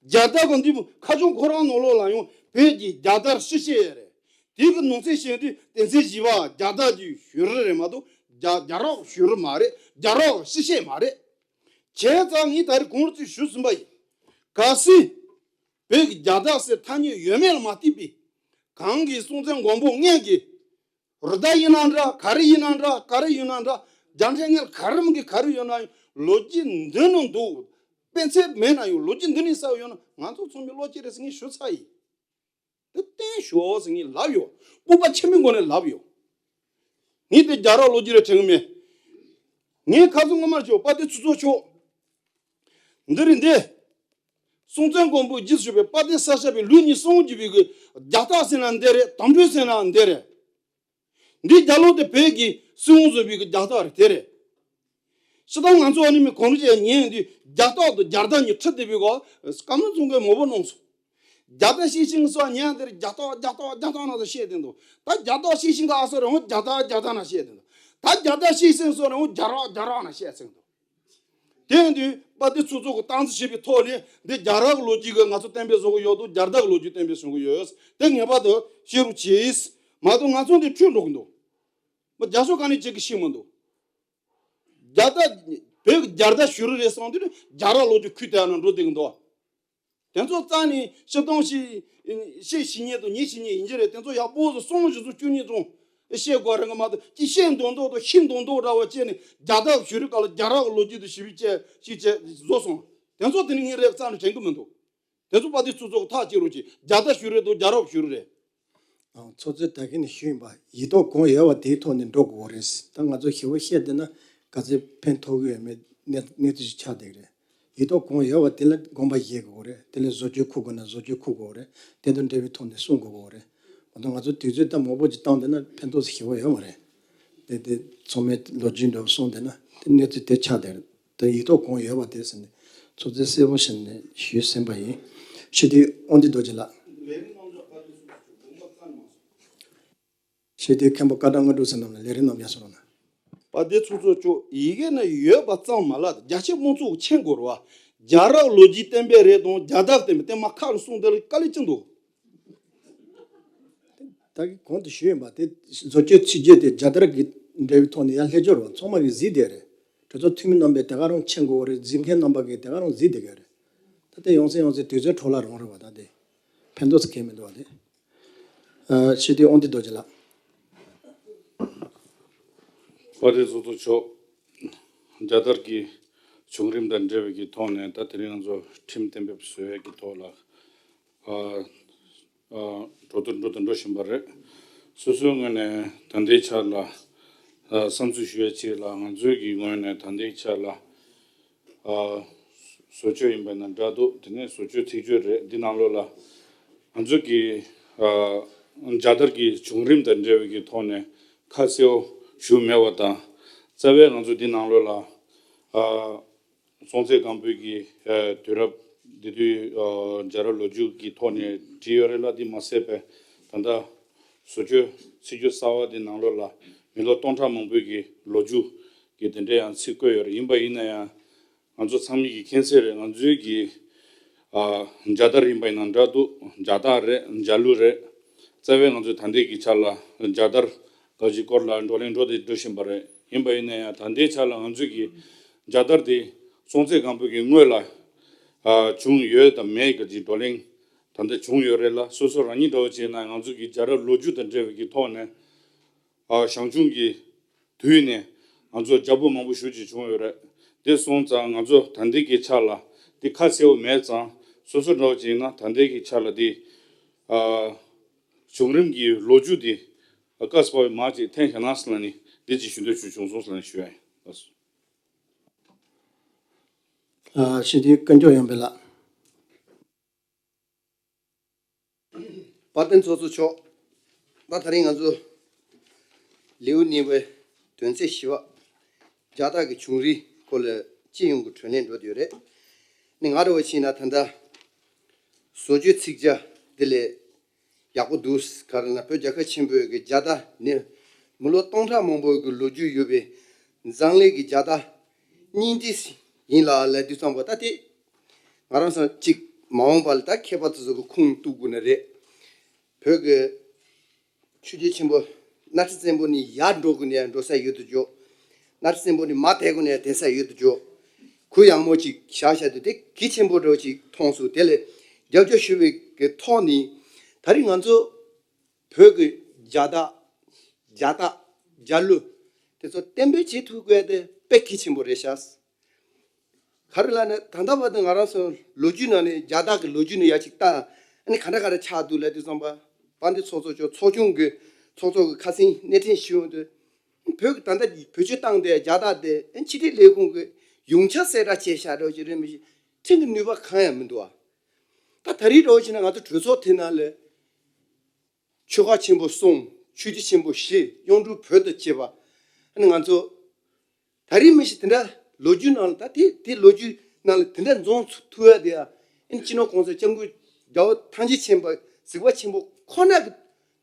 རྒྱལ་དར་གི་འདི་ཁ་ཆུང་ཁོ་རང་ནང་ལོགས་ལ་ཡང་བོད་ཀྱི་རྒྱལ་དར་ཞེས་བཤད་ཡོད་རེད། དེ་གི་ནང་གསེས་བཤད་དུས་སྡེ་ཚན་བཞི་པ་རྒྱལ་དར་གྱི་གཞུང་རུ་རེད་མ་གཏོགས་རྒྱ་རྒྱལ་རབས་གཞུང་རུ་མ་རེད། རྒྱལ་རབས་ཞེས་བཤད་མ་རེད། བྱས་ཙང་ངས་ད་རེས་གོང་རུ་ཚུལ་ཞུས་ཟིན་པ་ཡིན། གལ་སྲིད་བོད་ཀྱི་རྒྱལ་དར་ཟེར་ཐ་སྙད་ཡོད་མེད་ལ་མ་ལྟོས་པའི་གང་གིས་སྲོང་བཙན་སྒམ་པོ་སྔོན་གྱི་རུ་དར་ཡིན་ན་འདྲ། ག་རེ་ཡིན་ན་འདྲ། ག་རེ་ཡིན་ན་འདྲ། རྒྱལ་ཕྲན་སྔོན་ག་རེ་མིན་གི་ག་རེ་ཡོད་ན་ཡང་ལོ་རྒྱུས་འདི་ནང་འདུག། དཔེ་མཚོན་མེད་ན་ཡང་ལོ་རྒྱུས་འདི་ནས་གསལ་བོ་ཡོད་ན་ང་ཚོ་ཚང་མས་བློ་སྐྱེད་རེད་ཟེར་ངས་ཞུ་ཚར་ཡིན། འདི་བསྟན་ཞོག་ཟེར་ངས་ལབ་ཡོད། སྤོབས་པ་ཆེན་པོའི་སྒོ་ནས་ལབ་ཡོད། ངས་དེ་རྒྱལ་རབས་ལོ་རྒྱུས་རེད་དྲན་གི་མེད། ངས་ཁ་སང་སྔོན་མར་ཞུ་དཔལ་ལྡན་ཚོགས་གཙོ་མཆོག། འདི་རེད་འདི། སྲོང་བཙན་སྒམ་པོའི་རྗེས་སུ་བྱོན་པའི་དཔལ་ལྡན་ས་སྐྱ་པའི་ལུགས་གཉིས་ཟུང་བརྒྱུད་པའི་གི་རྒྱལ་རྟགས་ཟེར་ན་འདི་རེད། དམ་ཕྲུག་ཟེར་ན་འདི་རེད། འདིའི་རྒྱལ་ལོ་དེ་བོད་ཀྱི་སྲིད་དབང་བཟུང་བའི་གི་རྒྱལ་རྟགས་རེད་དེ་རེད། སྤྱིར་བཏང་ང་ཚོ་ཨ་ནི་མི་གོང་རིམ་ཅན་ཉན་དུས་རྒྱལ་རྟགས་དང་རྒྱལ་དར་གཉིས་ཁྲིད་བསྡད་པའི་གོ་བཀའ་མོལ་ཚོང་གི་མོ་བོ་གནང་སོང་། རྒྱལ་དར་ཤེས་ཤིང་སོགས་ཉན་དེར་རྒྱལ་རྟགས་རྒྱལ་རྟགས་རྒྱལ་རྟགས་ན་ད་བཤད་དེ་འདུག། ད་རྒྱལ་རྟགས་ཤེས་ཤིང་གི་ཨ་སོ་རེ་འོ་རྒྱལ་དར་རྒྱལ་དར་ན་བཤད་དེ་འདུག། ད་རྒྱལ་དར་ཤེས་ཤིང་སོགས་རེ་འོ་རྒྱལ་རག་རྒྱལ་རག་ན་བཤད་ཚིག་འདུག། དེ་ཡིན་དུས་དཔལ་ལྡན་ཚོགས་གཙོ་གི་སྟངས་འཛིན་བྱེད་པའི་ཐོག་ནས་འདི་རྒྱལ་རབས་ཀྱི་ལོ་རྒྱུས་ཀྱི་ང་ཚོ་གཏན་འབེབས་བཟོ་གི་ཡོད་དོ། རྒྱལ་དར་གྱི་ལོ་རྒྱུས་གཏན་འབེབས་བཟོ་གི་ཡོད། དེ་ངེས་པར་དུ་ཤེས་རོགས་གྱིས། མ་གཏོགས་ང་ཚོ་འདི་འཁྲུལ་འགྲོ་གི་འདུག། མ་རྒྱ་ཤོག་ག་ནས་བྱེད་ཀྱི་ཤེས་མི་འདུག། རྒྱལ་དར་བོད་ཀྱི་རྒྱལ་དར་ཞུ་རུ་རེད་སོང་དུས་རྒྱལ་རབས་ལོ་རྒྱུས་ཁུལ་དེ་ཡང་ན་འགྲོ་བསྡད་གི་འདུག། དེ་ཚོ་རྩ་ནས་སྤྱིར་བཏང་ཞིག་ཤེས་ཤེས་ཉེས་དང་ཉེས་ཤེས་ཉེས་ཡིན་གྱི་རེད། དེ་ཚོ་ཡག་པོ་བཟོ་སོང་བཞི་བཟོ་བཅུ་གཉིས་ཙམ་བཤད་དགོས་རེད་གི་མ་གཏོགས་ཅི་བཤད་མདོག་མདོག་དང་ཤི་མདོག་མདོག་འདྲ་བ་བྱས་ནས་རྒྱལ་དར་ཞུ་རུ་ག་ལ་རྒྱལ་རབས་ཀྱི་ལོ་རྒྱུས་དང་ཞིབ་ཕྱིས་བྱས་ཤིག་བྱས་བཟོ་སོང་། དེ་ཚོ་དེ་ནི་ངས་རེད་རྩ་ནས་དྲན་གི་མི་འདུག། དེ་ཚོ་དཔལ་ལྡན་ཚོགས་གཙོ་ཐག་བཅད་རོགས་གྱིས། རྒྱལ་དར་ཞུ་རེད་དང་རྒྱལ་རབས་ཞུ་རེད། ཨང་། ཚོགས་གཙོས་ད་གིན་ནས་ཞུས་ཡིན་པ་ཡིག་ཐོག་གང་ཡོད་པ་དེའི་ཐོག་ནས་འགྲོ་དགོས་རེད། ད་ང་ཚོ་ཞེ་པོ་བཤད་བསྡད་ན་ག་ཚོད་ཕན་ཐོགས་ཀྱི་ཡོད་མེད་གནས་གནས་ཚུལ་ཞིག་ཆགས་བསྡད་ཀྱི་རེད། ཡིག་ཐོག་གང་ཡོད་པ་དེ་ལ་དགོངས་པ་བཞེས་དགོས་རེད། དེ་ལས་བཟོ་བཅོས་འཁུར་དགོས་ན་བཟོ་བཅོས་འཁུར་དགོས་རེད། དེ་དང་འབྲེལ་བའི་ཐོག་ནས་གསུང་དགོས་དགོས་རེད། འོ་ད་ང་ཚོ་དུས་ཚོད་ད་མང་པོ་ཅིག་བཏང་བསྡད་ན་ཕན་ཐོགས་ཞེ་པོ་ཡོད་མ་རེད། དེ་དེ་ཚང་མས་ལོ་རྒྱུས་འདྲ་བོ་གསུངས་བསྡད་ན་དེ་གནས་ཚུལ་དེ་ཆགས་བསྡད་རེད། དེ་ཡིག་ཐོག་གང་ཡོད་པ་དེ་ཟེར་ནས་ཚོགས་གཙོས་གསལ་པོ་བྱས་ནས་ཞུས་ཟིན་པ་ཡིན། ཞུ་དུས་དབང་འདུས་རྡོ་རྗེ་ལགས། ཞུ་དུས་མཁན་པོ་བཀའ་དྲིན་དངོས་གྲུབ་ཟེར་རྣམས་ལ་ལས་རིམ་རྣམས་ཡར་སོང་རོགས་གནང་། དཔལ་ལྡན་ཚོགས་གཙོ་མཆོག། ཡི་གེ་ནང་ཡོད་པ་ཙམ་མ་ལབ་རྒྱ་ཆེ་དམངས་གཙོ་མཁྱེན་དགོས་རེད་བ། རྒྱལ་རབས་ལོ་རྒྱུས་གཏན་འབེབས་རེད་དང་རྒྱལ་དར་གཏན་འབེབས་དེ་མ་ཁག་ལ་གསུངས་དེ་ལ་དཀའ་ལས་ཅི་འདུག། ད་གི་གོང་དུ་ཞུས་ཡིན་པ་དེ་བཟོ་བཅོས་ཚིག་བརྗོད་དེ་རྒྱལ་དར་གྱི་འབྲེལ་བའི་ཐོག་ནས་ཡར་སླེབས་ཀྱི་རེད་བ། ཚང་མ་གིས་གཟིགས་བསྡད་རེད། གྲོས་ཚོགས་འཐུས་མི་རྣམ་པས་དེ་ག་རང་མཁྱེན་དགོས་རེད། གཟིགས་མཁན་རྣམ་པ་གིས་དེ་ག་རང་གཟིགས་བསྡད་ཀྱི་རེད། ད་དེ་ཡོང་སེ་ཡོང་སེ་དུས་ཚོད་འཕྲོ་བརླག་རང་རེད་བ། ད་དེ་ཕན་ཐོགས་སུ་གང་མི་འདུག་བ་དེ། ཨ། ཞུ་དུས་དབང་འདུས་རྡོ་རྗེ་ལགས། དཔལ་ལྡན་ཚོགས་གཙོ་མཆོག། རྒྱལ་དར་གྱི་བྱུང་རིམ་དང་འབྲེལ་བའི་གི་ཐོག་ནས་ད་དེ་རིང་ང་ཚོ་ཁྲིམས་གཏན་འབེབས་བཟོ་ཡས་ཀྱི་ཐོག་ལ། ཨ། ཨ། གྲོས་བསྡུར་འགྲོ་དང་འགྲོ་བཞིན་པ་རེད། སོ་སོའི་ངོས་ནས་ད་ལྟའི་ཆར་ལ། བསམ་ཚུལ་ཞུ་ཡ་ཆེད་ལ་ང་ཚོའི་གི་ངོས་ནས་ད་ལྟའི་ཆ་ལ་ཨ་བཟོ་བཅོས་ཡིན་པ་ན་འདྲ་འདུག་དེ་ནས་བཟོ་བཅོས་ཚིག་བརྗོད་རེད། འདི་ནང་ལོགས་ལ་ང་ཚོ་གི་ཨ་རྒྱལ་དར་གྱི་བྱུང་རིམ་དང་འབྲེལ་བའི་གི་ཐོག་ནས་ཁ་གསལ་བོ་ཞུ་མེད་པ་དང་། རྩ་བའི་ང་ཚོ་འདི་ནང་ལོགས་ལ་ཨ་སྲོང་བཙན་སྒམ་པོའི་གི་ཨ་དུས་རབས་འདི་དུས་ཨ་རྒྱལ་རབས་ལོ་རྒྱུས་ཀྱི་ཐོག་ནས་བྲིས་ཡོད་རེད་ལ། འདི་མ་ཟད་པའི་ད་ལྟ་བཟོ་བཅོས་ཚིག་བརྗོད་གསར་བ་འདི་ནང་ལོགས་ལ་མི་ལོ་སྟོང་ཕྲག་མང་པོའི་གི་ལོ་རྒྱུས་ཀྱི་དེ་འདྲའི་ཡང་ཚིག་བཀོད་ཡོད་རེད། ཡིན་པ་ཡིན་ན་ཡང་ང་ཚོ་ཚང་མས་ཀྱི་མཁྱེན་གསལ་རེད། ང་ཚོའི་གི་ཨ་རྒྱལ་དར་ཡིན་པ་ཡིན་ན་འདྲ་འདུག་རྒྱལ་དར་རེད། རྒྱལ་གླུ་རེད། རྩ་བའི་ང་ཚོའི་ད་ལྟའི་གི་ཆ་ལ་རྒྱལ་དར་ག་ཅིག་སྐོར་ལ་བགྲོ་གླེང་འགྲོ་དེ་འགྲོ་བཞིན་པ་རེད། ཡིན་པ་ཡིན་ན་ཡང་ད་ལྟའི་ཆ་ལ་ང་ཚོའི་གི་རྒྱལ་དར་དེ་སྲོང་བཙན་སྒམ་པོའི་གི་སྔོན་ལ་ཨ་བྱུང་ཡོད་དམ་མེད་ག་ཅིག་བགྲོ་གླེང་ད་ལྟ་བྱུང་ཡོད་རེད་ལ། སོ་སོ་རང་ཉིད་འདྲ་བོ་བྱས་ན་ང་ཚོ་གི་རྒྱལ་རབས་ལོ་རྒྱུས་དང་འབྲེལ་བའི་གི་ཐོག་ནས་ཨ་ཞང་ཞུང་གི་དུས་ནས་ང་ཚོ་རྒྱལ་པོ་མང་པོ་ཞེ་ཅིག་བྱུང་ཡོད་རེད། དེ་སོང་ཙང་ང་ཚོ་ད་ལྟའི་གི་ཆ་ལ་དེ་ཁ་གསལ་བོ་མེད་ཙང་། སོ་སོ་འདྲ་བོ་ཅིག་ཡིན་ན་ད་ལྟའི་གི་ཆ་ལ་དེ་ཨ་བྱུང་རིམ་གྱི་ལོ་རྒྱུས་དེ་བཀག་སྤོ་བའི་མ་ཅིག་འཐེན་བཞག་ན་ཟེར་ལ་ནི་འདི་ཅིག་ཞུ་འདོད་ཅིག་བྱུང་སོང་ཟེར་ལ་ནི་ཞུ་ཡ་ཡིན། ཨ་ཞི་བདེ་ཀུན་སྐྱོང་ཡོང་འཕེལ་ལགས། དཔལ་ལྡན་ཚོགས་གཙོ་མཆོག་ད་དེ་རིང་ང་ཚོ་ལེའུ་གཉིས་པའི་དོན་ཚན་བཞི་པ་རྒྱལ་དར་གྱི་བྱུང་རིམ་སྐོར་ལ་སྤྱི་ཡོངས་ཀྱི་གྲོས་གླེང་འགྲོ་བསྡད་ཡོད་རེད། ནི་ང་འདྲ་བོ་བྱས་ན་ད་ལྟ་བཟོ་བཅོས་ཚིག་བརྗོད་འདི་ལས་ཡག་པོ་འདུག་ག་རེ་ན་བོད་རྒྱལ་ཁབ་ཆེན་པོའི་གི་རྒྱལ་དར་ནི་མི་ལོ་སྟོང་ཕྲག་མང་པོའི་གི་ལོ་རྒྱུས་ཡོད་པའི་འཛམ་གླིང་གི་རྒྱལ་དར་སྙིང་ཐིག་ཡིན་ལ་ལབ་དུས་ཙམ་པ་ད་དེ་ང་རང་ཚོ་གཅིག་མ་འོངས་པ་ལ་ད་མཁས་པ་དེ་ཚོ་གི་ཁུངས་གཏུག་དགོས་ནི་རེད། བོད་ཀྱི་ཆོས་རྒྱལ་ཆེན་པོ་གནམ་རི་བཙན་པོ་ནི་ཡར་འགྲོ་དགོས་ནས་ཡང་འགྲོ་ས་ཡོད་དུ་འཇོག་གནམ་རི་བཙན་པོ་ནི་མར་བསྡད་དགོས་ནས་ཡང་བསྡད་ས་ཡོད་དུ་འཇོག་གུ་ཡངས་མོ་ཅིག་བཞག་བཞག་དུས་དེ་གལ་ཆེན་པོ་འདྲ་བོ་ཅིག་མཐོང་སོང་། དེ་ལས་རྒྱབ་སྐྱོར་ཞུ་བའི་གི་ཐོག་ནས་ད་རེས་ང་ཚོ་བོད་ཀྱི་རྒྱལ་དར་རྒྱལ་རྟགས་རྒྱལ་གླུ་དེ་ཚོ་གཏན་འབེབས་བྱེད་ཐུབ་དགོས་དེ་དཔེ་གལ་ཆེན་པོ་རེད་ཤག་ག་རེ་ལབ་ན་ད་ལྟ་བར་དུ་ང་རང་ཚོ་ལོ་རྒྱུས་ནང་ནས་རྒྱལ་དར་གྱི་ལོ་རྒྱུས་ནས་ཡར་ཅིག་ལྟ། ཨ་ནི་ག་འདྲ་ག་འདྲ་ཆགས་འདུག་ལབ་དུས་ཙམ་པ་དཔལ་ལྡན་ཚོགས་གཙོ་མཆོག་ཚོགས་ཆུང་གི་ཚོགས་གཙོ་གི་ཁ་སང་སྣེ་ཁྲིད་ཞུས་ཡོང་དུས། བོད་ཀྱི་ད་ལྟ་བེད་སྤྱོད་བཏང་བསྡད་རྒྱལ་དར་དེ་ཕྱི་དྲིལ་ལས་ཁུངས་ཀྱི་ཡོངས་ཁྱབ་གསལ་བསྒྲགས་བྱས་བཞག་འདྲ་བོ་ཅིག་རེད་མི་ཤེས། ཁྲིམས་ཀྱི་ནུས་པ་གང་ཡང་མི་འདུག་ཨ། ད་ད་རེས་འདྲ་བོ་བྱས་ན་ང་ཚོ་གྲོས་ཚོགས་དེ་ནང་ལ་ཆོལ་ཁ་ཆེན་པོ་གསུམ། ཆོས་བརྒྱུད་ཆེན་པོ་བཞི། གཡུང་དྲུང་བོན་དང་བཅས་པ། ཨ་ནི་ང་ཚོ་ད་རེས་མི་ཤེས་དེ་འདྲ་ལོ་རྒྱུས་ནང་ལ་ད་དེ་དེ་ལོ་རྒྱུས་ནང་ལ་དེ་འདྲ་འཛོམས་ཐུབ་ཡ་དེ་ཡ། ཨ་ནི་སྤྱི་ནོར་གོང་ས་སྐྱབས་མགོན་རྒྱལ་བ་ཐམས་ཅད་མཁྱེན་པ་གཟིགས་པ་ཆེན་པོ་ཁོ་ན་གི་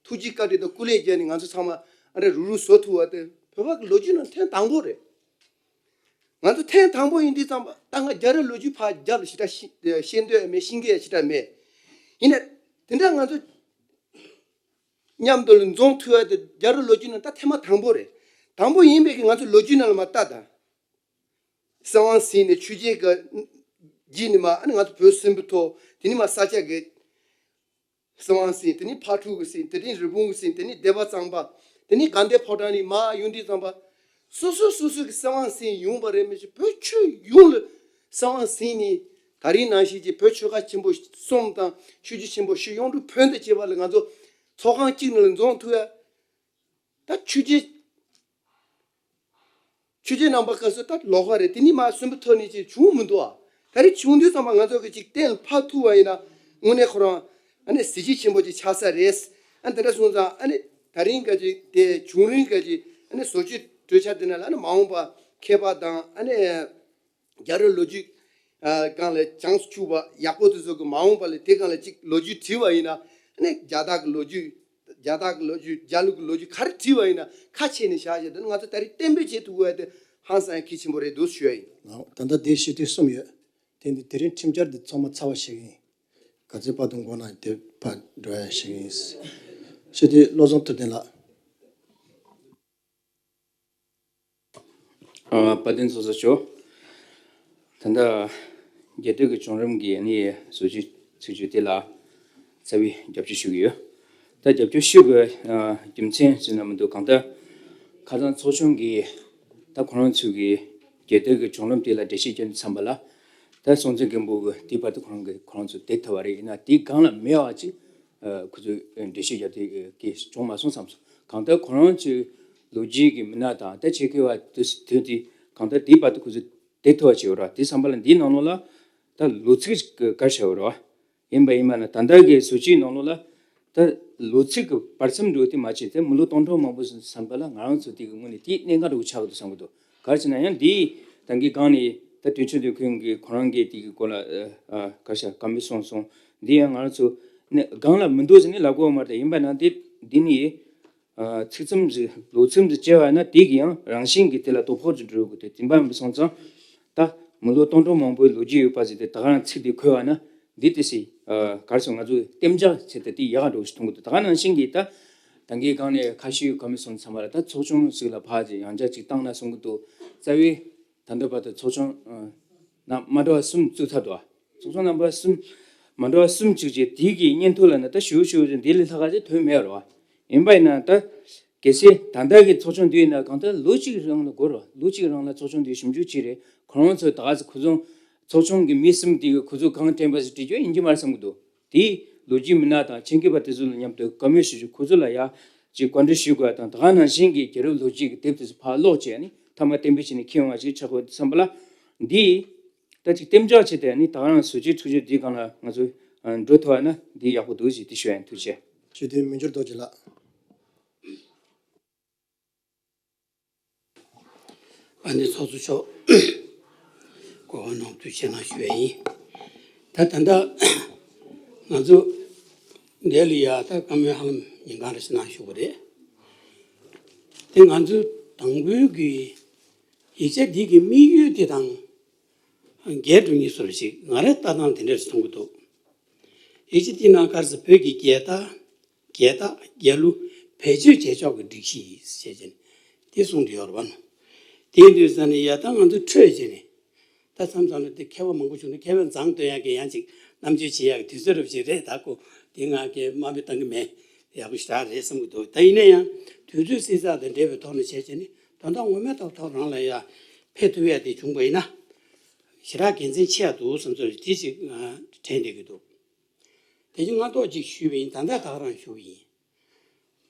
ཐུགས་རྗེ་བཀའ་དྲིན་དང་སྐུ་ལས་བརྒྱབ་ནས་ང་ཚོ་ཚང་མ་ཨ་འདྲ་རུག་རུག་བཟོ་ཐུབ་པ་དེ་བོད་པ་གི་ལོ་རྒྱུས་ནང་ཐེངས་དང་པོ་རེད། ང་ཚོ་ཐེངས་དང་པོ་ཡིན་དུས་ཙམ་པ་ད་ང་རྒྱལ་རབས་ལོ་རྒྱུས་ཕར་རྒྱབ་ལ་ཞེ་དྲག་ཤེས་ཤེས་འདོད་མེད། ཤེས་མཁན་ཞེ་དྲག་མེད། ཡིན་ན་དེ་འདྲ་ང་ཚོ་མཉམ་དུ་ལ་འཛོམས་ཐུབ་ཡ་དེ་རྒྱལ་རབས་ལོ་རྒྱུས་ནང་ད་ཐེངས་མ་དང་པོ་རེད། དང་པོ་ཡིན་པའི་གི་ང་ཚོ་ལོ་རྒྱུས་ནང་ལ་མར་ལྟ་དང་། སྲིད་དབང་ཟིན་ནས་ཆོས་རྒྱལ་གི་རྗེས་ནས་མར་ཨ་ནི་ང་ཚོ་བོད་སུམ་མདོ་ཐོག་དེ་ནས་མར་ས་སྐྱ་གི་སྲིད་དབང་ཟིན། དེ་ནས་ཕག་གྲུ་གི་ཟིན། དེ་ནས་རི་བོང་གི་ཟིན། དེ་ནས་སྡེ་པ་གཙང་པ། དེ་ནས་དགའ་ལྡན་ཕོ་བྲང་ནས་མར་ཡོང་དུས་ཙམ་པ། སོ་སོ་སོ་སོ་གི་སྲིད་དབང་ཟིན་ཡོང་བ་རེད་མི་ཤེས། བོད་ཆོས་ཡོངས་ལ་སྲིད་དབང་ཟིན་ནས་ད་རིང་ནང་བཞིན་གྱི་བོད་ཆོལ་ཁ་ཆེན་པོ་གསུམ་དང་ཆོས་བརྒྱུད་ཆེན་པོ་བཞི་གཡུང་དྲུང་བོན་དང་བཅས་པ་ལ་ང་ཚོ་ཚོགས་ཁང་གཅིག་ནང་ལ་འཛོམས་ཐུབ་ཡ། ད་ཆོས་རྒྱལ་ཆོས་རྒྱལ་རྣམ་པ་སྐབས་སུ་ད་ལོགས་ཀ་རེད། དེ་ནས་མར་སུམ་མདོ་ཐོག་ནས་ཅིག་བྱུང་མི་འདུག་ཨ། ད་རེས་བྱུང་དུས་ཙམ་པ་ང་ཚོ་གི་ཅིག་གཏན་ལ་ཕབ་ཐུབ་པ་ཡིན་ན་དངོས་གནས་ཁོ་རང་ཨ་ནི་གཟི་བརྗིད་ཆེན་པོ་ཅིག་ཆགས་ས་རེད། ཨ་དེ་འདྲ་སོང་ཙང་ཨ་ནི་ད་རིང་ག་ཅིག་དེ་བྱུང་རིམ་ག་ཅིག་ཨ་ནི་བཟོ་བཅོས་གྲོས་འཆར་དེ་ནང་ལ་ཨ་ནི་མ་འོངས་པ་མཁས་པ་དང་ཨ་ནི་རྒྱལ་རབས་ལོ་རྒྱུས་སྒང་ལ་བྱང་ཆུབ་པ་ཡག་པོ་དེ་ཚོ་གི་མ་འོངས་པ་ལ་དེ་སྒང་ལ་ཅིག་ལོ་རྒྱུས་བྲིས་པ་ཡིན་ན་ཨ་ནི་རྒྱ་སྟག་གི་ལོ་རྒྱུས། རྒྱ་སྟག་གི་ལོ་རྒྱུས། རྒྱ་ལུག་གི་ལོ་རྒྱུས་ག་རེ་བྲིས་པ་ཡིན་ན་ཁ་ཕྱེ་ནས་བཞག་བཞག་དེ་ནི་ང་ཚོ་ད་རེས་གཏན་འབེབས་བྱེད་ཐུབ་དགོས་ཡ་དེ་ཧང་སང་ཡ་གལ་ཆེན་པོ་རེད་འདུག་ཞུ་ཡ་ཡིན། ད་ལྟ་དེ་ཤེས་དུས་གསུམ་ཡོད། དེ་འདི་དེ་རིང་ཁྲིམས་འཆར་འདི་ཚང་མ་ཚར་བ་ཞིག་ཡིན། ག་ཚོད་བར་དུ་འགོར་ན་དེ་བར་འགྲོ་ཡ་ཞིག་ཡིན། ཤེས་དུས་བློ་བཟང་ཐུབ་བསྟན་ལགས། ཨ་དཔལ་ལྡན་ཚོགས་གཙོ་མཆོག་ད་ལྟ་རྒྱལ་དར་གྱི་བྱུང་རིམ་གྱི་ཨ་ནི་བཟོ་བཅོས་ཚིག་བརྗོད་དེ་ལ་རྩ་བའི་རྒྱབ་སྐྱོར་ཞུ་གི་ཡོད། ད་རྒྱབ་སྐྱོར་ཞུ་དགོས་རྒྱུ་མཚན་ཟེར་ན་མི་འདུག་གང་ལྟར་ཁ་སང་ཚོགས་ཆུང་གིས་ད་ཁོ་རང་ཚོའི་གི་རྒྱལ་དར་གྱི་བྱུང་རིམ་དེ་ལ་འགྲེལ་བཤད་བརྒྱབ་ནས་མཚམས་པ་ལ། ད་སྲོང་བཙན་སྒམ་པོ་གི་དེའི་བར་དུ་ཁོ་རང་གི་ཁོ་རང་ཚོ་བསྡད་ཐུབ་པ་རེད། ཡིན་ན་དེའི་སྒང་ལ་མེད་པ་ཅིག་ཨ་ཁོ་ཚོས་འགྲེལ་བཤད་རྒྱག་དེ་གི་བྱུང་མ་སོང་བསམ་སོང་། གང་ལྟར་ཁོ་རང་ཚོས་ ལོ་རྒྱུས་ཀྱི་མི་སྣ་དང་ད་ཆེད་མཁས་པ་དུ་དོན་དེ་གང་ལྟར་དེའི་བར་དུ་ཁོ་ཚོ་བདེ་ཐུབ་པ་བྱས་ཡོད་ར། དེ་བསམ་པ་ལ་འདིའི་ནང་ལོགས་ལ་ད་ལོ་ཚིགས་ག་རེ་བྱས་ཡོད་ར། ཡིན་པ་ཡིན་པ་ན་ད་ལྟ་གི་བཟོ་བཅོས་ནང་ལོགས་ལ་ད་ལོ་ཚིགས་ཀྱི་བར་མཚམས་འགྲོ་དེ་མ་བྱས་ཏེ་མི་ལོ་སྟོང་ཕྲག་མང་པོ་བསམ་པ་ལ་ང་རང་ཚོ་དེ་གི་ངོས་ནས་དེ་གནད་འགག་འདྲ་བོ་ཆགས་ཀྱི་འདུག་བསམ་གྱི་འདུག་ག་རེ་ཟེར་ན་ཡང་འདིའི་ད་གིན་སྒང་ནས་ད་དོན་གཅོད་དོན་ཁུལ་གྱི་ཁོ་རང་གིས་དེ་གི་སྐོར་ལ་ཨ་ཨ་ག་རེ་བྱ་བཀའ་མོལ་གསུངས་སོང་། འདི་ཡང་ང་རང་ཚོ་ནས་སྒང་ལ་མི་འདུག་ཟེར་ནས་ལབ་དགོས་པ་མ་རེད། ཡིན་པ་ན་དེ་འདི་ནི། ཚིག་མཚམས་ཟིག་ལོ་མཚམས་ཟིག་བཅད་པ་ན་དེ་གི་ཡང་རང་བཞིན་གྱི་དེ་ལ་དོ་ཕོག་ཏུ་འགྲོ་དགོས་ཏེ་དེ་འབའ་མི་སོང་ཙང་། ད་མི་ལོ་སྟོང་ཕྲག་མང་པོའི་ལོ་རྒྱུས་ཡོད་པ་ཟིག་དེ་ད་ག་རང་ཚིག་དེ་འཁོད་པ་ན་འདི་དེ་སི་གར་སོང་ང་ཚོས་གཏན་འཇགས་བྱས་ཏེ་དེ་ཡག་འགྲོ་ཞིག་མཐོང་གི་འདུག་ད་ག་ནང་བཞིན་གྱི་ད་ད་གའི་སྒང་ནས་ཁ་ཤས་ག་མི་སོང་ཚང་མ་ལ་ད་ཚོགས་ཆུང་ཟིག་ལ་ཕར་ཅིག་ཡང་བསྐྱར་ཅིག་བཏང་ན་སོང་གི་འདུག་རྩ་བའི། ད་ལྟ་བར་དུ་ཚོགས་ཆུང་ནང་མ་འདྲ་བ་གསུམ་བཙུགས་ཚར་འདུག་ཚོགས་ཆུང་རྣམ་པ་གསུམ་མ་འདྲ་བ་གསུམ་བཙུགས་རྗེས་དེའི་གི་སྙན་ཐོ་ལ་ནི་ད་ཞུ་ཞུ་ཞུ་འདི་ལས་ལྷག་ག་ཅིག་ཐོན་མེད་རོ། ཡིན་པ་ཡིན་ན་ད་གལ་སྲིད་ད་ལྟ་གི་ཚོགས་ཆུང་འདི་ཡིན་ན་གང་ལྟར་ལོ་གཅིག་རིང་ལ་འགོར་རོ། ལོ་གཅིག་རིང་ལ་ཚོགས་ཆུང་འདི་ཞིབ་འཇུག་བྱས་རེད། ཁོ་རང་ཚོ་ད་ག་ཚོད་ཁོ་ཚོ་ཚོགས་ཆུང་གི་མི་གསུམ་དེ་གི་ཁོ་ཚོ་གང་དྲན་པ་ཞིག་བྲིས་རྒྱུ་ཡིན་གྱི་མ་རེད་བསམ་གི་འདུག་དེའི་ལོ་རྒྱུས་མི་སྣ་དང་ཆེད་མཁས་པ་དེ་ཚོ་ལ་མཉམ་དུ་བཀའ་མོལ་ཞུ་རྒྱུ་ཁོ་ཚོ་ལ་ཡ་ཅིག་བཀའ་འདྲི་ཞུ་དགོས་དང་ད་ག་ནང་བཞིན་གྱི་རྒྱལ་རབས་ལོ་རྒྱུས་ཀྱི་དེབ་དེ་ཚོ་ཕར་ཀློག་བྱས་ནས་མཐའ་མ་གཏན་འབེབས་བྱས་ནས་འཁྱེར་ཡོང་བ་ཞིག་ཆགས་དགོས་བསམ་པ་ལ། འདི་ད་ཅིག་གཏན་འཇགས་བྱས་ཏེ་ནི་ད་ག་རང་བཟོ་བཅོས་འཁྲུག་ཆོད་འདིའི་སྒང་ལ་ང་ཚོ་འགྲོ་ཐུབ་པ་ན་འདི་ཡག་པོ་འདུག་ཞེས་དེ་ཞུ་ཡ་ཡིན། ཐུགས་རྗེ་ཆེ། ཞུ་དོན་མི་འགྱུར་རྡོ་རྗེ་ལགས། ཨ་ནི་ཚོགས་གཙོ་མཆོག་གོ་བ་གནང་དུས་ཆེད་གནང་ཞུ་བ་ཡིན། ད་ད་ལྟ་ང་ཚོ་འདི་ལ་ཡ་ད་བཀའ་མོལ་ཧ་ལམ་ཉིན་གང་རེ་ཞིག་གནང་ཞུ་གི་རེད། དེ་ང་ཚོ་དང་པོའི་གི་ཡིག་ཆ་འདི་གི་དམིགས་ཡུལ་དེ་དང་འགལ་འགྲོ་ངེས་སོ་རེ་ཞིག་ང་རའི་ལྟ་སྟངས་དེ་འདྲ་ཞིག་མཐོང་གི་འདུག་ཡིག་ཆ་དེའི་ནང་ག་རེ་ཟེར་བོད་ཀྱི་རྒྱལ་དར། རྒྱལ་རྟགས། རྒྱལ་གླུ་བེད་སྤྱོད་བྱེད་ཕྱོགས་ཀྱི་སྒྲིག་གཞི་ཞེས་བྱས་ནས་དེ་གསུངས་ཏེ་ཡོད་རེད་པ། དེ་ཡིན་དུས་ཙང་ནས་ཡ་ད་ང་ཚོ་འཕྲོས་བྱས་ནས་ད་མཚམས་མཚམས་ལ་དེ་མཁས་པ་མང་པོ་བྱུང་ན་མཁས་པའི་མཛངས་སྟོན་ཡག་གི་ཡང་ཅིག་རྣམ་དཔྱོད་བྱེད་ཡག་གི་དུས་ཚོད་རབ་ཅིག་རེད། ད་ཁོ་དེ་ང་གའི་དམའ་འབེབས་བཏང་གི་མེད། ཡག་པོ་ཞེ་དྲག་རེད་བསམ་གྱི་འདུག་ད་ཡིན་ན་ཡང་དུས་ཚོད་བསྲི་ཚགས་དང་འབྲེལ་བའི་ཐོག་ནས་བྱས་བྱས་ནས་དོན་དག་ངོ་མའི་ཐོག་ཐོག་རང་ལ་ཡ་ཕེབས་ཐུབ་ཡ་དེ་བྱུང་པ་ཡིན་ན་ཞེ་དྲག་དགེ་མཚན་ཆེ་ཡ་འདུག་བསམ་ཚོར་དེ་ཅིག་དྲན་བསྡད་ཀྱི་འདུག་དེ་བཞིན་སྔ་ཐོག་ཅིག་ཞུས་པ་ཡིན། ད་ལྟ་ད་ག་རང་ཞུ་གི་ཡིན།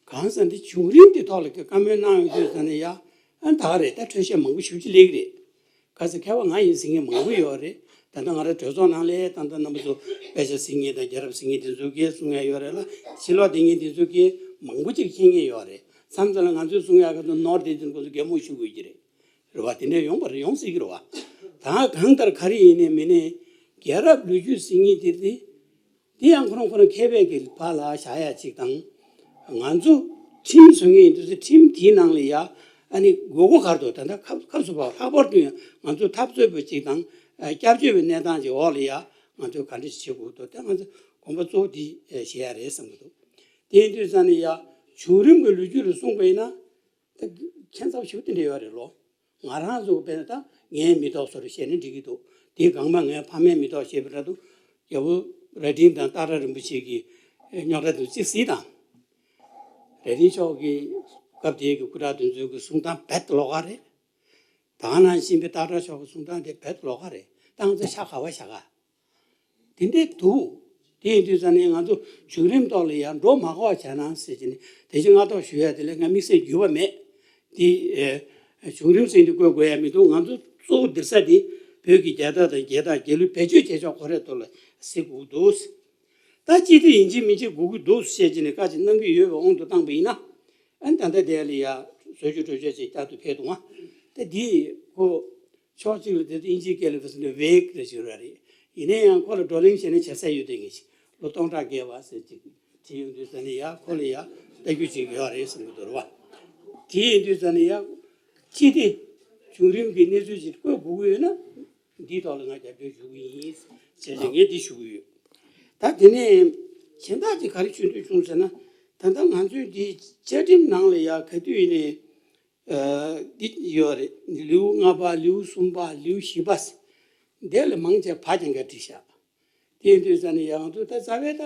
གང་ཟེར་ན་འདི་བྱུང་རིམ་གྱི་ཐོག་ལ་བཀའ་མོལ་གནང་ཡོང་དུས་ཙམ་ནས་ཡ་ཨ་ད་ག་རེད། ད་འཕྲོས་བཤད་མང་པོ་ཞེ་པོ་ཅིག་སླེབས་ཀྱི་རེད། ག་ཚོད་མཁས་པ་ང་ཡིན་ཟེར་མཁན་མང་པོ་ཡོད་རེད། ད་ལྟ་ང་རང་གྲོས་ཚོགས་ནང་ལ་ད་ལྟ་རྣམ་པ་ཚོ་དཔེ་ཆ་གཟིགས་མཁན་དང་རྒྱལ་རབས་གཟིགས་མཁན་དེ་ཚོ་གིས་གསུང་ཡ་ཡོད་རེད་ལ། ཕྱི་ལོགས་བསྡད་མཁན་དེ་ཚོ་གིས་མང་པོ་ཅིག་མཁྱེན་མཁན་ཡོད་རེད། མཚམས་མཚམས་ལ་ང་ཚོས་གསུང་ཡ་ག་ཚོད་ནོར་བསྡད་དེ་ཁོ་ཚོ་གད་མོ་ཤོར་དགོས་ཀྱི་རེད། རེད་བ། དེ་འདྲ་ཡོང་བ་རེད། ཡོང་སྲིད་ཀྱི་རེད་བ། ད་གང་ལྟར་ག་རེ་ཡིན་ནའི་མིན་ནའི་རྒྱལ་རབས་ལོ་རྒྱུས་ཟེར་མཁན་དེ་དེ་དེ་ཡང་ཁོ་རང་ཁོ་རང་མཁས་པའི་གི་བར་ལ་བཞག་ཡ་ཅིག་དང་། ང་ཚོ་ཁྲིམས་བཟོ་མཁན་ཡིན་དུས་ཚེ་ཁྲིམས་དེའི་ནང་ལ་ཡ་ཨ་ནི་དགོས་མཁོ་ག་རེ་འདུག་ད་ལྟ་ཁབ་ཁབ་སུ་བབ་ལྷག་པར་དུ་ཡང་ང་ཚོ་འཐབ་རྩོད་པ་ཅིག་དང་སྐྱབས་བཅོལ་བའི་གནས་སྟངས་ཅིག་འོག་ལ་ཡ་ང་ཚོས་ག་འདྲ་ཞིག་བྱེད་དགོས་འདུག་ད་ང་ཚོ་དགོངས་པ་གཙོ་བོ་དེ་བྱེད་ཡ་རེད་བསམ་གྱི་འདུག་དེ་ཡིན་དུས་ཙང་ནས་ཡ་བྱུང་རིམ་གྱི་ལོ་རྒྱུས་ལ་གསུངས་པ་ཡིན་ན། ད་ཁྱད་མཚར་ཞིག་དེ་འདྲ་ཡོད་རེད་ལོ། ང་རང་ཚོ་དཔེར་ན་ད་ངའི་མི་ཐོག་སོ་རེ་བཤད་ན་འགྲིག་གི་འདུག་དེའི་སྒང་མ་ངའི་ཕ་མའི་མི་ཐོག་བཤད་པ་འདྲ་འདུག་རྒྱལ་པོ་རྭ་སྒྲེང་དང་སྟག་བྲག་རིན་པོ་ཆེ་གི་རྙོག་དྲ་དེ་ཚོ་གཅིག་གཟིགས་དང་། རྭ་སྒྲེང་ཕྱོགས་ཀྱི་སྐབས་དེའི་གི་སྐུ་དྲག་དེ་ཚོའི་གི་གསུང་སྟངས་རྦད་དེ་ལོགས་ཀ་རེད། ད་ག་ནང་བཞིན་པའི་སྟག་བྲག་ཕྱོགས་ཀྱི་གསུང་སྟངས་དེ་རྦད་དེ་ལོགས་ཀ་རེད། ད་ང་ཚོ་ཤ་ག་བ་བཞག་ག་དེ་འདྲས་འདུག་དེ་ཡིན་དུས་ཙང་ནས་ང་ཚོ་བྱུང་རིམ་ཐོག་ལ་ཡར་འགྲོ་མ་དགོས་པ་བྱས་ན་ཟེར་གྱི་ནས་དེ་བཞིན་སྔ་ཐོག་ཞུ་ཡ་དེ་ལས་ང་དམིགས་བསལ་འགྱུར་བ་མེད། དེ་ཨེ་བྱུང་རིམ་ཟེར་དེ་བཀོད་དགོས་ཡ་མི་འདུག་ང་ཚོ་གཙོ་བོ་འདིར་ས་དེ་བོད་ཀྱི་རྒྱལ་དར་དང་རྒྱལ་རྟགས་རྒྱལ་གླུ་བེད་སྤྱོད་བྱེད་ཕྱོགས་ཁོ་རའི་ཐོག་ལ་གཟིགས་དགོས་འདུག་ད་ཅི་སྟེ་ཡིན་གཅིག་མིན་གཅིག་དགོས་ཀྱི་འདུག་བཤད་ཀྱི་ནས་བཀའ་ཅིག་གནང་གི་ཡོད་པའི་དབང་དུ་བཏང་པ་ཡིན་ན། ཨ་ནི་ད་ལྟ་དེ་ལ་ཡ་བཟོ་བཅོས་སྒྲུབ་བྱེད་ཅིག་བསྐྱར་དུ་ཕེབས་འདུག་ང་། ད་འདི་ཁོ་ཕྱོགས་གཅིག་ལ་དེ་ཚོ་དབྱིན་ཇིའི་སྐད་ལ་བཟོས་ན་ཝེག་རེ་ཞིག་ར་རེད། ཡིན་ན་ཡང་ཁོ་ལ་བགྲོ་གླེང་བྱས་ན་བྱེད་ས་ཡོད་དེ་ངེས་ཤིག་ལོ་སྟོང་ཕྲག་བརྒལ་བ་ཟེར་ཅིག་བྲིས་ཡོང་དུས་ཙ་ནས་ཡ་ཁོ་ལ་ཡ་ལྟ་རྒྱུ་ཅིག་ཡོད་རེད་བསམ་གྱི་འདུག་ར་བ། དེ་ཡིན་དུས་ཙ་ནས་ཡ་ཅི་སྟེ་བྱུང་རིམ་གྱི་གནས་ཚུལ་ཅིག་བཀོད་དགོས་ཀྱི་ཡོད་ན། འདིའི་ཐོག་ལ་ང་རྒྱབ་སྐྱོར་ཞུ་གི་ཡིན་ཟེར་ཏེ་ངས་འདི་ཞུ་གི་ཡོད། ད་དེ་ནས་གཞན་དག་ཅིག་ག་རེ་ཞུ་འདོད་བྱུང་ཟེར་ན། ད་ལྟ་ང་ཚོའི་འདི་བཅའ་ཁྲིམས་ནང་ལ་ཡ་ག་དུས་ཡིན་ནའི་ཨ་འདི་ཡོད་རེད། ལེའུ་ལྔ་པ། ལེའུ་གསུམ་པ། ལེའུ་བཞི་པ་ཟེར། འདི་ལས་མང་ཆེ་བ་རྒྱང་ཁ་བྲིས་ཤག་དེ་ཡིན་དུས་ཙ་ནས་ཡང་དུ་ད་རྩ་བའི་ད་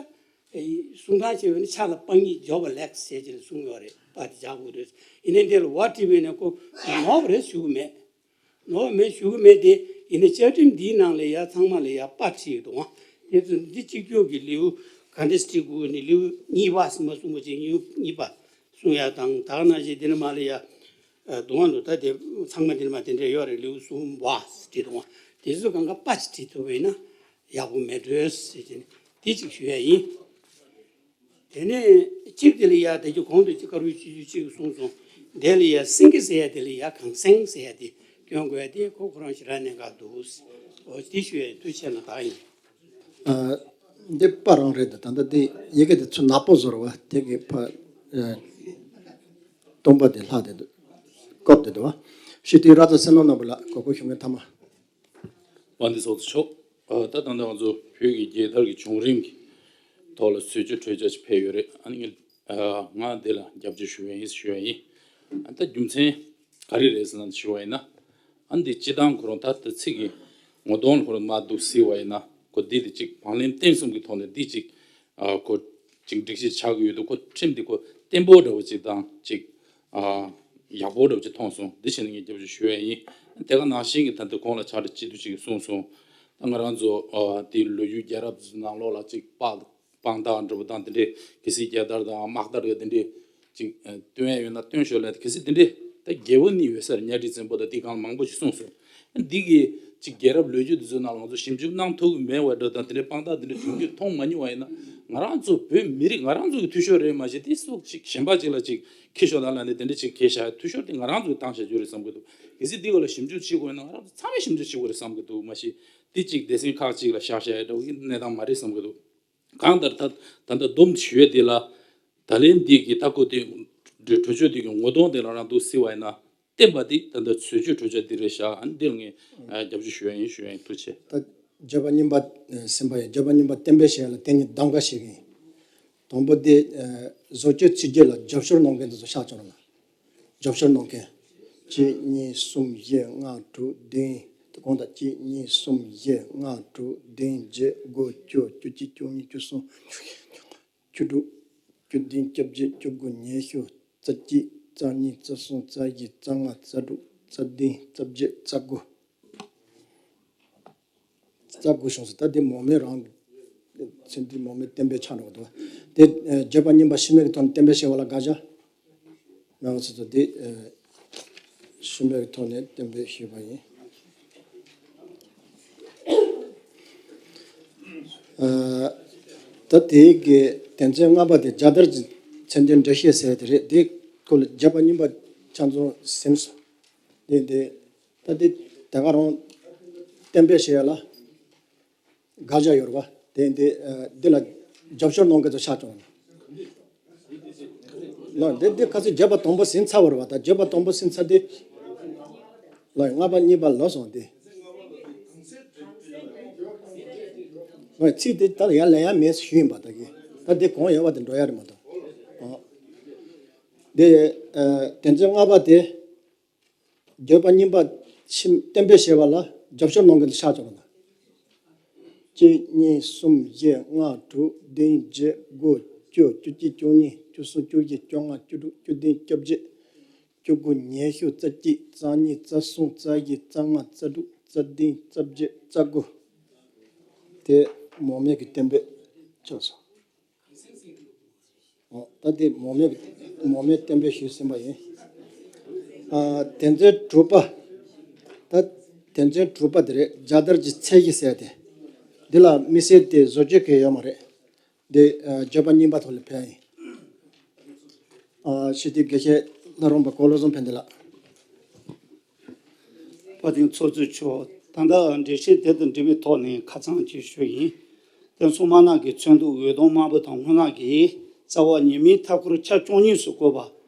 གསུང་སྟངས་བྱས་པ་ནི་ཕྱག་ལ་པ་ཉིད་འཇོག་པ་ལེགས་ཟེར་གྱི་གསུངས་ཡོད་རེད། པ་དེ་འཇོག་དགོས་རེད། ཡིན་ནའི་འདི་ལ་བ་བྲིས་པས་ན་ཁོ་ནོར་བ་རེད་ཞུ་གི་མེད། ནོར་བ་མེད་ཞུ་གི་མེད་དེ། ཡིན་ནའི་བཅའ་ཁྲིམས་འདིའི་ནང་ལ་ཡ་ཚང་མ་ལ་ཡ་པ་བྲིས་ཡོད་དོ། དེ་ཚོ་འདི་གཅིག་གྱུར་གྱི་ལེའུ་ག་འདྲ་བྲིས་དགོས་ནི། ལེའུ་གཉིས་པ་ཟེར་མ་གསུངས་པ་ཅིག་ལེའུ་གཉིས་པ་གསུང་ཡ་དང་། ད་ག་ནང་བཞིན་འདི་ནས་མར་ལ་ཡ་ ཨ་དུང་བ་འདུག་ད་དེ་ཚང་མ་དེ་ནི་མ་དེ་འདྲ་ཡོད་རེད། ལེའུ་གསུམ་པ་བྲིས་དུང་བ་དེ་ཚོ་གང་ག་པ་ཅིག་བྲིས་ཐུབ་པ་ཡིན་ན་ཡག་པོ་མེད་འགྲོས་ཟེར་གྱི་ནི་དེ་ཅིག་ཞུ་ཡ་ཡིན། དེ་ནས་གཅིག་དེ་ལ་ཡ་དེ་གྱི་གོང་དུ་གཅིག་དཀར་པོའི་ཆུ་ཚོད་གཅིག་གསུངས་སོང་། དེ་ལ་ཡ་སེང་གེ་ཟེར་ཡ་དེ་ལ་ཡ་གངས་སེང་ཟེར་ཡ་དེ་སྐྱོན་དགོས་ཡ་དེ་ཁོ་ཁོ་རང་ཞེ་དྲག་གནད་འགག་འདུག་འོ་དེ་ཞུ་ཡ་ཡིན། ཐུགས་རྗེ་ཆེ་གནང་། ད་ཡིན། ཨ། འདི་པ་རང་རེད་འདུག་ད་ལྟ་འདི་ཡི་གེ་དེ་ཚོ་ནག་པོ་བཟོ་ར་བ་དེ་གི་ཕ། ཨ། སྟོང་པ་དེ་ལྷག་དེ་འདུག་ཀོབ་དེ་འདུག་བ། ཞུ་དུས་ར་ཙ་སེ་ནོ་ནང་པ་ལ་གོ་སྐབས་ཞུ་མཁན་ཐ་མ། དབང་འདུས་ཚོགས་གཙོ་མཆོག་ཨ། ད་ད་ལྟ་ང་ཚོ་བོད་ཀྱི་རྒྱལ་དར་གྱི་བྱུང་རིམ་གྱི་ཐོག་ལ་ཟུར་བཅོས་འཕྲོས་བཅོས་ཅིག་ཕེབས་ཡོད་རེད། ཨ་ནི་ངས་ཨ། ང་འདི་ལ་རྒྱབ་སྐྱོར་ཞུ་ཡ་ཡིན་ཞུ་ཡ་ཡིན། ཨ། ད་རྒྱུ་མཚན་ག་རེ་རེད་ཟེར་ན་ཞུ་བ་ཡིན་ན། ཨ་འདི་སྤྱི་བཏང་ཁོ་རང་ད་ལྟ་ཚིག་གི་ངོ་གདོང་ལ་ཁོ་རང་མར་འདུག་གཟིགས་པ་ཡིན་ན་ཁོ་འདི་དེ་གཅིག་བང་ལེན་བརྟན་གསུམ་གྱི་ཐོག་ནས་འདི་གཅིག་ཨ། ཁོ་གཅིག་སྒྲིག་གཞི་ཆགས་ཀྱི་ཡོད་འདུག་ཁོ་ཁྲིམས་འདི་ཁོ་བརྟན་པོ་འདྲ་བོ་གཅིག་དང་གཅིག་ཨ། ཡག་པོ་འདྲ་བོ་གཅིག་མཐོང་སོང་། འདི་བྱས་ནས་ངས་རྒྱབ་སྐྱོར་ཞུ་ཡ་ཡིན། དེ་ག་ནང་བཞིན་གྱི་ད་ལྟ་གོང་ལ་ཕྱག་སྦྲེལ་སྤྱི་འཐུས་གཅིག་གིས་གསུངས་སོང་། ད་ང་རང་ཚོ་ཨ། དེ་ལོ་རྒྱུས་རྒྱལ་རབས་ནང་ལོགས་ལ་གཅིག་དཔང་དཔང་རྟགས་འདྲ་པོ་དང་དེ་འདྲའི་གལ་སྲིད་རྒྱལ་དར་དང་དམག་དར་དེ་འདྲའི་ཅིག་ཨ། སྟོན་ཡ་ཡོད་ན་སྟོན་ཤོག་ལབ། གལ་སྲིད་དེ་འདྲའི་ད་རྒྱལ་པོ་གཉིས་ཡོད་ས་རེད། གཉའ་ཁྲི་བཙན་པོ་དང་དེ་སྒང་ལ་མང་པོ་ཞིག་གསུངས་སོང་། འདི་གི་ཅིག་རྒྱལ་རབས་ལོ་རྒྱུས་དེ་ཚོའི་ནང་ལ་ང་ཚོ་ཞིབ་འཇུག་གནང་ཐུབ་ཀྱི་མེད་པ་འདྲ་དང་དེ་འདྲའི་དཔང་རྟགས་དེ་འདྲ་བྱུང་རྒྱུ་མཐོང་མ་མྱོང་བ་ཡིན་ན། ང་རང་ཚོ་བོད་མི་རིགས་ང་རང་ཚོ་གི་འཐུས་ཤོར་རེད་མ་གཞི་དེ་སུ་ཅིག་གཞན་པ་ཅིག་ལ་ཅིག་འཁྱེར་ཤོག་དང་ལབ་ནས་དེ་འདྲ་ཅིག་འཁྱེར་བཞག་འཐུས་ཤོར་དེ་ང་རང་ཚོ་གི་བཏང་བཞག་རྒྱུ་རེད་བསམ་གྱི་འདུག་གལ་སྲིད་འདི་སྐོར་ལ་ཞིབ་འཇུག་བྱེད་དགོས་ན་ང་རང་ཚོ་ཚང་མས་ཞིབ་འཇུག་བྱེད་དགོས་རེད་བསམ་གྱི་འདུག་མ་གཞི་དེ་ཅིག་སྡེ་ཚན་ཁག་ཅིག་ལ་བཞག་བཞག་ཡ་འདྲ་བོ་གི་གནས་སྟངས་མ་རེད་བསམ་གྱི་འདུག་གང་ལྟར་ད་ད་ལྟ་སྡོམ་ཞུ་ཡས་དེ་ལ་ད་ལན་འདི་གི་ད་ཁོ་དེ་གྲོས་ཆོད་དེ་གི་ངོ་གདོང་དེ་ལ་རང་འདུག་གཟིགས་པ་ཡིན་ན་བརྟན་པ་དེ་ད་ལྟ་ཟུར་བཅོས་གྲོས་ཆོད་འདི་རེད་ཤག་ཨ་ནི་འདི་ལ་ངས་ཨ། རྒྱབ་སྐྱོར་ཞུ་ཡ་ཡིན་ཞུ་ཡ་ཡིན། ཐུགས་རྗེ་ཆེ། ད་བརྗོད་པ་རྙིང་པ་ཨ། ཟིན་པ་ཡིན། བརྗོད་པ་རྙིང་པ་གཏན་འབེབས་བྱེད་ཡ་ལ་དེ་ཉིད་གདམ་ག་བྱེད་ཀྱི་ཡིན། དང་པོ་དེ་ཨ། བཟོ་བཅོས་ཚིག་བརྗོད་ལ་རྒྱབ་སྐྱོར་གནང་མཁན་དེ་ཚོ་ཤག་ཅོག་ལ། རྒྱབ་སྐྱོར་གནང་མཁན། གཅིག་གཉིས་གསུམ་བཞི་ལྔ་དྲུག་བདུན། དེ་གོང་དང་གཅིག་གཉིས་གསུམ་བཞི་ལྔ་དྲུག་བདུན་བརྒྱད་དགུ་བཅུ་བཅུ་གཅིག་བཅུ་གཉིས་བཅུ་གསུམ་བཅུ་དྲུག་བཅུ་བདུན་བཅོ་བརྒྱད་བཅུ་དགུ་ཉི་ཤུ་རྩ་གཅིག་རྩ་གཉིས་རྩ་གསུམ་རྩ་བཞི་རྩ་ལྔ་རྩ་དྲུག་རྩ་བདུན་རྩ་བརྒྱད་རྩ་དགུ། རྩ་དགུ་བྱུང་སོང་། ད་འདི་མང་མོས་རང་ཚེ་འདི་མང་མོས་གཏན་འབེབས་ཆགས་འགྲོ་གི་འདུག་དེ་ཨ། བརྗོད་པ་རྙིང་པ་ཕྱི་མིག་གི་ཐོག་ནས་གཏན་འབེབས་བྱས་པ་ལ་དགག་བྱ། མེད་པ་སོ་སོ་དེ་ཨ། ཕྱི་མིག་གི་ཐོག་ནས་གཏན་འབེབས་ཞུས་པ་ཡིན། ཨ། ད་དེ་གི་དོན་ཚན་ལྔ་པ་དེ་རྒྱལ་དར་གྱི་མཚོན་དོན་འགྲེལ་བཤད་ཟེར་དེ་རེད། དེ་ཁོ་ལ་བརྗོད་པ་རྙིང་པ་ཆ་ཚང་ཟིན་སོང་། དེ་དེ་ད་དེ་དེ་ག་རང་གཏན་འབེབས་བྱེད་ཡ་ལ་དགག་བྱ་ཡོད་རེད་པ། དེ་དེ་ཨ། འདི་ལ་རྒྱབ་སྐྱོར་གནང་མཁན་ཚོ་ཆགས་བྱུང་ལ། ལ་འདི་འདི་ཁ་སང་བརྗོད་པ་དང་པོ་ཟིན་ཚར་བ་རེད་པ། ད་བརྗོད་པ་དང་པོ་ཟིན་ཚར་དེ་ལ་ལྔ་པ་གཉིས་པ་ལོག་སོང་དེ། ལ་ཚིག་དེ་ད་ཡར་ལེན་ཡ་མེད་ཞུས་ཡིན་པ། ད་གི་ད་དེ་གོང་ཡོད་པ་དེ་འགྲོ་ཡ་རེད་མ་གཏོགས། ཨ། དེ་ཨ། དོན་ཚན་ལྔ་པ་དེ། བརྗོད་པ་རྙིང་པ་ཕྱི་གཏན་འབེབས་བྱས་པ་ལ་རྒྱབ་སྐྱོར་གནང་མཁན་དེ་ཆགས་བྱུང་བ་དང་། གཅིག་གཉིས་གསུམ་བཞི་ལྔ་དྲུག་བདུན་བརྒྱད་དགུ་བཅུ་བཅུ་གཅིག་བཅུ་གཉིས་བཅུ་གསུམ་བཅུ་བཞི་བཅོ་ལྔ་བཅུ་དྲུག་བཅུ་བདུན་བཅོ་བརྒྱད་བཅུ་དགུ་ཉི་ཤུ་རྩ་གཅིག་རྩ་གཉིས་རྩ་གསུམ་རྩ་བཞི་རྩ་ལྔ་རྩ་དྲུག་རྩ་བདུན་རྩ་བརྒྱད་རྩ་དགུ། དེ་མང་མོས་ཀྱི་གཏན་འབེབས་ཆགས་སོང་། ཨོ། ད་དེ་མང་མོས་མང་མོས་གཏན་འབེབས་ཞུས་ཟིན་པ་ཡིན། ཨ། དོན་ཚན་དྲུག་པ། ད་དོན་ཚན་དྲུག་པ་དེ་རེད། རྒྱལ་དར་གྱི་ཚད་གཞི་ཟེར་དེ། འདི་ལ་དམིགས་བསལ་དེ་བཟོ་བཅོས་གང་ཡང་ཡོད་མ་རེད། འདི་ཨ། བརྗོད་པ་རྙིང་པ་ཐོག་ལ་ཕེབས་ཡིན། ཨ། ཞུ་དེ་དགེ་བཤེས་ལྷ་རམས་པ་གོ་བློ་བཟང་ཕན་བདེ་ལགས། དཔལ་ལྡན་ཚོགས་གཙོ་མཆོག་ད་ལྟ་འགྲེལ་བཤད་དེ་དང་འབྲེལ་བའི་ཐོག་ནས་ཁ་ཚང་ཅིག་ཞུ་ཡིན། དེ་སྲུང་དམག་ནག་གི་མཚོན་འདུག་འོད་སྟོང་དམར་པོ་དང་སྔོ་ནག་གི་རྩ་བ་ཉི་མའི་མཐའ་འཁོར་ཆ་བཅུ་གཉིས་སུ་བཀོད་པ་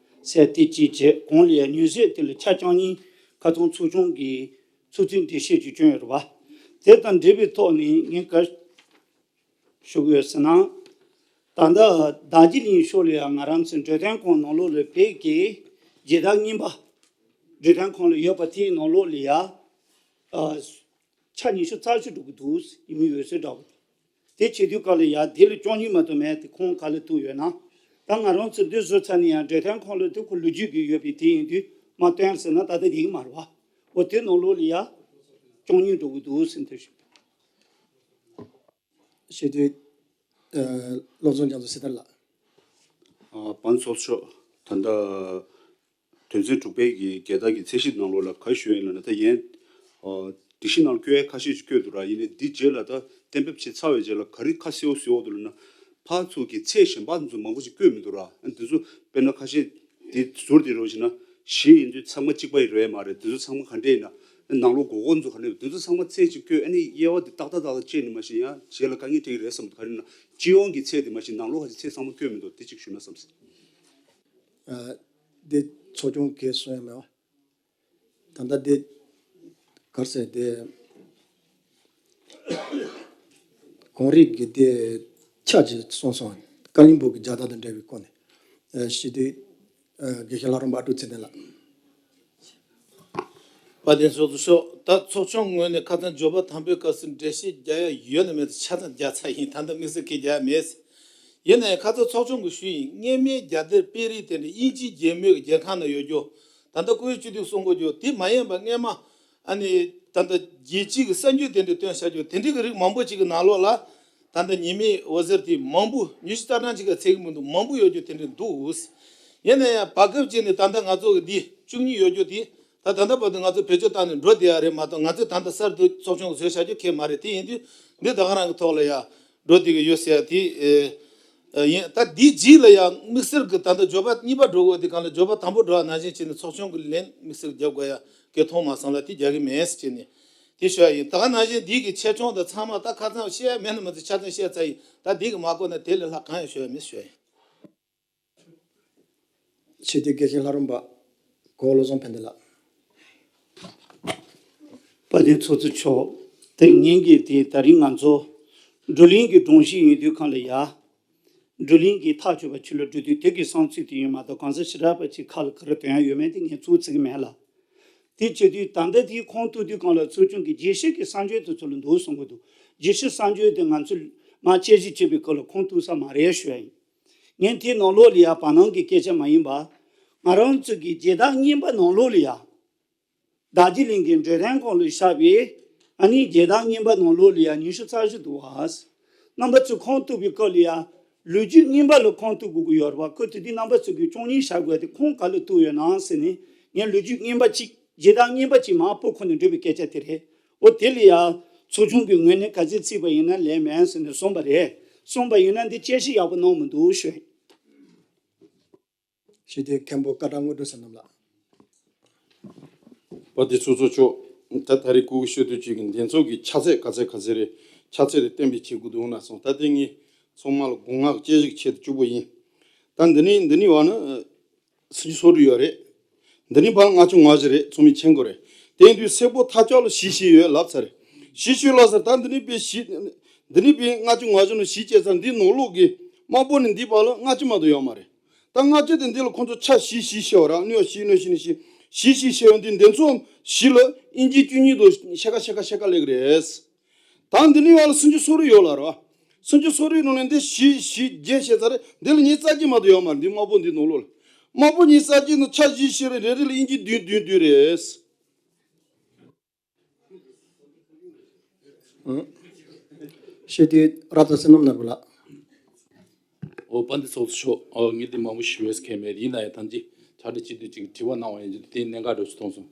ཟེར་དེ་གཅིག་བྱས། གོང་ལ་ཡང་ཉུང་ཟད་དེ་ལ་ཆ་བཅུ་གཉིས་ཁ་ཚང་ཚོགས་ཆུང་གི་ཚོགས་ཚུལ་འགྲེལ་བཤད་ཅིག་བསྐྱོན་ཡོད་རེད་པ། དེ་དང་འབྲེལ་བའི་ཐོག་ནས་ངས་ག་ཞུ་དགོས་ཟེར་ན། ད་ལྟ་དར་རྒྱས་གླིང་ཕྱོགས་ལ་ཡང་ང་རང་ཚོའི་འབྲེལ་ཐོན་ཁང་ནང་ལོགས་ལ་བོད་ཀྱི་རྒྱལ་དར་རྙིང་པ། འབྲེལ་ཐོན་ཁང་ལ་ཡོད་པ་དེའི་ནང་ལོགས་ལ་ཡ། ཨ། ཆ་ཉི་ཤུ་རྩ་བཞི་འགྲོ་གི་འདུག་ཡིན་མིན་འོད་གསལ་འདྲ་བོ། དེ་བྱེད་དུས་སྐབས་ལ་ཡ་དེ་ལ་བཅུ་གཉིས་མ་གཏོགས་མེད་དེ་ཁོང་ག་ལ་ཐུག་ཡོད་ན། ད་ང་རང་ཚོ་འདི་བཟོ་ཚར་ནས་ཡང་འབྲེལ་ཐོན་ཁང་ལ་དེ་ཁོ་ལོ་རྒྱུས་ཀྱི་ཡོད་པའི་དེ་ཡིན་དུས་མ་སྟོན་ཟེར་ན་ད་ལྟ་དེ་གི་མ་རེད་བ། འོ་དེ་ནང་ལོགས་ལ་ཡ། བཅུ་གཉིས་འགྲོ་གི་འདུག་ཟེར་འདི་ཞུ། ཞུ་དུས། ཨ། བློ་བཟང་རྒྱ་མཚོ་སྲི་ཐར་ལགས། ཨ། དཔལ་ཚོགས་གཙོ་མཆོག་ད་ལྟ་ དོན་ཚན་དྲུག་པའི་གི་རྒྱལ་དར་གྱི་ཚད་གཞི་ནང་ལོགས་ལ་ག་རེ་ཞུ་ཡ་ཡིན་ལབ་ན། ད་ཡན་སྒྲིག་གཞི་ནང་བཀོད་ཡ་ཁ་ཤས་ཅིག་བཀོད་འདུག་ར། ཡིན་ནའི་འདི་རྗེས་ལ་ད་གཏན་འབེབས་བྱས་ཚར་བའི་རྗེས་ལ་ག་རེ་ཁ་གསལ་བོ་གསལ་བོ་འདུག་ལབ་ན། ཕར་ཚུར་གྱི་ཚད་གཞན་པ་ཚོ་མང་པོ་ཞིག་བཀོད་མི་འདུག་ར། ཨ་འདི་ཚོ་དཔེར་ན་ཁ་ཤས་འདི་ཟུར་དེ་རོ་བྱས་ན་བཞི་ཡིན་དུས་ཚང་མ་གཅིག་པ་ཡི་རེད་མ་རེད། འདི་ཚོ་ཚང་མ་ག་འདྲས་ཡིན་ན། ནང་ལོགས་མགོ་སྐོར་ཚོ་ག་འདྲས། འདི་ཚོ་ཚང་མ་ཚད་ཅིག་བཀོད། ཨ་ནི་དབྱེ་བ་འདི་ཏག་ཏག་ཏག་ཏག་བཅད་ནས་མ་ཤེས་ཡང་རྗེས་ལ་དཀའ་ངལ་འཕྲད་ཀྱི་རེད་བསམ་འདུག། ག་རེ་ན་སྤྱི་ཡོངས་ཀྱི་ཚད་དེ་མ་ཤེས་ནང་ལོགས་ཁ་ཤས་ཚད་ཚང་མ་བཀོད་མི་འདུག། དེ་ཅིག་ཞུ་ན་བསམ་སོང་། ཨ། འདི་ཚོགས་ཆུང་གིས་གསུང་ཡ་མེད་པ། ད་ལྟ་དེ་གར་ཟེར་དེ་གོང་རིག་གི་དེ་ཆ་ཅིག་གསུངས་སོང་། ཀ་ལིང་པོ་གི་རྒྱལ་དར་དང་འབྲེལ་བའི་སྐོར་ནས། ཨ། ཞི་བདེ། ཨ། དགེ་བཤེས་ལྷ་རམས་པ་ཨ་ཀྲུག་ཚེ་བརྟན་ལགས། དཔལ་ལྡན་ཚོགས་གཙོ་མཆོག། ད་ཚོགས་ཆུང་ངོས་ནས་ཁ་སང་འབྱོར་པ་དང་པོའི་སྐབས་སུ་འགྲེལ་བཤད་རྒྱག་ཡ་ཡོད་ན་མེད་ཆ་ཚང་རྒྱག་ཚར་ཡིན། ད་ལྟ་དམིགས་བསལ་གྱི་རྒྱག་ཡ་མེད། ཡིན་ནའི་ཁ་སང་ཚོགས་ཆུང་གིས་ཞུས་ཡིན། སྔོན་མའི་རྒྱལ་དར་དཔེ་རིས་དེ་འདྲ་དབྱིན་ཇིའི་རྒྱལ་མོའི་རྒྱལ་ཁང་ནང་ཡོད་རྒྱུ། ད་ལྟ་སྐུ་ཡོད་སྤྱི་འཐུས་གསུང་གོ་རྒྱུ་དེ་མ་ཡིན་པ་སྔོན་མ། ཨ་ནི་ད་ལྟ་རྒྱལ་སྤྱི་གི་གསར་འགྱུར་དེ་འདྲ་བཏོན་བཞག་རྒྱུ་དེ་འདྲའི་གི་རིགས་མང་པོ་ཅིག་གི་ནང་ལོགས་ལ། ད་ལྟ་ཉི་མའི་འོད་ཟེར་དེ་མང་པོ་ཉི་ཤུ་རྩ་གྲངས་ཅིག་ག་ཚད་ཀྱི་མི་འདུག། མང་པོ་ཡོད་རྒྱུ་དེ་འདྲ་འདུག། ཡིན་ན་ཡང་བར་སྐབས་ཅིག་ནས་ད་ལྟ་ང་ཚོ་གི་འདི་བཅུ་གཉིས་ཡོད་རྒྱུ་དེ་ད་ད་ལྟ་བར་དུ་ང་ཚོ་བེད་སྤྱོད་བཏང་ནས་འགྲོ་བསྡད་ཡ་རེད་མ་གཏོགས། ང་ཚོས་ད་ལྟ་གསར་དུ་ཚོགས་ཆུང་གིས་བཟོས་བཞག་རྒྱུ་གང་ཡང་མ་རེད། དེ་ཡིན་དུས་འདི་ད་ག་རང་གི་ཐོག་ལ་ཡ་འགྲོ་བསྡད་ཀྱི་ཡོད་ཟེར་ཡ་དེ། ཨེ། ཨེ། ཡིན། ད་འདིའི་རྗེས་ལ་ཡང་དམིགས་བསལ་གྱི་ད་ལྟ་འབྱོར་པ་གཉིས་པ་འགྲོ་དགོས་དེ་གང་ལ་འབྱོར་པ་དང་པོ་འགྲོ་བ་ནང་བཞིན་བྱས་ནས་ཚོགས་ཆུང་གི་ལན་དམིགས་བསལ་རྒྱབ་དགོས་ཡ་གི་མཐོང་མ་སོང་ལ་དེ་རྒྱག་གི་མེད་ཟེར་བྱས་ནས་དེ་ཞུ་ཡ་ཡིན། ད་ག་ནང་བཞིན་འདི་གི་ཆེ་ཆུང་དང་ཚང་མ་ད་ཁ་སང་བཤད་ཡ་མེད་ན་མ་ཚད་ཆ་ཚང་བཤད་ཚར་ཡིན། ད་འདི་གི་མ་གོ་ན་དེ་ལས་ལྷག་གང་ཡང་ཞུ་ཡ་མེད་ཞུ་ཡ་ཡིན། ཞི་བདེ་དགེ་བཤེས་ལྷ་རམས་པ་གོ་བློ་བཟང་ཕན་བདེ་ལགས། དཔལ་ལྡན་ཚོགས་གཙོ་མཆོག། དེ་ངེད་ཀྱིས་དེ་ད་རིང་ང་ཚོ་བགྲོ་གླེང་གི་སྒྲོམ་གཞི་ཡིན་དུས་གང་ལ་ཡ། བགྲོ་གླེང་གི་ཐག་གཅོད་པ་ཕྱི་ལ་འགྲོ་དུས་དེ་གི་བསམ་ཚུལ་དེ་ཡིན་མ་གཏོགས་གང་ཟག་ཞེ་དྲག་པ་ཅིག་ཁ་ལ་ག་རེ་འདོན་ཡ་ཡོད་མེད་དེ་ངས་ཚུར་བརྩི་གི་མེད་ལ། དེ་བྱེད་དུས་ད་ལྟ་དེའི་ཁུངས་གཏུགས་དུས་གང་ལ་ཚོགས་ཆུང་གི་རྒྱས་བཤད་ཀྱི་གསར་འགྱུར་དེ་ཚོ་ལ་འདུག་གསུང་གི་འདུག། རྒྱས་བཤད་གསར་འགྱུར་དེ་ང་ཚོས་མར་དཔྱད་ཞིབ་བྱེད་པའི་སྐབས་ལ་ཁུངས་གཏུགས་ས་མ་རེད་ཞུ་ཡ་ཡིན། ངས་དེའི་ནང་ལོགས་ལ་ཡ་བར་སྣང་གི་སྐད་ཆ་མ་ཡིན་པ། ང་རང་ཚོ་གི་རྒྱལ་དར་རྙིང་པ་ནང་ལོགས་ལ་ཡ། རྡོ་རྗེ་གླིང་གི་འབྲས་ལྡན་ཁོངས་ལ་བཞག་པའི་ཨ་ནི་རྒྱལ་དར་རྙིང་པ་ནང་ལོགས་ལ་ཡ་ཉི་ཤུ་རྩ་བཞི་འདུག་བ། རྣམ་པ་ཚོས་ཁུངས་གཏུགས་པའི་སྐབས་ལ་ཡ། ལོ་རྒྱུས་རྙིང་པ་ལ་ཁུངས་གཏུགས་དགོས་ཀྱི་ཡོད་རེད་བ། ཁོ་དེ་དུས་རྣམ་པ་ཚོ་གིས་བཅུ་གཉིས་བཞག་དགོས་དེ་ཁུངས་ག་ལ་གཏུགས་ཡོད་ན་ཟེར་ནས། ངས་ལོ་རྒྱུས་རྙིང་པ་གཅིག་རྒྱལ་དར་རྙིང་པ་གཅིག་མར་སྤོ་ཁོ་ནས་འགྲོ་བའི་སྐད་ཆ་དེ་རེད། འོ་དེ་ལ་ཡ། ཚོགས་ཆུང་གི་ངོས་ནས་ག་ཚོད་བརྩིས་པ་ཡིན་ན་ལན་མེད་ཟེར་ནས་གསུངས་པ་རེད། གསུངས་པ་ཡིན་ན་འདི་དཔྱད་ཞིབ་ཡག་པོ་གནང་མི་འདུག་ཞུ། ཞི་བདེ་མཁན་པོ་ཀ་ཏ་དངོས་གྲུབ་བསོད་ནམས་ལགས། དཔལ་ལྡན་ཚོགས་གཙོ་མཆོག། ད་ད་རེས་སྐུ་ཞབས་ཤོད་དུས་ཅིག་གི་འདི་ཚོ་གི་ཆ་ཚད་ག་ཚད་ག་ཚད་རེད། ཆ་ཚད་དེ་གཏན་འབེབས་བྱེད་དགོས་འདུག་ན་སོང་། ད་ལྟ་ངས་ཚང་མ་ལ་དགོངས་དག་དཔྱད་ཞིབ་ཆེད་དུ་བཅུག་པ་ཡིན། ད་འདི་ནི་འདི་ནི་བ་ནི་སུམ་ཅུ་སོ་དྲུག་ཡོད་རེད། འདི་ནི་བ་ལྔ་བཅུ་ང་བཞི་རེད། ཚང་མས་མཁྱེན་གྱི་རེད། དེ་ཡིན་དུས་སེར་པོ་ཐག་ཆོད་ལ་བཞི་བཞི་ཡོད་ལབ་ཚར་རེད། བཞི་བཞི་ལབ་ཚར། ད་འདི་ནི་པའི་བཞི། འདི་ནི་པའི་ལྔ་བཅུ་ང་བཞི་ནང་བཞི་བཅད་ཚར། འདི་ནང་ལོགས་ཀྱི་དམར་པོ་ནི་འདི་བ་ལ་ལྔ་བཅུ་མ་གཏོགས་ཡོད་མ་རེད། ད་ལྔ་བཅུ་དེ་འདི་ལ་ཁོང་ཚོ་ཆ་བཞི་བཞི་བྱས་པ་རེད། གནོད་བཞི་གནོད་བཞི་ནི་བཞི། བཞི་བཞི་བྱས་པ་འདི་འདི་ཚོ་བཞི་ལ་དབྱིན་ཇི་བཅུ་གཉིས་དང་ཕྱེད་ཀ་ཕྱེད་ཀ་ཕྱེད་ཀ་སླེབས་ཀྱི་རེད། ད་འདི་ནི་བ་ལ་སུམ་ཅུ་སོ་དྲུག་ཡོད་ལ་རེད་བ། སུམ་ཅུ་སོ་དྲུག་ནང་ནས་འདི་བཞི་བཞི་བརྒྱད་བྱས་ཚར་རེད། འདི་ལ་ཉི་ཤུ་རྩ་གཅིག་མ་གཏོགས་ཡོད་མ་རེད། འདི་དམར་པོ་འདི་ནང་ལོགས་ལ། དམར་པོ་ཉི་ཤུ་རྩ་གཅིག་ནང་ཆ་བཞི་བཞི་རེད། རེ་རེ་ལ་དབྱིན་ཇི་བདུན་བདུན་བདུན་རེད། ཞི་བདེ་ར་ཏ་བསོད་ནམས་ནོར་བུ་ལགས། འོ་དཔལ་ལྡན་ཚོགས་གཙོ་མཆོག། འོ་ངས་འདི་མང་པོ་ཞུ་ཡས་མཁན་མེད། ཡིན་ན་ཡང་ཐམས་ཅད་ཕྱག་བྲིས་བྱེད་དུས་ཅིག་དྲི་བ་གནང་བ་ཡིན་ཅིག་དེ་གནད་འགག་འདྲ་ཞིག་མཐོང་སོང་།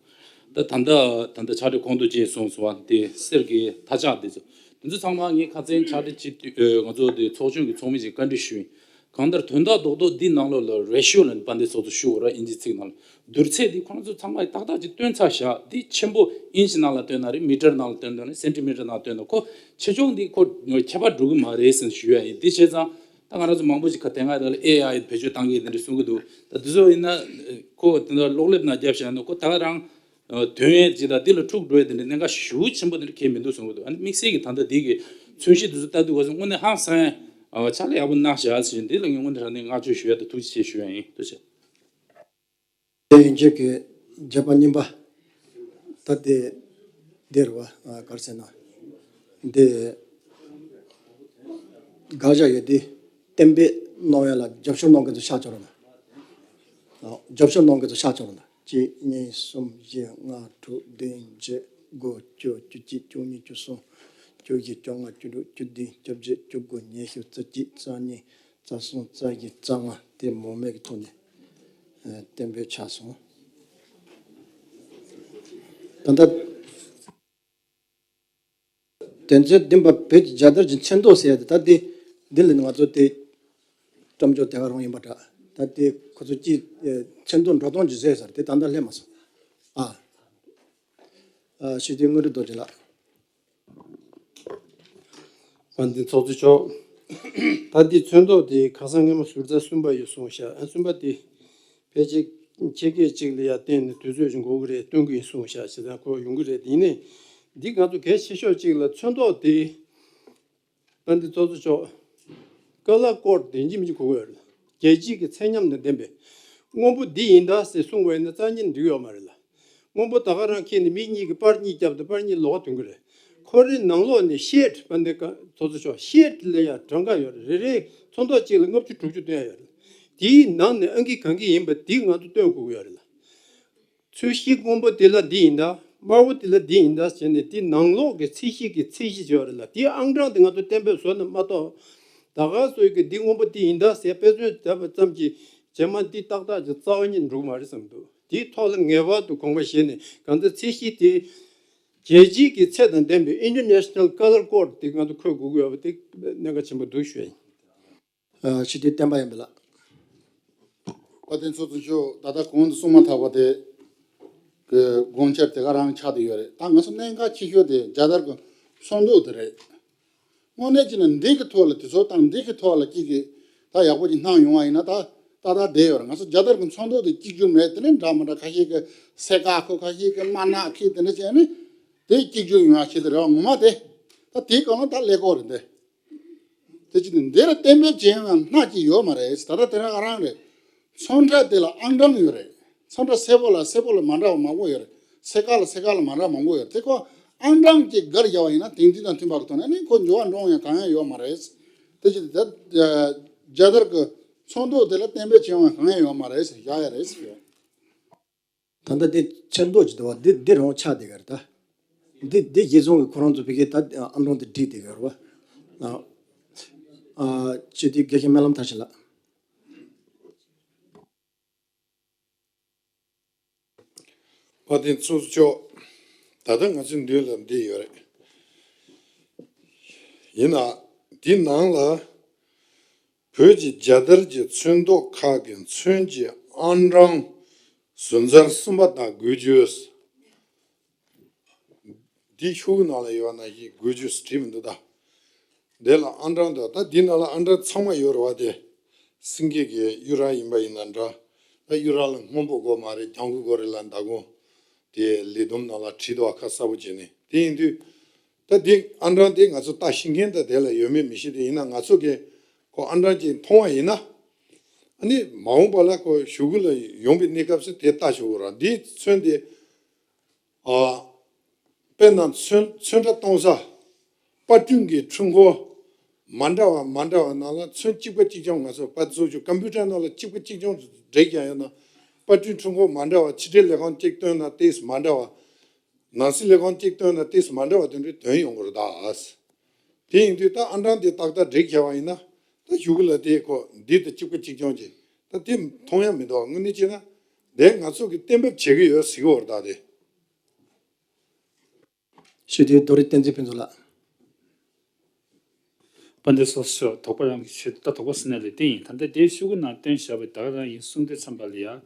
ད་ད་ལྟ་ད་ལྟ་ཕྱག་བྲིས་ཁོང་དུ་ཆུད་སོང་སོང་བ་དེ་གསེར་གྱི་ཐག་ཆག་དེ་ཚོ། དེ་ཚོ་ཚང་མ་ངས་ཁ་སང་ཕྱག་བྲིས་བྱེད་དུས་ང་ཚོ་དེ་ཚོགས་ཆུང་གི་ཚོགས་མི་ཞིག་བཀའ་འདྲི་ཞུས་ཡིན། གང་ལྟར་དོན་དག་རྡོག་རྡོག་འདི་ནང་ལོགས་ལ་ratio ལ་ནི་དཔལ་ལྡན་ཚོགས་གཙོ་ཞུ་དགོས་ར། དབྱིན་ཇི་ཚིག་ནང་ལ་བསྡུར་ཚད་འདི་ཁོང་ཚོ་ཚང་མས་ཏག་ཏག་ཅིག་སྟོན་ཚར་བཞག། འདི་ཆེན་པོ་ཨིན་ཅི་ནང་ལ་སྟོན་ན་རེད། མི་ཊར་ནང་ལ་སྟོན་ན་རེད། སེན་ཊི་མི་ཊར་ནང་ལ་སྟོན་ན། ཁོ་ཆེ་ཆུང་འདི་ཁོ་ཁྱད་པར་འགྲོ་གི་མ་རེད་ཟེར་ཞུ་ཡ་ཡིན། འདི་བྱས་ཙང་ད་ང་རང་ཚོ་མང་པོ་ཞིག་ག་དེ་སྔ་དེ་ལ་ཨེ་ཨའི་བེད་སྤྱོད་བཏང་གི་དེ་འདྲ་གསུང་གི་འདུག། ད་འདི་ཚོ་ཡིན་ན་ཁོ་དེ་འདྲ་གློག་ཀླད་ནང་བརྒྱབ་བཞག་ན་ཁོ་ད་ག་རང་དོན་ཡོད་ཅིག་དང་འདི་ལ་འཁྲུག་འགྲོ་ཡ་དེ་འདྲ་གནད་འགག་ཞེ་པོ་ཆེན་པོ་དེ་འདྲ་གང་ཡང་མི་འདུག་གསུང་གི་འདུག། ཨ་ནི་དམིགས་བསལ་གྱི་ད་ལྟ་འདི་གི་མཚོན་བྱེད་དེ་ཚོ་ལྟ་དུས་ག་ཚོད་དངོས་གནས་ཧང་སང་ཡ། ཨ། ཕྱག་ལས་ཡག་པོ་གནང་བཞག་ཟེར་བཞིན་འདི་ལ་ངས་དངོས་གནས་དྲང་གནས་བསྔགས་བརྗོད་ཞུ་ཡ་དང་ཐུགས་རྗེ་ཆེ་ཞུ་ཡ་ཡིན། ཐུགས་རྗེ་ཆེ། དེ་ཡིན་རྗེས་ཀྱི་བརྗོད་པ་རྙིང་པ། ད་དེ་འདིར་བ། ཨ། ག་རེ་ཟེར་ན། འདི་དགག་བཞག་ཡོད་དེ་གཏན་འབེབས་གནང་ཡ་ལ་རྒྱབ་སྐྱོར་གནང་མཁན་ཚོ་ཤག་ཆོག་རོགས་གནང་། ཨ། རྒྱབ་སྐྱོར་གནང་མཁན་ཚོ་ཤག་ཆོག་རོགས་གནང་། གཅིག་གཉིས་གསུམ་བཞི་ལྔ་དྲུག་བདུན་བརྒྱད་དགུ་བཅུ་བཅུ་གཅིག་བཅུ་གཉིས་བཅུ་གསུམ་བཅུ་བཞི་བཅོ་ལྔ་བཅུ་དྲུག་བཅུ་བདུན་བཅོ་བརྒྱད་བཅུ་དགུ་ཉི་ཤུ་རྩ་གཅིག་རྩ་གཉིས་རྩ་གསུམ་རྩ་བཞི་རྩ་ལྔ་དེ་མང་མོས་ཀྱི་ཐོག་ནས། ཨ། གཏན་འབེབས་ཆགས་སོང་། ད་ལྟ་དོན་ཚན་བདུན་པ་བོད་ཀྱི་རྒྱལ་དར་གྱི་ཚོན་མདོག་ཟེར་ཡ་དེ། ད་དེ་འདི་ལ་ང་ཚོ་དེ་བཀྲམ་སྐྱོར་དེ་ག་རང་ཡིན་པ་འདྲ། ད་དེ་ཁོ་ཚོ་གྱིས་ཚོན་མདོག་འགྲོ་སྟངས་ཀྱི་བཟོས་ཚར། དེ་ད་ལྟ་སླེབས་མ་སོང་། ཨ། ཨ། ཞུ་དེ་དངོས་གྲུབ་རྡོ་རྗེ་ལགས། དཔལ་ལྡན་ཚོགས་གཙོ་མཆོག་ད་འདི་ཚོན་མདོག་དེ་ཁ་སང་སྔོན་མ་ཟུར་ཟ་གསུམ་པ་ཡོད་གསུངས་ཤག་ཨ། གསུམ་པ་དེ་ཕལ་ཆེར་ཕྱེད་ཀས་གཅིག་ལ་ཡ་བརྟེན་ནས་དུས་ཚོད་ཅིག་འགོར་གི་རེད། སྟོན་གི་ཡིན་གསུངས་ཤག་བྱས་ཙང་ཁོ་ཡོང་གི་རེད། དེ་ཡིན་ནའི་འདི་ང་ཚོ་གལ་ཆེ་ཤོས་གཅིག་ལ་ཚོན་མདོག་དེ། ད་འདི་ཚོགས་གཙོ་མཆོག་ཀ་ལར་ཀོཌ་དེ་ཡིན་གཅིག་མིན་གཅིག་དགོས་ཀྱི་ཡོད་རེད། རྒྱལ་སྤྱིའི་གི་ཚད་མཉམ་དང་ལྡན་པའི། སྔོན་པོ་འདི་ཡིན་ད་ཟེར་གསུངས་པ་ཡིན་ན་རྩ་ཉིད་འགྲིག་ཡོད་མ་རེད་ལ། སྔོན་པོ་ད་ག་རང་ཁྱེར་ནས་མི་གཉིས་ཀྱི་པར་གཉིས་བརྒྱབ་དང་པར་གཉིས་ལོགས་ཀ་ཐོན་གི་རེད། ཁོ་རའི་ནང་ལོགས་ནས་ཤེཌ། དཔལ་ལྡན་ཚོགས་གཙོ་མཆོག་ཤེཌ་ལ་ཡ་གྲངས་ཀ་ཡོད་རེད། རེ་རེ་ཚོན་མདོག་གཅིག་ལ་ལྔ་བཅུ་དྲུག་ཅུ་བཏོན་ཡ་ཡོད་རེད། དེའི་ནང་ནས་ཨང་ཀི་གང་གི་ཡིན་པ་འདི་ང་ཚོ་སྟོན་དགོས་ཀྱི་ཡོད་རེད་ལ། ཚོས་གཞི་སྔོན་པོ་འདི་ལ་འདི་ཡིན་ད། དམར་པོ་འདི་ལ་འདི་ཡིན་ད་ཟེར་ནས་འདི་ནང་ལོགས་ཀྱི་ཚད་གཞི་གི་ཚད་གཞི་བྱས་པ་རེད་ལ། འདིའི་ཨང་གྲངས་འདི་ང་ཚོ་གཏན་འབེབས་བཟོས་ན་མ་གཏོགས། ད་ག་སོ་ཡི་གི་འདི་སྔོན་པོ་འདི་ཡིན་ད་ཟེར་དཔེ་མཚོན་བརྒྱབ་པ་ཙམ་གྱིས་རྗེས་མ་འདི་ཏག་ཏག་ཅིག་རྩ་བ་ཉིད་འགྲུབ་མ་རེད་བསམ་འདུག་དེའི་ཐོག་ལ་ངེས་པར་དུ་དགོངས་པ་བཞེས་ནས་གང་ལྟར་ཚད་གཞི་དེ་རྒྱལ་སྤྱིའི་གི་ཚད་དང་ལྡན་པའི་International Color Code དེ་ང་ཚོ་འཁོད་དགོས་ཀྱི་ཡོད་པ་དེ་གནད་འགག་ཆེན་པོ་འདུག་ཞུ་ཡ་ཡིན། ཨ། སྤྱི་འཐུས་བསྟན་པ་ཡར་འཕེལ་ལགས། བཀའ་བསྟན་ཚོགས་གཙོ་མཆོག་ད་ལྟ་གོང་དུ་གསུངས་མ་ཐག་པ་དེ་གི་དགོངས་འཆར་དེ་ག་རང་ཆགས་བསྡད་ཡོད་རེད། ད་ང་ཚོ་གནད་འགག་ཆེ་ཤོས་དེ་རྒྱལ་དར་གི་ཚོན་མདོག་དེ་རེད། དངོས་གནས་བྱས་ན་འདི་གི་ཐོག་ལ་དེ་ཚོ་དང་འདི་གི་ཐོག་ལ་གཅིག་གིས་ད་ཡག་པོ་ཅིག་སྣང་ཡོང་བ་ཡིན་ན་ད་ཏག་ཏག་བསྡད་ཡོད་རེད། ང་ཚོ་རྒྱལ་དར་གི་ཚོན་མདོག་དེ་གཅིག་གྱུར་མེད། དེ་ནས་འདྲ་མི་འདྲ་ཁ་ཤས་ཀྱི་སེར་ཀ་ཁོ་ཁ་ཤས་ཀྱི་དམར་ནག་ཁོ་དེ་འདྲ་བྱས་ནས་དེ་གཅིག་གྱུར་ཡོང་ཡ་ཆེད་དུ་རེད་བ། ངོ་མ་དེ་ད་དེའི་སྒང་ལ་ད་ཀླད་ཀོར་རེད་འདི། དེ་ཅི་ནས་འདིར་གཏན་འབེབས་བྱེད་ཡང་སྣ་གཅིག་ཡོད་མ་རེད། ད་ལྟ་དེ་རང་རང་རེད། ཚོན་ཁྲ་དེ་ལ་ཨང་གྲངས་ཡོད་རེད། ཚོན་ཁྲ་སེར་པོ་ལ་སེར་པོ་ལ་མ་འདྲ་བ་མང་པོ་ཡོད་རེད། སེར་ཀ་ལ་སེར་ཀ་ལ་མ་འདྲ་བ་མང་པོ་ཡོད་རེད། དེ་ཁོ་ཨང་གྲངས་ཀྱིས་བགར་བཞག་པ་ཡིན་ན་དེང་དུས་དང་མཐུན་པ་གི་ཐོག་ནས་ནི་ཁོ་འགྱུར་བ་འགྲོ་ཡང་གང་ཡང་ཡོད་མ་རེད། དེ་ཅི་ད་རྒྱལ་དར་གྱི་ཚོན་མདོག་དེ་ལ་གཏན་འབེབས་བྱེད་ཡང་གང་ཡང་ཡོད་མ་རེད་ཟེར་བཞག་ཡ་རེད་ཟེར། ད་ལྟ་འདི་ཚོན་མདོག་ཅིག་འདུག་བ། འདི་འདི་རང་ཆགས་བསྡད་ཀྱི་རེད་ད། འདི་འདི་གཞི་བཟུང་གི་ཁོ་རང་ཚོ་ཕ་གིའི་ད་ཨང་གྲངས་དེ་བསྒྲིགས་བསྡད་ཀྱི་རེད་བ། ཨ། ཨ། སྤྱི་འཐུས་དགེ་བཤེས་སྨོན་ལམ་མཐར་ཕྱིན་ལགས། དཔལ་ལྡན་ཚོགས་གཙོ་མཆོག་ད་ལྟ་ང་ཚོའི་མདུན་ལ་འདི་ཡོད་རེད། ཡིན་ན་འདི་ནང་ལ་བོད་ཀྱི་རྒྱལ་དར་གྱི་ཚོན་མདོག་ཁག་གི་ཚོན་གྱི་ཨང་གྲངས་ཟུར་འཛར་གསུམ་པ་དང་དགུ་བཅུ། འདི་ཤོག་གུ་ནང་ལ་ཡོད་པ་ནང་བཞིན་དགུ་བཅུ་བྲིས་མི་འདུག་ད། འདི་ལ་ཨང་གྲངས་འདུག་ད་འདི་ནང་ལ་ཨང་གྲངས་ཚང་མ་ཡོད་རེད་བ། དེ་སེང་གེ་གི་གཡུ་རལ་ཡིན་པ་ཡིན་ན་འདྲ། ད་གཡུ་རལ་ལ་སྔོན་པོ་དགོས་མ་རེད། ལྗང་གུ་དགོས་རེད་ལ། མདང་དགོང་དེ་ལས་བསྡོམས་ནང་ལ་བྲིས་འདུག་བ། ཁ་གསལ་པོ་བྱས་ནས། དེ་ཡིན་དུས་ད་འདི་ཨང་གྲངས་དེ་ང་ཚོ་ལྟ་ཤེས་མཁན་ད་དེ་ལ་ཡོད་མེད་མི་ཤེས། དེ་ཡིན་ན་ང་ཚོ་གི་ཁོ་ཨང་གྲངས་ཅིག་མཐོང་བ་ཡིན་ན། ཨ་ནི་མ་འོངས་པ་ལ་ཁོ་གཞུག་གུ་ལ་ཡོང་པའི་གནས་སྐབས་སུ་དེ་ལྟ་ཆོག་གི་རེད། འདིའི་ཚོན་དེ། ཨ། དཔེར་ན་ཚོན་ཚོན་ཁྲ་གཏོང་ས། པར་སྐྲུན་གྱི་འཕྲུལ་འཁོར་མ་འདྲ་བ་མ་འདྲ་བ་ནང་ལ་ཚོན་གཅིག་པ་གཅིག་རྐྱང་། ང་ཚོ་པར་བཟོ་རྒྱུ་ཀམ་པུ་ཊར་ནང་ལ་གཅིག་པ་གཅིག་རྐྱང་བསྒྲིགས་ཀྱང་ཡོད་ན། པར་སྐྲུན་འཕྲུལ་འཁོར་མ་འདྲ་བ། ཕྱི་དྲིལ་ལས་ཁང་གཅིག་བཏོན་ན་ཏོག་ཙམ་མ་འདྲ་བ། ནང་སྲིད་ལས་ཁང་གཅིག་བཏོན་ན་ཏོག་ཙམ་མ་འདྲ་བ་དེ་འདྲའི་ཐོན་ཡོང་གི་རེད་ད། དེ་ཡིན་དུས་ད་ཨང་གྲངས་དེ་ཏག་ཏག་བསྒྲིགས་བྱས་པ་ཡིན་ན། ད་གཞུག་གུ་ལ་དེ་ཁོ་འདི་དང་གཅིག་པ་གཅིག་རྐྱང་གཅིག་ད་དེ་མཐོང་ཡ་མི་འདུག་དངོས་གནས་བྱས་ན་དེ་ང་ཚོ་གི་གཏན་འབེབས་བྱེད་ཀྱི་ཡོད་ཟེར་གྱི་ཡོད་རེད་ད་དེ། ཞུ་དེ་རྡོ་རི་བསྟན་འཛིན་ཕུན་ཚོགས་ལགས། དཔལ་ལྡན་ཚོགས་གཙོ། དོགས་པ་རང་གི་ཆེད་དུ་ད་དོགས་པ་ཟེར་ནས་ལས་དེ་ཡིན། ད་ལྟ་དེའི་ཤོག་གུ་ནང་བཏོན་བཞག་པའི་ད་ག་རང་ཡིན་གསུང་དུས་ཙམ་པ་ལ་ཡ།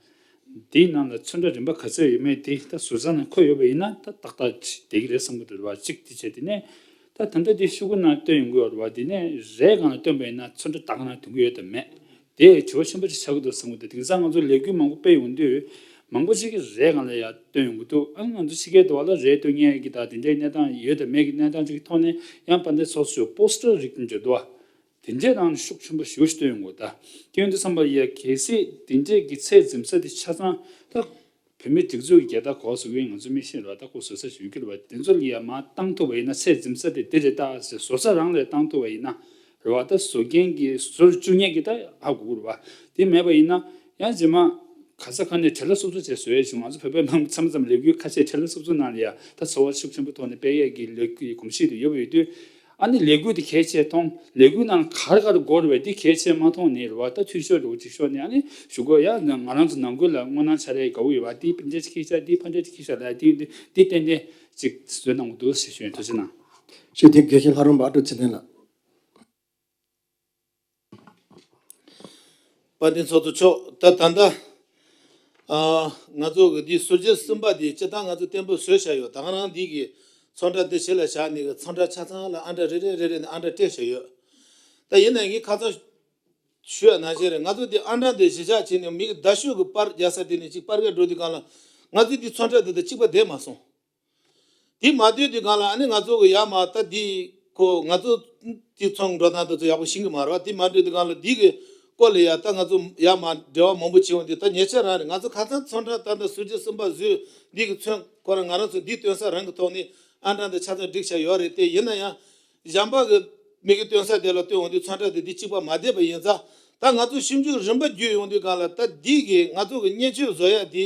དེའི་ནང་ལ་ཚོན་ཁྲ་རིམ་པ་ག་ཚོད་ཡོད་མེད་དེ་ད་ཟུར་ཟ་ནང་འཁོད་ཡོད་པ་ཡིན་ན་ད་ཏག་ཏག་བསྡད་ཀྱི་རེད་བསམ་གྱི་འདུག་རེད་བ། གཅིག་དེ་བྱས། དེ་ནས་ད་ད་ལྟ་དེའི་ཤོག་གུ་ནང་བཏོན་ཡོང་གི་ཡོད་རེད་བ། དེ་ནས་རས་སྒང་ལ་བཏོན་པ་ཡིན་ན་ཚོན་ཁྲ་ད་ག་རང་ཐོན་གྱི་ཡོད་དམ་མེད། དེ་དྲི་བ་ཆེན་པོ་ཅིག་ཆགས་ཀྱི་འདུག་བསམ་གྱི་འདུག་དེང་སང་ང་ཚོ་ལས་འགུལ་མང་པོ་སྤེལ་ཡོང་དུས་མང་པོ་ཅིག་གིས་རས་སྒང་ལ་ཡ་བཏོན་ཡོང་གི་འདུག་ཨ་ནི་ང་ཚོ་ཕྱི་རྒྱལ་དུ་བ་ལ་རས་བཏོན་མཁན་གྱི་ད་དེ་འདྲའི་གནས་སྟངས་ཡོད་དམ་མེད་ཀྱི་གནས་སྟངས་ཅིག་གི་ཐོག་ནས་ཡང་དཔལ་ལྡན་ཚོགས་གཙོས་པོ་སི་ཊར་རིགས་ཀྱི་འཇོག་འདུག་བ། དེ་འདྲའི་ནང་ནས་ཤུགས་ཆེན་པོ་ཞེ་པོ་ཞིག་བཏོན་ཡོང་གི་འདུག་ད་དེ་ཡོང་དུས་ཙམ་པ་ལ་ཡ་གལ་སྲིད་དེ་འདྲའི་གི་ཚད་འཛིན་ས་དེ་ཆ་ཚང་ད། བོད་མིའི་སྒྲིག་འཛུགས་ཀྱི་རྒྱལ་དར་གོ་བཟོ་གི་ང་ཚོ་མི་ཤེས་ར། ད་ཁོ་བཟོ་ས་ཞིག་ཡོད་ཀྱི་རེད་བ། དེ་ཚོ་ལ་ཡ་མར་བཏང་ཐུབ་པ་ཡིན་ན། ཚད་འཛིན་ས་དེ་འདི་རེད་ད་ཟེར་བཟོ་ས་རང་ལ་བཏང་ཐུབ་པ་ཡིན་ན་རེད་བ། ད་བཟོ་མཁན་གྱི་བཟོ་བཅུག་མཁན་གྱི་ད་ཧ་གོ་གི་རེད་བ། དེ་མེད་པ་ཡིན་ན་ཡང་རྗེས་མ་ག་ས་ག་ནས་བྲེལ་བ་སོབ་སོབ་བྱས་བཟོ་ཡས་བྱུང་། ང་ཚོ་བོད་པའི་མང་མཚམས་མཚམས་ལས་འགུལ་ཁ་ཤས་བྲེལ་བ་སོབ་སོབ་ནང་ལ་ཡ་ད་བཟོ་བ་ཤུགས་ཆེན་པོ་ཐོག་ནས་སྤེལ་ཡས་ཀྱི་ལས་འགུལ་གྱི་གོམས་གཤིས་དེ་ཡོད་པ་ཡོད་དུས། ཨ་ནི་ལས་འགུལ་དེ་གལ་ཆེ་མཐོང་། ལས་འགུལ་ནང་ག་རེ་ག་རེ་འགོར་བས་དེ་གལ་ཆེ་མ་མཐོང་ནས་རེད་བ། ད་འཐུས་ཤོར་འགྲོ་གཅིག་ཤོར་ནས་ཨ་ནི་ཞུ་དགོས་ཡ། ང་རང་ཚོ་ནང་ཁུལ་ལ་དངོས་སྣང་འཆར་ཡ་དགའ་བོ་ཡོད་བ། དེ་ཕན་ཆད་ཅིག་ཤེས་ཤག་དེ་ཕན་ཆད་ཅིག་ཤེས་ཤག་ལ་དེ་དེ་དེ་ཏན་ཏན་ཅིག་བཟོས་གནང་དགོས་འདུག་ཟེར་ཞུ་ཡིན། ཐུགས་རྗེ་གནང་། ཞུ་དེ་དགེ་བཤེས་ལྷ་རམས་པ་ཨ་ཀྲུག་ཚེ་བརྟན་ལགས། དཔལ་ལྡན་ཚོགས་གཙོ་མཆོག་ད་ད་ལྟ་ཨ་ང་ཚོ་གི་འདི་ཟུར་བརྗེ་གསུམ་པ་འདི་སྤྱིར་བཏང་ང་ཚོ་བརྟན་པོ་བཟོས་བཞག་ཡོད། ད་ག་རང་འདི་གི་ཚོན་ཁྲ་འདི་ཕྱི་ལ་བཞག་ནས་གི་ཚོན་ཁྲ་ཆ་ཚང་ལ་ཨང་གྲངས་རེ་རེ་རེ་རེ་ནས་ཨང་གྲངས་སྤྲད་བཞག་ཡོད། ད་ཡིན་ན་ངས་ཁ་སང་ཞུ་ཡ་ནང་བཞིན་རེད། ང་ཚོ་འདི་ཨང་གྲངས་འདི་གཞི་བཞག་བྱས་ནས་མི་གི་རྡ་ཤོད་གི་པར་རྒྱག་ས་དེ་ནས་ཅིག་པར་རྒྱག་འགྲོ་དུས་སྒང་ལ་ང་ཚོས་འདི་ཚོན་ཁྲ་འདི་དང་གཅིག་པ་བསྡད་མ་སོང་། དེ་མ་སྡོད་དུས་སྒང་ལ་ཨ་ནི་ང་ཚོ་གི་ཡར་མར་ད་འདི་ཁོ་ང་ཚོ་དེ་ཚོང་འགྲོ་སྟངས་དེ་ཚོ་ཡག་པོ་ཤེས་ཀྱི་མ་རེད་བ། དེ་མ་སྡོད་དུས་སྒང་ལ་འདི་གི་སྐོར་ལ་ཡ་ད་ང་ཚོ་ཡར་མར་འབྲེལ་བ་མང་པོ་བྱེད་འོང་དུས་ད་ཉེ་ཆར་རང་རེད། ང་ཚོ་ཁ་སང་ཚོན་ཁྲ་ད་ལྟ་ཟུར་བརྗེ་གསུམ་པ་བཟོས་འདི་གི་ཚོན་ཁོ་རང་ང་རང་ཚོ་འདི་སྟོན་ས་རང་གི་ཐོག་ནས་ཨང་གྲངས་དེ་ཆ་ཚང་བསྒྲིགས་བཞག་ཡོད་རེད། དེ་ཡིན་ན་ཡང་གཞན་པ་གི་མི་གི་སྟོན་ས་དེ་ལ་སྟོན་འོང་དུས་ཚོན་ཁྲ་དེ་འདི་གཅིག་པ་མ་བསྡད་པ་ཡིན་ཙང་། ད་ང་ཚོ་ཞིབ་འཇུག་རིམ་པ་བརྒྱུད་ཡོང་དུས་སྒང་ལ་ད་འདི་གི་ང་ཚོ་གི་མཉེན་ཆས་བཟོ་ཡ་དེ།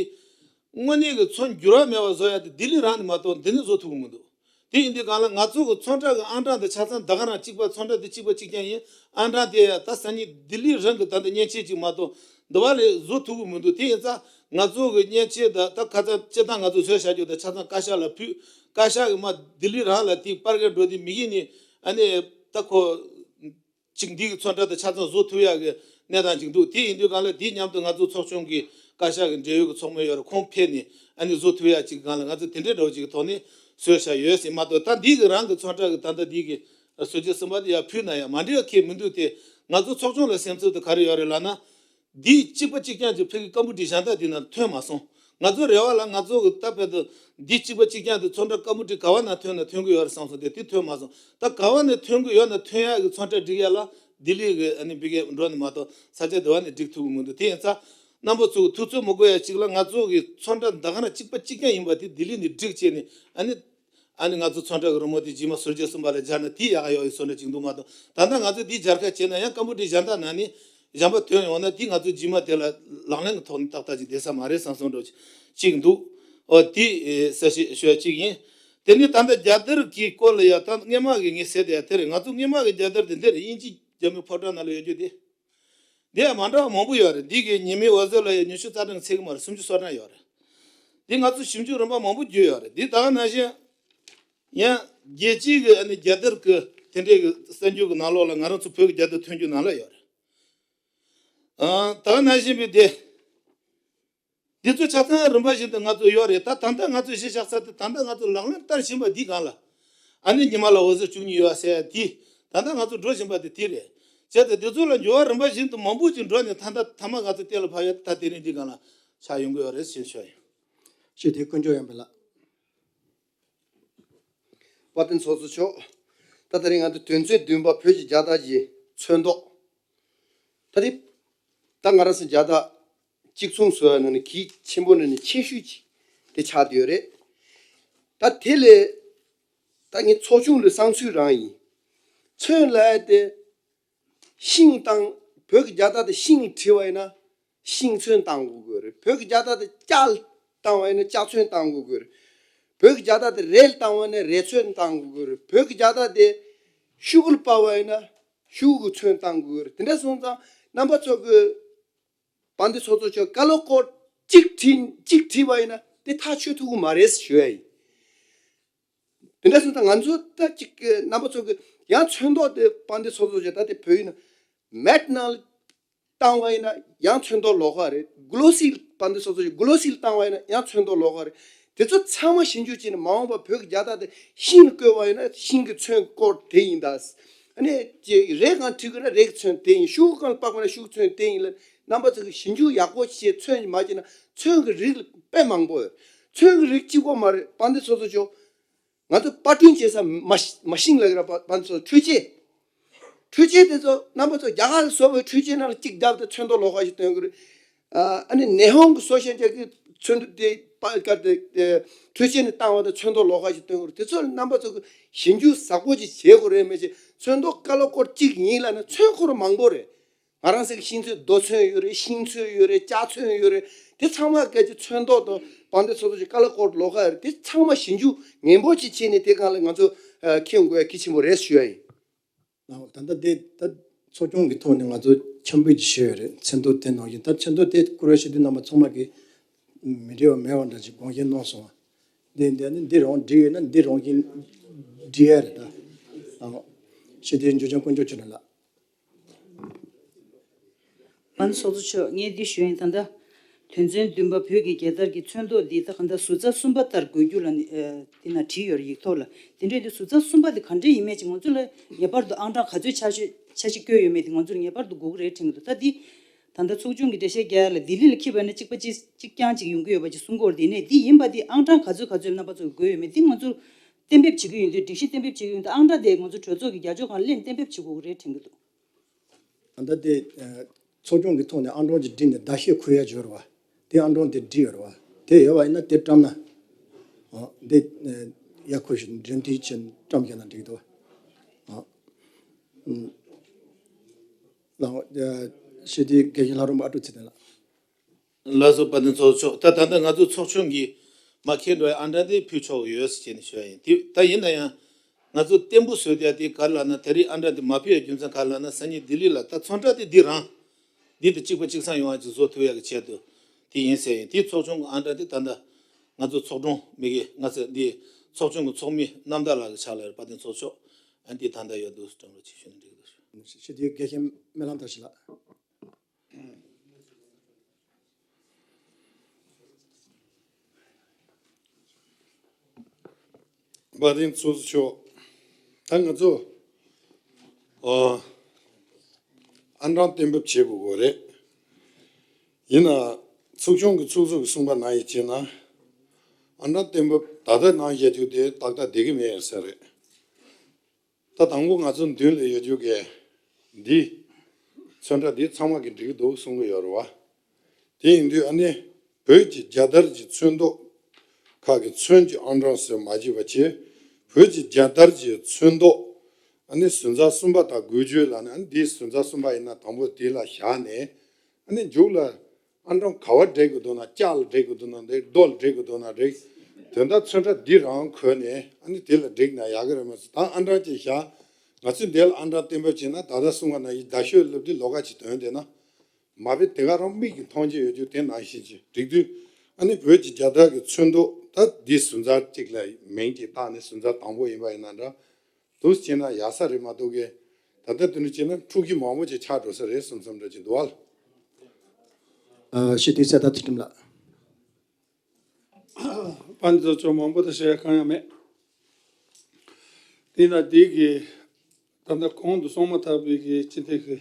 དངོས་གནས་ཀྱི་ཚོན་འགྱུར་བ་མེད་པ་བཟོ་ཡ་དེ་ལྡི་ལི་རང་ནས་མ་གཏོགས་འདི་ནས་བཟོ་ཐུབ་ཀྱི་མི་འདུག་དེ་ཡིན་དུས་སྒང་ལ་ང་ཚོ་གི་ཚོན་ཁྲ་གི་ཨང་གྲངས་དེ་ཆ་ཚང་ད་ག་རང་གཅིག་པ། ཚོན་ཁྲ་དེ་གཅིག་པ་གཅིག་རྐྱང་ཡིན། ཨང་གྲངས་དེ་ཡང་ད་སང་ཉིན་ལྡི་ལི་རང་གི་ད་ལྟ་མཉེན་ཆས་གཅིག་མ་གཏོགས་འདི་བ་ལས་བཟོ་ཐུབ་ཀྱི་མི་འདུག་དེ་ཡིན་ཙང་ང་ཚོ་གི་མཉེན་ཆས་ད་ད་ཁ་ཚ་སྤྱིར་བཏང་ང་ཚོ་བཟོས་བཞག་རྒྱུ་ད་ཆ་ཚང་བཀའ་ཤག་ལ་ཕུལ། བཀའ་ཤག་གི་མ་ལྡི་ལི་རང་ལ་དེ་པར་རྒྱག་འགྲོ་དུས་མི་གི་ནི་ཨ་ནི་ད་ཁོ། ཅིག་འདི་གི་ཚོན་ཁྲ་དེ་ཆ་ཚང་བཟོ་ཐུབ་ཡག་གི་གནས་སྟངས་ཅིག་འདུག་དེ་ཡིན་དུས་སྒང་ལ་དེའི་མཉམ་དུ་ང་ཚོ་ཚོགས་ཆུང་གི་བཀའ་ཤག་གི་འབྲེལ་ཡོད་ཀྱི་ཚོགས་མི་ཡོད་རེད། ཁོང་ཕེབས་ནས་ཨ་ནི་བཟོ་ཐུབ་ཡག་ཅིག་སྒང་ལ་ང་ཚོ་དེ་འདྲའི་འདྲ་བོ་ཅིག་གི་ཐོག་ནས་བཟོས་བཞག་ཡོད་ཟེར་མ་གཏོགས། ད་འདི་གི་རང་གི་ཚོན་ཁྲ་གི་ད་ལྟ་འདི་གི་ཟུར་བརྗེ་གསུམ་པ་དེ་ཡར་ཕུལ་ན་ཡང་མ་འགྲིག་ཡ་གང་ཡང་མི་འདུག་དེ་ང་ཚོ་ཚོགས་ཆུང་ལ་སེམས་ཚོར་དེ་ག་རེ་ཡོད་རེད་ལབ་ན། འདི་གཅིག་པ་གཅིག་རྐྱང་གཅིག་ཕ་གི་ཀམ་པུ་ཊི་གཞན་དག་འདི་ནང་ཐོན་མ་སོང་། ང་ཚོ་རེ་བ་ལ་ང་ཚོ་གི་ད་བོད་དུ་འདི་གཅིག་པ་གཅིག་རྐྱང་དེ་ཚོན་ཁྲ་ཀམ་པུ་ཊི་ག་བ་ནང་ཐོན་ན་ཐོན་གི་ཡོད་རེད་བསམ་སོང་། དེ་དེ་ཐོན་མ་སོང་། ད་ག་བ་ནས་ཐོན་གི་ཡོད་ན་ཐོན་ཡག་གི་ཚོན་ཁྲ་སྒྲིག་ཡག་ལ་ལྡི་ལི་གི་ཨ་ནི་བི་གེ་འགྲོ་ནས་མ་གཏོགས་ས་ཆ་དེ་བ་ནས་སྒྲིག་ཐུབ་གི་མི་འདུག་དེ་ཡིན་ཙང་རྣམ་པ་ཚོ་གི་ཐུབ་ཚོད་མི་དགོས་ཡ་གཅིག་ལ་ང་ཚོ་གི་ཚོན་ཁྲ་འདི་ག་ན་གཅིག་པ་གཅིག་རྐྱང་ཡིན་པ་དེ་ལྡི་ལི་ནས་སྒྲིག་བྱས་ནས་ཨ་ནི། ཨ་ནི་ང་ཚོ་ཚོན་ཁྲ་གི་རི་མོ་དེ་རྗེས་མ་ཟུར་བརྗེ་གསུམ་པ་ལ་སྦྱར་ན་དེ་ཡག་ཡོག་ཡིན་བཟོ་འདྲ་ཅིག་འདུག་མ་གཏོགས། ད་ལྟ་ང་ཚོས་འདི་སྦྱར་ཁ་བྱས་ན་ཡང་ཀམ་པུ་ཊི་གཞན་དག་ནང་ནས་གཞན་པ་ཐོན་ཡོང་ན་དེ་ང་ཚོ་རྗེས་མ་དེ་ལ་ལག་ལེན་གྱི་ཐོག་ནས་ཏག་ཏག་ཅིག་བསྡད་ས་མ་རེད་བསམ་བསམ་འདྲ་ཅིག་འདུག་ཨོ་དེ་ཨེ་གསལ་བཤད་ཞུ་ཡ་གཅིག་ཡིན། དེ་ནས་ད་ལྟ་རྒྱལ་དར་གྱི་སྐོར་ལ་ཡ་ད་སྔས་མ་གི་ངས་ཟེར་དེ་ཡ་དེ་རེད། ང་ཚོ་སྔས་མ་གི་རྒྱལ་དར་དེ་འདི་རེད། དབྱིན་ཇི་རྒྱ་མིའི་ཕོ་བྲང་ནང་ལ་ཡོད་རྒྱུ་དེ། འདི་ཡང་མ་འདྲ་བ་མང་པོ་ཡོད་རེད། འདི་གི་ཉི་མའི་འོད་ཟེར་ལ་ཡང་ཉི་ཤུ་རྩ་གྲངས་ཚད་ཀྱི་མ་རེད། སུམ་ཅུ་སོ་གྲངས་ཡོད་རེད། འདི་ང་ཚོ་ཞིབ་འཇུག་རིམ་པ་མང་པོ་བརྒྱུད་ཡོད་རེད། འདི་ད་ག་ནང་བཞིན་ཡང་རྒྱལ་སྤྱིའི་གི་ཨ་ནི་རྒྱལ་དར་གི་དེ་འདྲའི་གི་གསར་འགྱུར་གི་ནང་ལོགས་ལ་ང་རང་ཚོ་བོད་ཀྱི་རྒྱལ་དར་ཐོན་རྒྱུ་ནང་ལ་ཡོད་རེད། ཨ་ད་ག་ནང་བཞིན་པའི་དེ། འདི་ཚོ་ཆ་ཚང་རིམ་པ་བཞིན་དུ་ང་ཚོ་ཡོད་རེད། ད་ད་ལྟ་ང་ཚོ་གཞི་བཞག་ས་དེ་ད་ལྟ་ང་ཚོ་ལག་ལེན་བསྟར་བཞིན་པ་འདི་སྒང་ལ། ཨ་ནི་ཉི་མ་ལ་འོད་ཟེར་བཅུ་གཉིས་ཡོད་ཟེར་ཡ་དེ། ད་ལྟ་ང་ཚོ་འགྲོ་བཞིན་པ་དེ་དེ་རེད། བྱས་ཏེ་འདི་ཚོ་ལ་འགྱུར་བ་རིམ་པ་བཞིན་དུ་མང་པོ་ཅིག་འགྲོ་ནས་ད་ལྟ་ཐ་མ་ང་ཚོ་གཏན་ལ་ཕབ་ཡ་ད་དེ་རིང་འདི་སྒང་ལ་ཆགས་ཡོང་གི་ཡོད་རེད་ཞེས་ཞུ་ཡ་ཡིན། ཞུ་དེ་དཀོན་མཆོག་ཡོང་པ་ལགས། དཔལ་ལྡན་ཚོགས་གཙོ་མཆོག་ད་དེ་རིང་ང་ཚོ་དོན་ཚན་བདུན་པ་བོད་ཀྱི་རྒྱལ་དར་གྱི་ཚོན་མདོག་ད་དེ་ད་ང་རང་ཚོ་རྒྱལ་དར་གཅིག་མཚུངས་བཟོ་བའི་ནང་ནས་གལ་ཆེན་པོ་ནང་ནས་ཆེ་ཤོས་ཅིག་དེ་ཆགས་བསྡད་ཡོད་རེད། ད་དེ་ལས་ད་ངས་ཚོགས་ཆུང་ལ་བསམ་ཚུལ་རང་ཡིན། ཚོན་ལབ་ཡ་དེ་ཤིང་དང་བོད་ཀྱི་རྒྱལ་དར་དེ་ཤིང་བྲིས་པ་ཡིན་ན་ཤིང་ཚོན་བཏང་དགོས་ཀྱི་ཡོད་རེད། བོད་ཀྱི་རྒྱལ་དར་དེ་ལྕགས་བཏང་བ་ཡིན་ན་ལྕགས་ཚོན་བཏང་དགོས་ཀྱི་ཡོད་རེད། བོད་ཀྱི་རྒྱལ་དར་དེ་རས་ལ་བཏང་བ་ཡིན་ན་རས་ཚོན་བཏང་དགོས་ཀྱི་ཡོད་རེད། བོད་ཀྱི་རྒྱལ་དར་དེ་ཤུ་གུ་ལ་སྤར་བ་ཡིན་ན་ཤུ་གུ་གི་ཚོན་བཏང་དགོས་ཀྱི་ཡོད་རེད། དེ་འདྲ་སོང་ཙང་རྣམ་པ་ཚོ་གི་དཔལ་ལྡན་ཚོགས་གཙོ་མཆོག་ཀ་ལོ་ཀོཌ་གཅིག་བྲིས་གཅིག་བྲིས་པ་ཡིན་ན་དེ་ཐག་ཆོད་ཐུབ་ཀྱི་མ་རེད་ཞུ་ཡ་ཡིན། དེ་འདྲ་སོང་ཙང་ང་ཚོ་ད་གཅིག་རྣམ་པ་ཚོ་གི་ཡང་ཚོན་མདོག་དེ་དཔལ་ལྡན་ཚོགས་གཙོ་མཆོག་ད་དེ་བོད་ཡིན་ན་མེཊ་ནང་ལ་བཏང་བ་ཡིན་ན་ཡང་ཚོན་མདོག་ལོགས་ཀ་རེད། གི་ལོ་སི་ལ་དཔལ་ལྡན་ཚོགས་གཙོ་མཆོག་གི་ལོ་སི་ལ་བཏང་བ་ཡིན་ན་ཡང་ཚོན་མདོག་ལོགས་ཀ་རེད། དེ་ཚོ་ཚང་མ་ཞིབ་འཇུག་བྱས་ནས་མ་འོངས་པ་བོད་ཀྱི་རྒྱལ་དར་དེ་ཤིང་ལ་བརྐོས་པ་ཡིན་ན་ཤིང་གི་ཚོན་བརྐོས་དེ་ཡིན་ད། ཨ་ནི་ཅེ་རས་སྒང་བྲིས་དགོས་ན་རས་ཀྱི་ཚོན་དེ་ཡིན། ཤུ་གུ་སྒང་ལ་སྤར་དགོས་ན་ཤུ་གུ་ཚོན་དེ་ཡིན་ལ་རྣམ་པ་ཚོ་གི་ཞིབ་འཇུག་ཡག་པོ་བྱས་ཚོན་མ་བྱས་ན་ཚོན་གྱི་རིགས་ལ་དཔེ་མང་པོ་ཡོད། ཚོན་གྱི་རིགས་གཅིག་པོ་མ་རེད། དཔལ་ལྡན་ཚོགས་གཙོ་མཆོག་ང་ཚོ་པར་སྐྲུན་བྱེད་ས་མ་མ་ཤིང་ལ་གི་ར་པ་དཔལ་ལྡན་ཚོགས་འཕྲུལ་ཆས། འཕྲུལ་ཆས་དེ་ཚོ་རྣམ་པ་ཚོ་རྒྱ་གར་ལ་བཟོ་བའི་འཕྲུལ་ཆས་ནང་ལ་གཅིག་བརྒྱབ་སྟེ་ཚོན་མདོག་ལོགས་ཀ་ཞིག་སྟོན་གི་རེད། ཨ་ནི་ནེ་ཧོང་གི་བཟོ་ཤེས་ཅག་གི་ཚོན་མདོག་དེ་པ་ཀ་དེ་དེ་འཕྲུལ་ཆས་ནས་བཏང་བ་དང་ཚོན་མདོག་ལོགས་ཀ་ཞིག་སྟོན་གི་རེད། དེ་ཚོ་ལ་རྣམ་པ་ཚོ་གི་ཞིབ་འཇུག་ཟབ་པོ་ཅིག་བྱེད་དགོས་རེད། མི་ཅིག་ཚོན་མདོག་ཀ་ལོ་ཀོཌ་གཅིག་ཡིན་ལབ་ན་ཚོན་ཁོ་རང་མང་པོ་རེད། ང་རང་ཚོ་གི་ཤིང་ཚོན་རྡོ་ཚོན་ཡོད་རེད། ཤིང་ཚོན་ཡོད་རེད། ལྕགས་ཚོན་ཡོད་རེད། དེ་ཚང་མ་སྐད་ཆ་ཚོན་མདོག་དང་དཔལ་ལྡན་ཚོགས་གཙོ་མཆོག་ཀ་ལོ་ཀོཌ་ལོགས་ཀ་ཡོད་རེད། དེ་ཚང་མ་ཞིབ་འཇུག་ནན་པོ་ཅིག་བྱས་ནས་དེ་སྒང་ལ་ང་ཚོ་ཨ་མཁྱེན་དགོས་ཡ་གལ་ཆེན་པོ་རེད་ཞུ་ཡ་ཡིན། ད་ལྟ་དེ་ད་ཚོགས་ཆུང་གི་ཐོག་ནས་ང་ཚོ་འཆར་འབུལ་ཅིག་ཞུས་ཡོད་རེད། མཚན་ཐོ་དེ་ནང་བཞིན། ད་མཚན་ཐོ་དེ་བཀུར་འོས་ཞུ་འདོད་རྣམ་པ་ཚང་མ་གིས་མི་འགྲིག་པ་མེད་པ་འདྲ་ཅིག་དགོངས་བཞེས་གནང་སོང་བ། འདི་འདི་ནི་འདི་རང་འགྲིག་ཡོད་ན་འདི་རང་བཞིན་འགྲིག་ཡ་རེད། ད་ཨ་ཞི་བདེའི་འབྱོར་ལྡན་དཀོན་མཆོག་ཆོས་སྒྲོན་ལགས། ཨ་ནི་ཚོགས་གཙོ་མཆོག་ངས་འདི་ཞུ་ཡིན། ད་ལྟ་དོན་ཚན་བདུན་པ་བོད་ཀྱི་རྒྱལ་དར་གྱི་ཚོན་མདོག་འདི་ད་ག་འདྲ་ཟུར་རྩ་གསུམ་པ་ལྟར་དགོས་རྒྱུ་ལ་ནི་ཨ་འདི་ན་བྲིས་ཡོད་རེད། ཡིག་ཐོག་ལ། དེ་འདྲས་འདི་ཟུར་རྩ་གསུམ་པ་འདི་ག་འདྲས་ཡིན་མིན་ཅིག་ང་ཚོ་ལ་ངེས་པར་དུ་ཨང་གྲངས་ག་ཚོད་འཆར་གཞི་འཆར་གཞི་བཀོད་ཡོད་མེད་འདི་ང་ཚོར་ངེས་པར་དུ་དགོས་ཀྱི་རེད་དྲན་གྱི་འདུག་ད་འདི་ད་ལྟ་ཚོགས་ཆུང་གི་འགྲེལ་བཤད་རྒྱག་ཡ་ལ་ལྡི་ལི་ལ་འཁྱེར་བ་ན་གཅིག་པ་གཅིག་གཅིག་རྐྱང་གཅིག་ཡོང་གི་ཡོད་པ་ཅིག་གསུང་གི་ཡོད་རེད། དེ་ནས་འདི་ཡིན་པ་འདི་ཨང་གྲངས་ག་ཚོད་ག་ཚོད་རྣམ་པ་ཚོར་དགོས་ཡོད་མེད་འདི་ང་ཚོར་གཏན་འབེབས་བྱེད་ཀྱི་ཡོད་དུས། སྒྲིག་གཞི་གཏན་འབེབས་བྱེད་ཀྱི་ཡོད་དུས་ཨང་གྲངས་དེ་ང་ཚོ་གྲོས་ཚོགས་ཀྱི་རྒྱབ་ལྗོངས་སྒང་ལ་གཏན་འབེབས་བྱེད་དགོས་ཀྱི་རེད་དྲན་གྱི་འདུག་ད་ལྟ་དེ་ཚོགས་ཆུང་གི་ཐོག་ནས་ཨང་གྲངས་ཅིག་བསྒྲིགས་ནས་ཟླ་ཤས་འཁོར་ཡ་ཅིག་ཡོད་རེད་བ། དེ་ཨང་གྲངས་དེ་བསྒྲིགས་ཡོད་རེད་བ། དེ་ཡོད་པ་ཡིན་ན་དེ་བཀྲམ་ན། ཨ་དེ་ཡག་པོ་ཞིག་འགྲེམས་སྟོན་བྱས་བཀྲམ་བཞག་ན་འགྲིག་གི་འདུག་བ། ཨ་ཨུམ། ལགས་སོ། ཞི་བདེའི་དགེ་བཤེས་ལྷ་རམས་པ་ཨ་ཀྲུག་ཚེ་བརྟན་ལགས། ལགས་སོ། དཔལ་ལྡན་ཚོགས་གཙོ་མཆོག་ད་ད་ལྟ་ང་ཚོ་ཚོགས་ཆུང་གིས་མར་འཁྱེར་འགྲོ་བའི་ཨང་གྲངས་དེ་ཕུལ་ཆོག་ཡོད་ཟེར་བྱས་ནས་ཞུ་ཡ་ཡིན། དེ་ད་ཡིན་ན་ཡང་ང་ཚོ་བརྟན་པོ་བཟོས་བསྡད་དེ་ག་རེ་ལབ་ན། དེ་རིང་ཨང་གྲངས་དེ་མ་ཕུལ་ཡ་རྒྱུ་མཚན་ག་རེ་ལབ་ན། སང་ཉིན་ལྡི་ལི་ལ་ད་ཚོན་ཁྲ་དེ་འདི་རང་འདི་དང་གཅིག་པ་གཅིག་མཚུངས་ཡོང་བ་ཅིག་བཟོ་ཐུབ་ཡ་གི་ཆེད་དུ་དེ་ཡིན་ཟེར་ཡིན། དེ་ཚོགས་ཆུང་གི་ཨང་གྲངས་དེ་ད་ལྟ་ང་ཚོ་ཚོགས་དྲུང་མི་གི་ང་ཚོ་འདི་ཚོགས་ཆུང་གི་ཚོགས་མི་རྣམ་དག་ལགས་ཀྱི་ཕྱག་ལ་རེད། དཔལ་ལྡན་ཚོགས་གཙོ་མཆོག་ཨ་འདི་ད་ལྟ་ཡོད་འདུག་སྤྲང་རོགས་ཅིག་ཞུས་ན་འགྲིག་གི་འདུག་ཞུ། ཞི་བདེའི་དགེ་བཤེས་སྨོན་ལམ་དར་ཞིང་ལགས། དཔལ་ལྡན་ཚོགས་གཙོ་མཆོག་ད་ང་ཚོ་ཨ་ཨང་གྲངས་གཏན་འབེབས་བྱེད་དགོས་ཀྱི་རེད། ཡིན་ན་ཚོགས་ཆུང་གི་ཚོགས་གཙོ་གིས་གསུངས་པ་ནང་བཞིན་བྱས་ན། ཨང་གྲངས་གཏན་འབེབས་ད་ལྟ་གནང་བཞག་རྒྱུ་དེ་ཏག་ཏག་བསྡད་ཀྱི་མེད་ཟེར་རེད། ད་དང་པོ་ང་ཚོ་མདུན་ལ་ཡོད་རྒྱུ་གི་འདི་ཚོན་ཁྲ་འདི་ཚང་མ་གི་འགྲིག་གི་འདུག་གསུང་གི་ཡོད་རེད་བ། དེ་ཡིན་དུས་ཨ་ནི་བོད་ཀྱི་རྒྱལ་དར་གྱི་ཚོན་མདོག་ཁག་གི་ཚོན་གྱི་ཨང་གྲངས་སུ་མ་བརྗེས་པ་བྱས། བོད་ཀྱི་རྒྱལ་དར་གྱི་ཚོན་མདོག་ཨ་ནི་ཟུར་རྩ་གསུམ་པ་དང་དགོས་རྒྱུ་ལ་ནི། ཨ་ནི་འདི་ཟུར་རྩ་གསུམ་པ་ཡིན་ན་དང་པོ་དེ་ལ་བཞག་ནས། ཨ་ནི་མཇུག་ལ་ཨང་གྲངས་ག་བ་སྒྲིག་དགོས་འདུག་ན། ལྕགས་ལ་སྒྲིག་དགོས་འདུག་ན་རེད། རྡོ་ལ་སྒྲིག་དགོས་འདུག་ན་རེད། དོན་དག་ཚོན་ཁྲ་འདི་རང་གོན་ནས་ཨ་ནི་དེ་ལ་བསྒྲིགས་ན་ཡག་གི་རེད་མ་གཏོགས། ད་ཨང་གྲངས་ཅིག་བཞག་ང་ཚོས་འདི་ལ་ཨང་གྲངས་གཏན་འབེབས་བྱས་ན། ད་ལྟ་གསུངས་པ་ནང་བཞིན་རྡ་ཤོད་སླེབས་དུས་ལོགས་ཀ་ཅིག་ཐོན་བསྡད་ན། མ་དཔེ་དེ་ག་རང་མིག་གིས་མཐོང་རྒྱུ་ཡོད་རྒྱུ་དེ་ནང་བཞིན་ཅིག་འགྲིག་དུས། ཨ་ནི་བོད་ཀྱི་རྒྱལ་དར་གྱི་ཚོན་མདོག་ད་འདི་ཟུར་རྩ་གཅིག་ལ་མིང་ཅིག་བཏགས་ནས། ཟུར་རྩ་དང་པོ་ཡིན་པ་ཡིན་ན་འདྲ། འདུག་སེ་བྱས་ན་ཡག་ས་རེད་མ་གཏོགས་ཀི། ད་ལྟ་དེ་འདྲ་བྱས་ན་འཁྲུག་རྒྱུ་མང་པོ་ཅིག་ཆགས་འགྲོ་ས་རེད་བསམ་བསམ་འདྲ་ཅིག་འདུག་བ། ཨ་ཞི་བདེའི་གསལ་བརྡ་ཚུལ་ཁྲིམས་ལགས། དཔལ་འབྱོར་ཕྱོགས་མང་པོ་དང་བཤད་ཡ་གང་ཡང་མེད། དེས་ན་འདི་གི་ད་ལྟ་གོང་དུ་སོང་མ་ཐག་པའི་གི་སྤྱི་འཐུས་ཀྱི་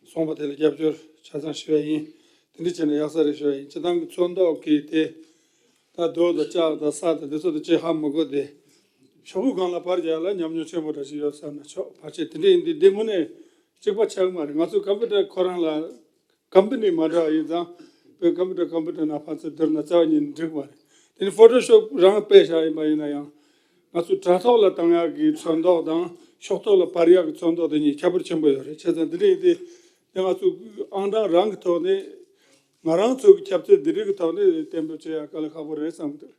གསུངས་པ་དེ་ལ་རྒྱབ་སྐྱོར་ཆ་ཚང་ཞུ་ཡ་ཡིན། དེ་འདྲ་བྱས་ན་ཡག་ས་རེད་ཞུ་ཡ་ཡིན། སྤྱིར་བཏང་གི་ཚོན་མདོག་གི་དེ་ད་རྡོ་དང་ལྕགས་དང་ས་དང་དེ་ཚོ་དང་ཅིག་ཧ་མི་གོ། དེ་ཤོག་གུ་སྒང་ལ་པར་རྒྱག་ལ་ཉམས་མྱོང་ཆེན་པོ་འདྲ་ཞིག་ཡོད་བསམ་ན་ཆོག། ཕལ་ཆེར་དེ་འདྲ་ཡིན་དུས་འདི་དངོས་གནས་གཅིག་པ་ཆགས་ཀྱི་མ་རེད། ང་ཚོ་ཀམ་པུ་ཊར་ཁོ་རང་ལ་ཀམ་པ་ནི་མ་འདྲ་བ་ཡིན་ཙང་། བོད་ཀམ་པུ་ཊར་ཀམ་པུ་ཊར་ནང་ཕར་ཚུར་བསྡུར་ན་རྩ་བ་ཉིད་ནས་འགྲིག་པ་རེད། དེ་ནི་ཕོ་ཊོ་ཤོབ་རང་དཔེ་བཞག་ཡིན་པ་ཡིན་ན་ཡང་། ང་ཚོ་དྲ་ཐོག་ལ་བཏང་ཡག་གི་ཚོན་མདོག་དང་ཤོག་ཐོག་ལ་པར་ཡག་གི་ཚོན་མདོག་དེ་གཉིས་ཁྱད་པར་ཆེན་པོ་ཡོད་རེད། བྱས་ཙང་དེ་འདྲ་ཡིན་དུས་དེ་ང་ཚོ་ཨང་གྲངས་རང་གི་ཐོག་ནས། ང་རང་ཚོ་གི་ཁྱབ་ཚད་འདི་རིགས་ཀྱི་ཐོག་ནས་གཏན་འབེབས་བྱེད་ཡག་དཀའ་ལས་ཁག་པོ་རེད་བསམ་གི་འདུག།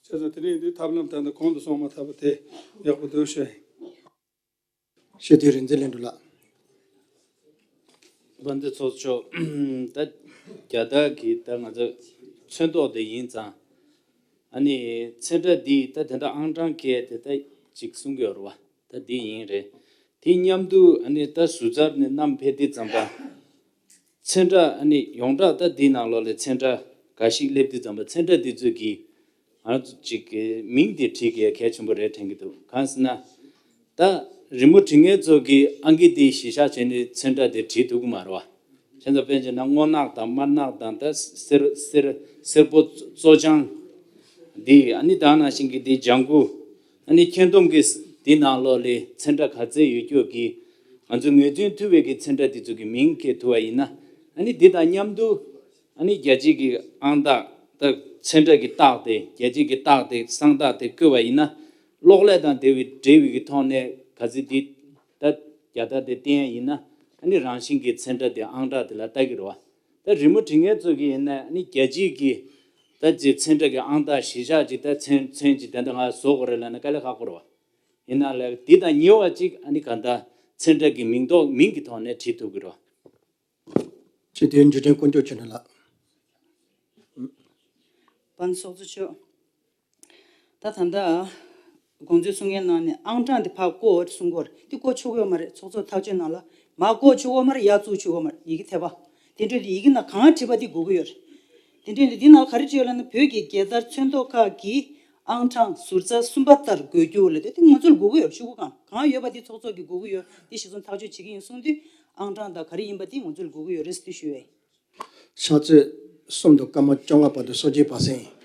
བྱས་ཙང་དེ་འདྲ་ཡིན་དུས་ཐབས་ལམ་ད་ལྟ་གོང་དུ་སོང་མ་ཐག་པ་དེ་ཡག་པོ་འདུག་ཞུ་ཡ་ཡིན། ཤེས་ལྡན་རིག་འཛིན་ལྷུན་གྲུབ་ལགས། དཔལ་ལྡན་ཚོགས་གཙོ་མཆོག་ད་རྒྱལ་དར་གྱི་ད་ང་ཚོ་ཚོན་མདོག་དེ་ཡིན་ཙང་། ཨ་ནི་ཚོན་ཁྲ་འདི་ད་དེ་འདྲ་ཨང་གྲངས་བཀལ་དེ་ད་ཅིག་གསུང་གི་ཡོད་རེད་བ། ད་འདི་ཡིན་རེད། དེ་མཉམ་དུ་ཨ་ནི་ད་ཟུར་རྩར་ནས་བསྣམས་ཕེབས་དུས་ཙམ་པ། ཚོན་ཁྲ་ཨ་ནི་ཡོངས་གྲགས་ད་འདི་ནང་ལོགས་ལ་ཚོན་ཁྲ་འགའ་ཞིག་སླེབས་དུས་ཙམ་པ། ཚོན་ཁྲ་འདི་ཚོ་གི་ང་ཚོ་ཅིག་གི་མིང་དེ་བྲིས་དགོས་གལ་ཆེན་པོ་རེད་དྲན་གྱི་འདུག། གང་ཟེར་ན། ད་རི་མོ་འབྲི་མཁན་ཚོ་གིས་ཨང་ཀི་དེ་གཞི་བཞག་བྱས་ནས་ཚོན་ཁྲ་དེ་བྲིས་ཐུབ་ཀྱི་མ་རེད་བ། བྱས་ཙང་དཔེར་བྱས་ན་སྔོ་ནག་དང་དམར་ནག་དང་ད་སེར་སེར་སེར་པོ་བཙོ་སྦྱང་འདི། ཨ་ནི་ད་ནང་བཞིན་གྱི་འདི་ལྗང་གུ། ཨ་ནི་ཁྱོན་བསྡོམས་ཀྱི་འདི་ནང་ལོགས་ལ་ཚོན་ཁྲ་ག་ཚད་ཡོད་རྒྱུ་གི་ང་ཚོས་ངེས་དོན་ཐུབ་པའི་གི་ཚོན་ཁྲ་འདི་ཚོ་གི་མིང་བཀོད་ཐུབ་པ་ཡིན་ན། ཨ་ནི་འདི་དང་མཉམ་དུ་ཨ་ནི་རྒྱལ་སྤྱི་གི་ཨང་རྟགས་ད་ཚོན་ཁྲ་གི་རྟགས་དེ། རྒྱལ་སྤྱི་གི་རྟགས་དེ་གསང་རྟགས་དེ་བཀོད་པ་ཡིན་ན། གློག་ཀླད་དང་འབྲེལ་བའི་འབྲེལ་བའི་གི་ཐོག་ནས་ག་ཚོད་འདི་ད་རྒྱལ་དར་དེ་བསྟན་ཡིན་ན། ཨ་ནི་རང་བཞིན་གྱིས་ཚོན་ཁྲ་དེ་ཨང་གྲངས་དེ་ལ་ལྟ་གི་རེད་བ། ད་རི་མོ་འབྲི་མཁན་ཚོ་གིས་ཡིན་ན་ཨ་ནི་རྒྱལ་སྤྱིའི་གི་ད་ཅིག་ཚོན་ཁྲ་གི་ཨང་རྟགས་གཞི་བཞག་ཅིག་ད་ཚོན་ཚོན་ཅིག་དེ་འདྲ་ང་བཟོ་དགོས་རེད་ལབ་ན་དཀའ་ལས་ཁག་པོ་རེད་བ། ཡིན་ན་ལས་འདི་དང་ཉེ་བ་ཅིག་ཨ་ནི་ག་ད་ ཚན་ཁྲ་གི་མིང་ཐོག་མིང་གི་ཐོག་ནས་བྲིས་ཐུབ་ཀྱི་རེད། སྤྱི་འཐུས་འཇུ་ཆེན་དཀོན་མཆོག་ཆོས་སྒྲོན་ལགས། བན་ཚོགས་གཙོ་མཆོག་ད་ད་ལྟ་དགོངས་ཚུལ་གསུང་མཁན་ནང་ནས་ཨང་གྲངས་དེ་ཕར་བཀོད་གསུང་གི་ཡོད་རེད། དེ་བཀོད་ཆོག་གི་ཡོད་མ་རེད། ཚོགས་གཙོ་ཐག་གཅོད་གནང་ལ་མར་བཀོད་ཆོག་གི་ཡོད་མ་རེད། ཡར་བཙུགས་ཆོག་གི་ཡོད་མ་རེད། ཡི་གེ་ཐེབས་པ་དེ་འདྲ་དེ་ཡི་གེ་ནང་གང་བྲིས་པ་དེ་དགོས་ཀྱི་ཡོད་རེད། དེ་འདྲ་དེ་འདི་ནང་ག་རེ་བྲིས་ཡོད་ལབ་ན། བོད་ཀྱི་རྒྱལ་དར་ཚོན་མདོག་ཁག་གི་ཨང་གྲངས་ཟུར་རྩ་གསུམ་པ་ལྟར་འགོད་རྒྱུ་ལབ་དེ་དེ་ང་ཚོར་དགོས་ཀྱི་ཡོད་རེད། ཤོག་གུ་གང་གང་ཡོད་པ་དེ་ཚོགས་གཙོ་གིས་དགོས་ཀྱི་ཡོད་རེད། དེ་གཞི་བཟུང་ཐག་གཅོད་བྱེད་ཀྱི་ཡིན་གསུངས་དུས་ཨང་གྲངས་དང་ག་རེ་ཡིན་པ་དེ་ང་ཚོར་དགོས་ཀྱི་ཡོད་རེད་ཟེར་དེ་ཞུ་ཡས་ཡིན། ཕྱག་ཚོད་གསུམ་དང་སྐར་མ་བཅོ་ལྔ་བར་དུ་གསུང་བཤད་པ་སེང་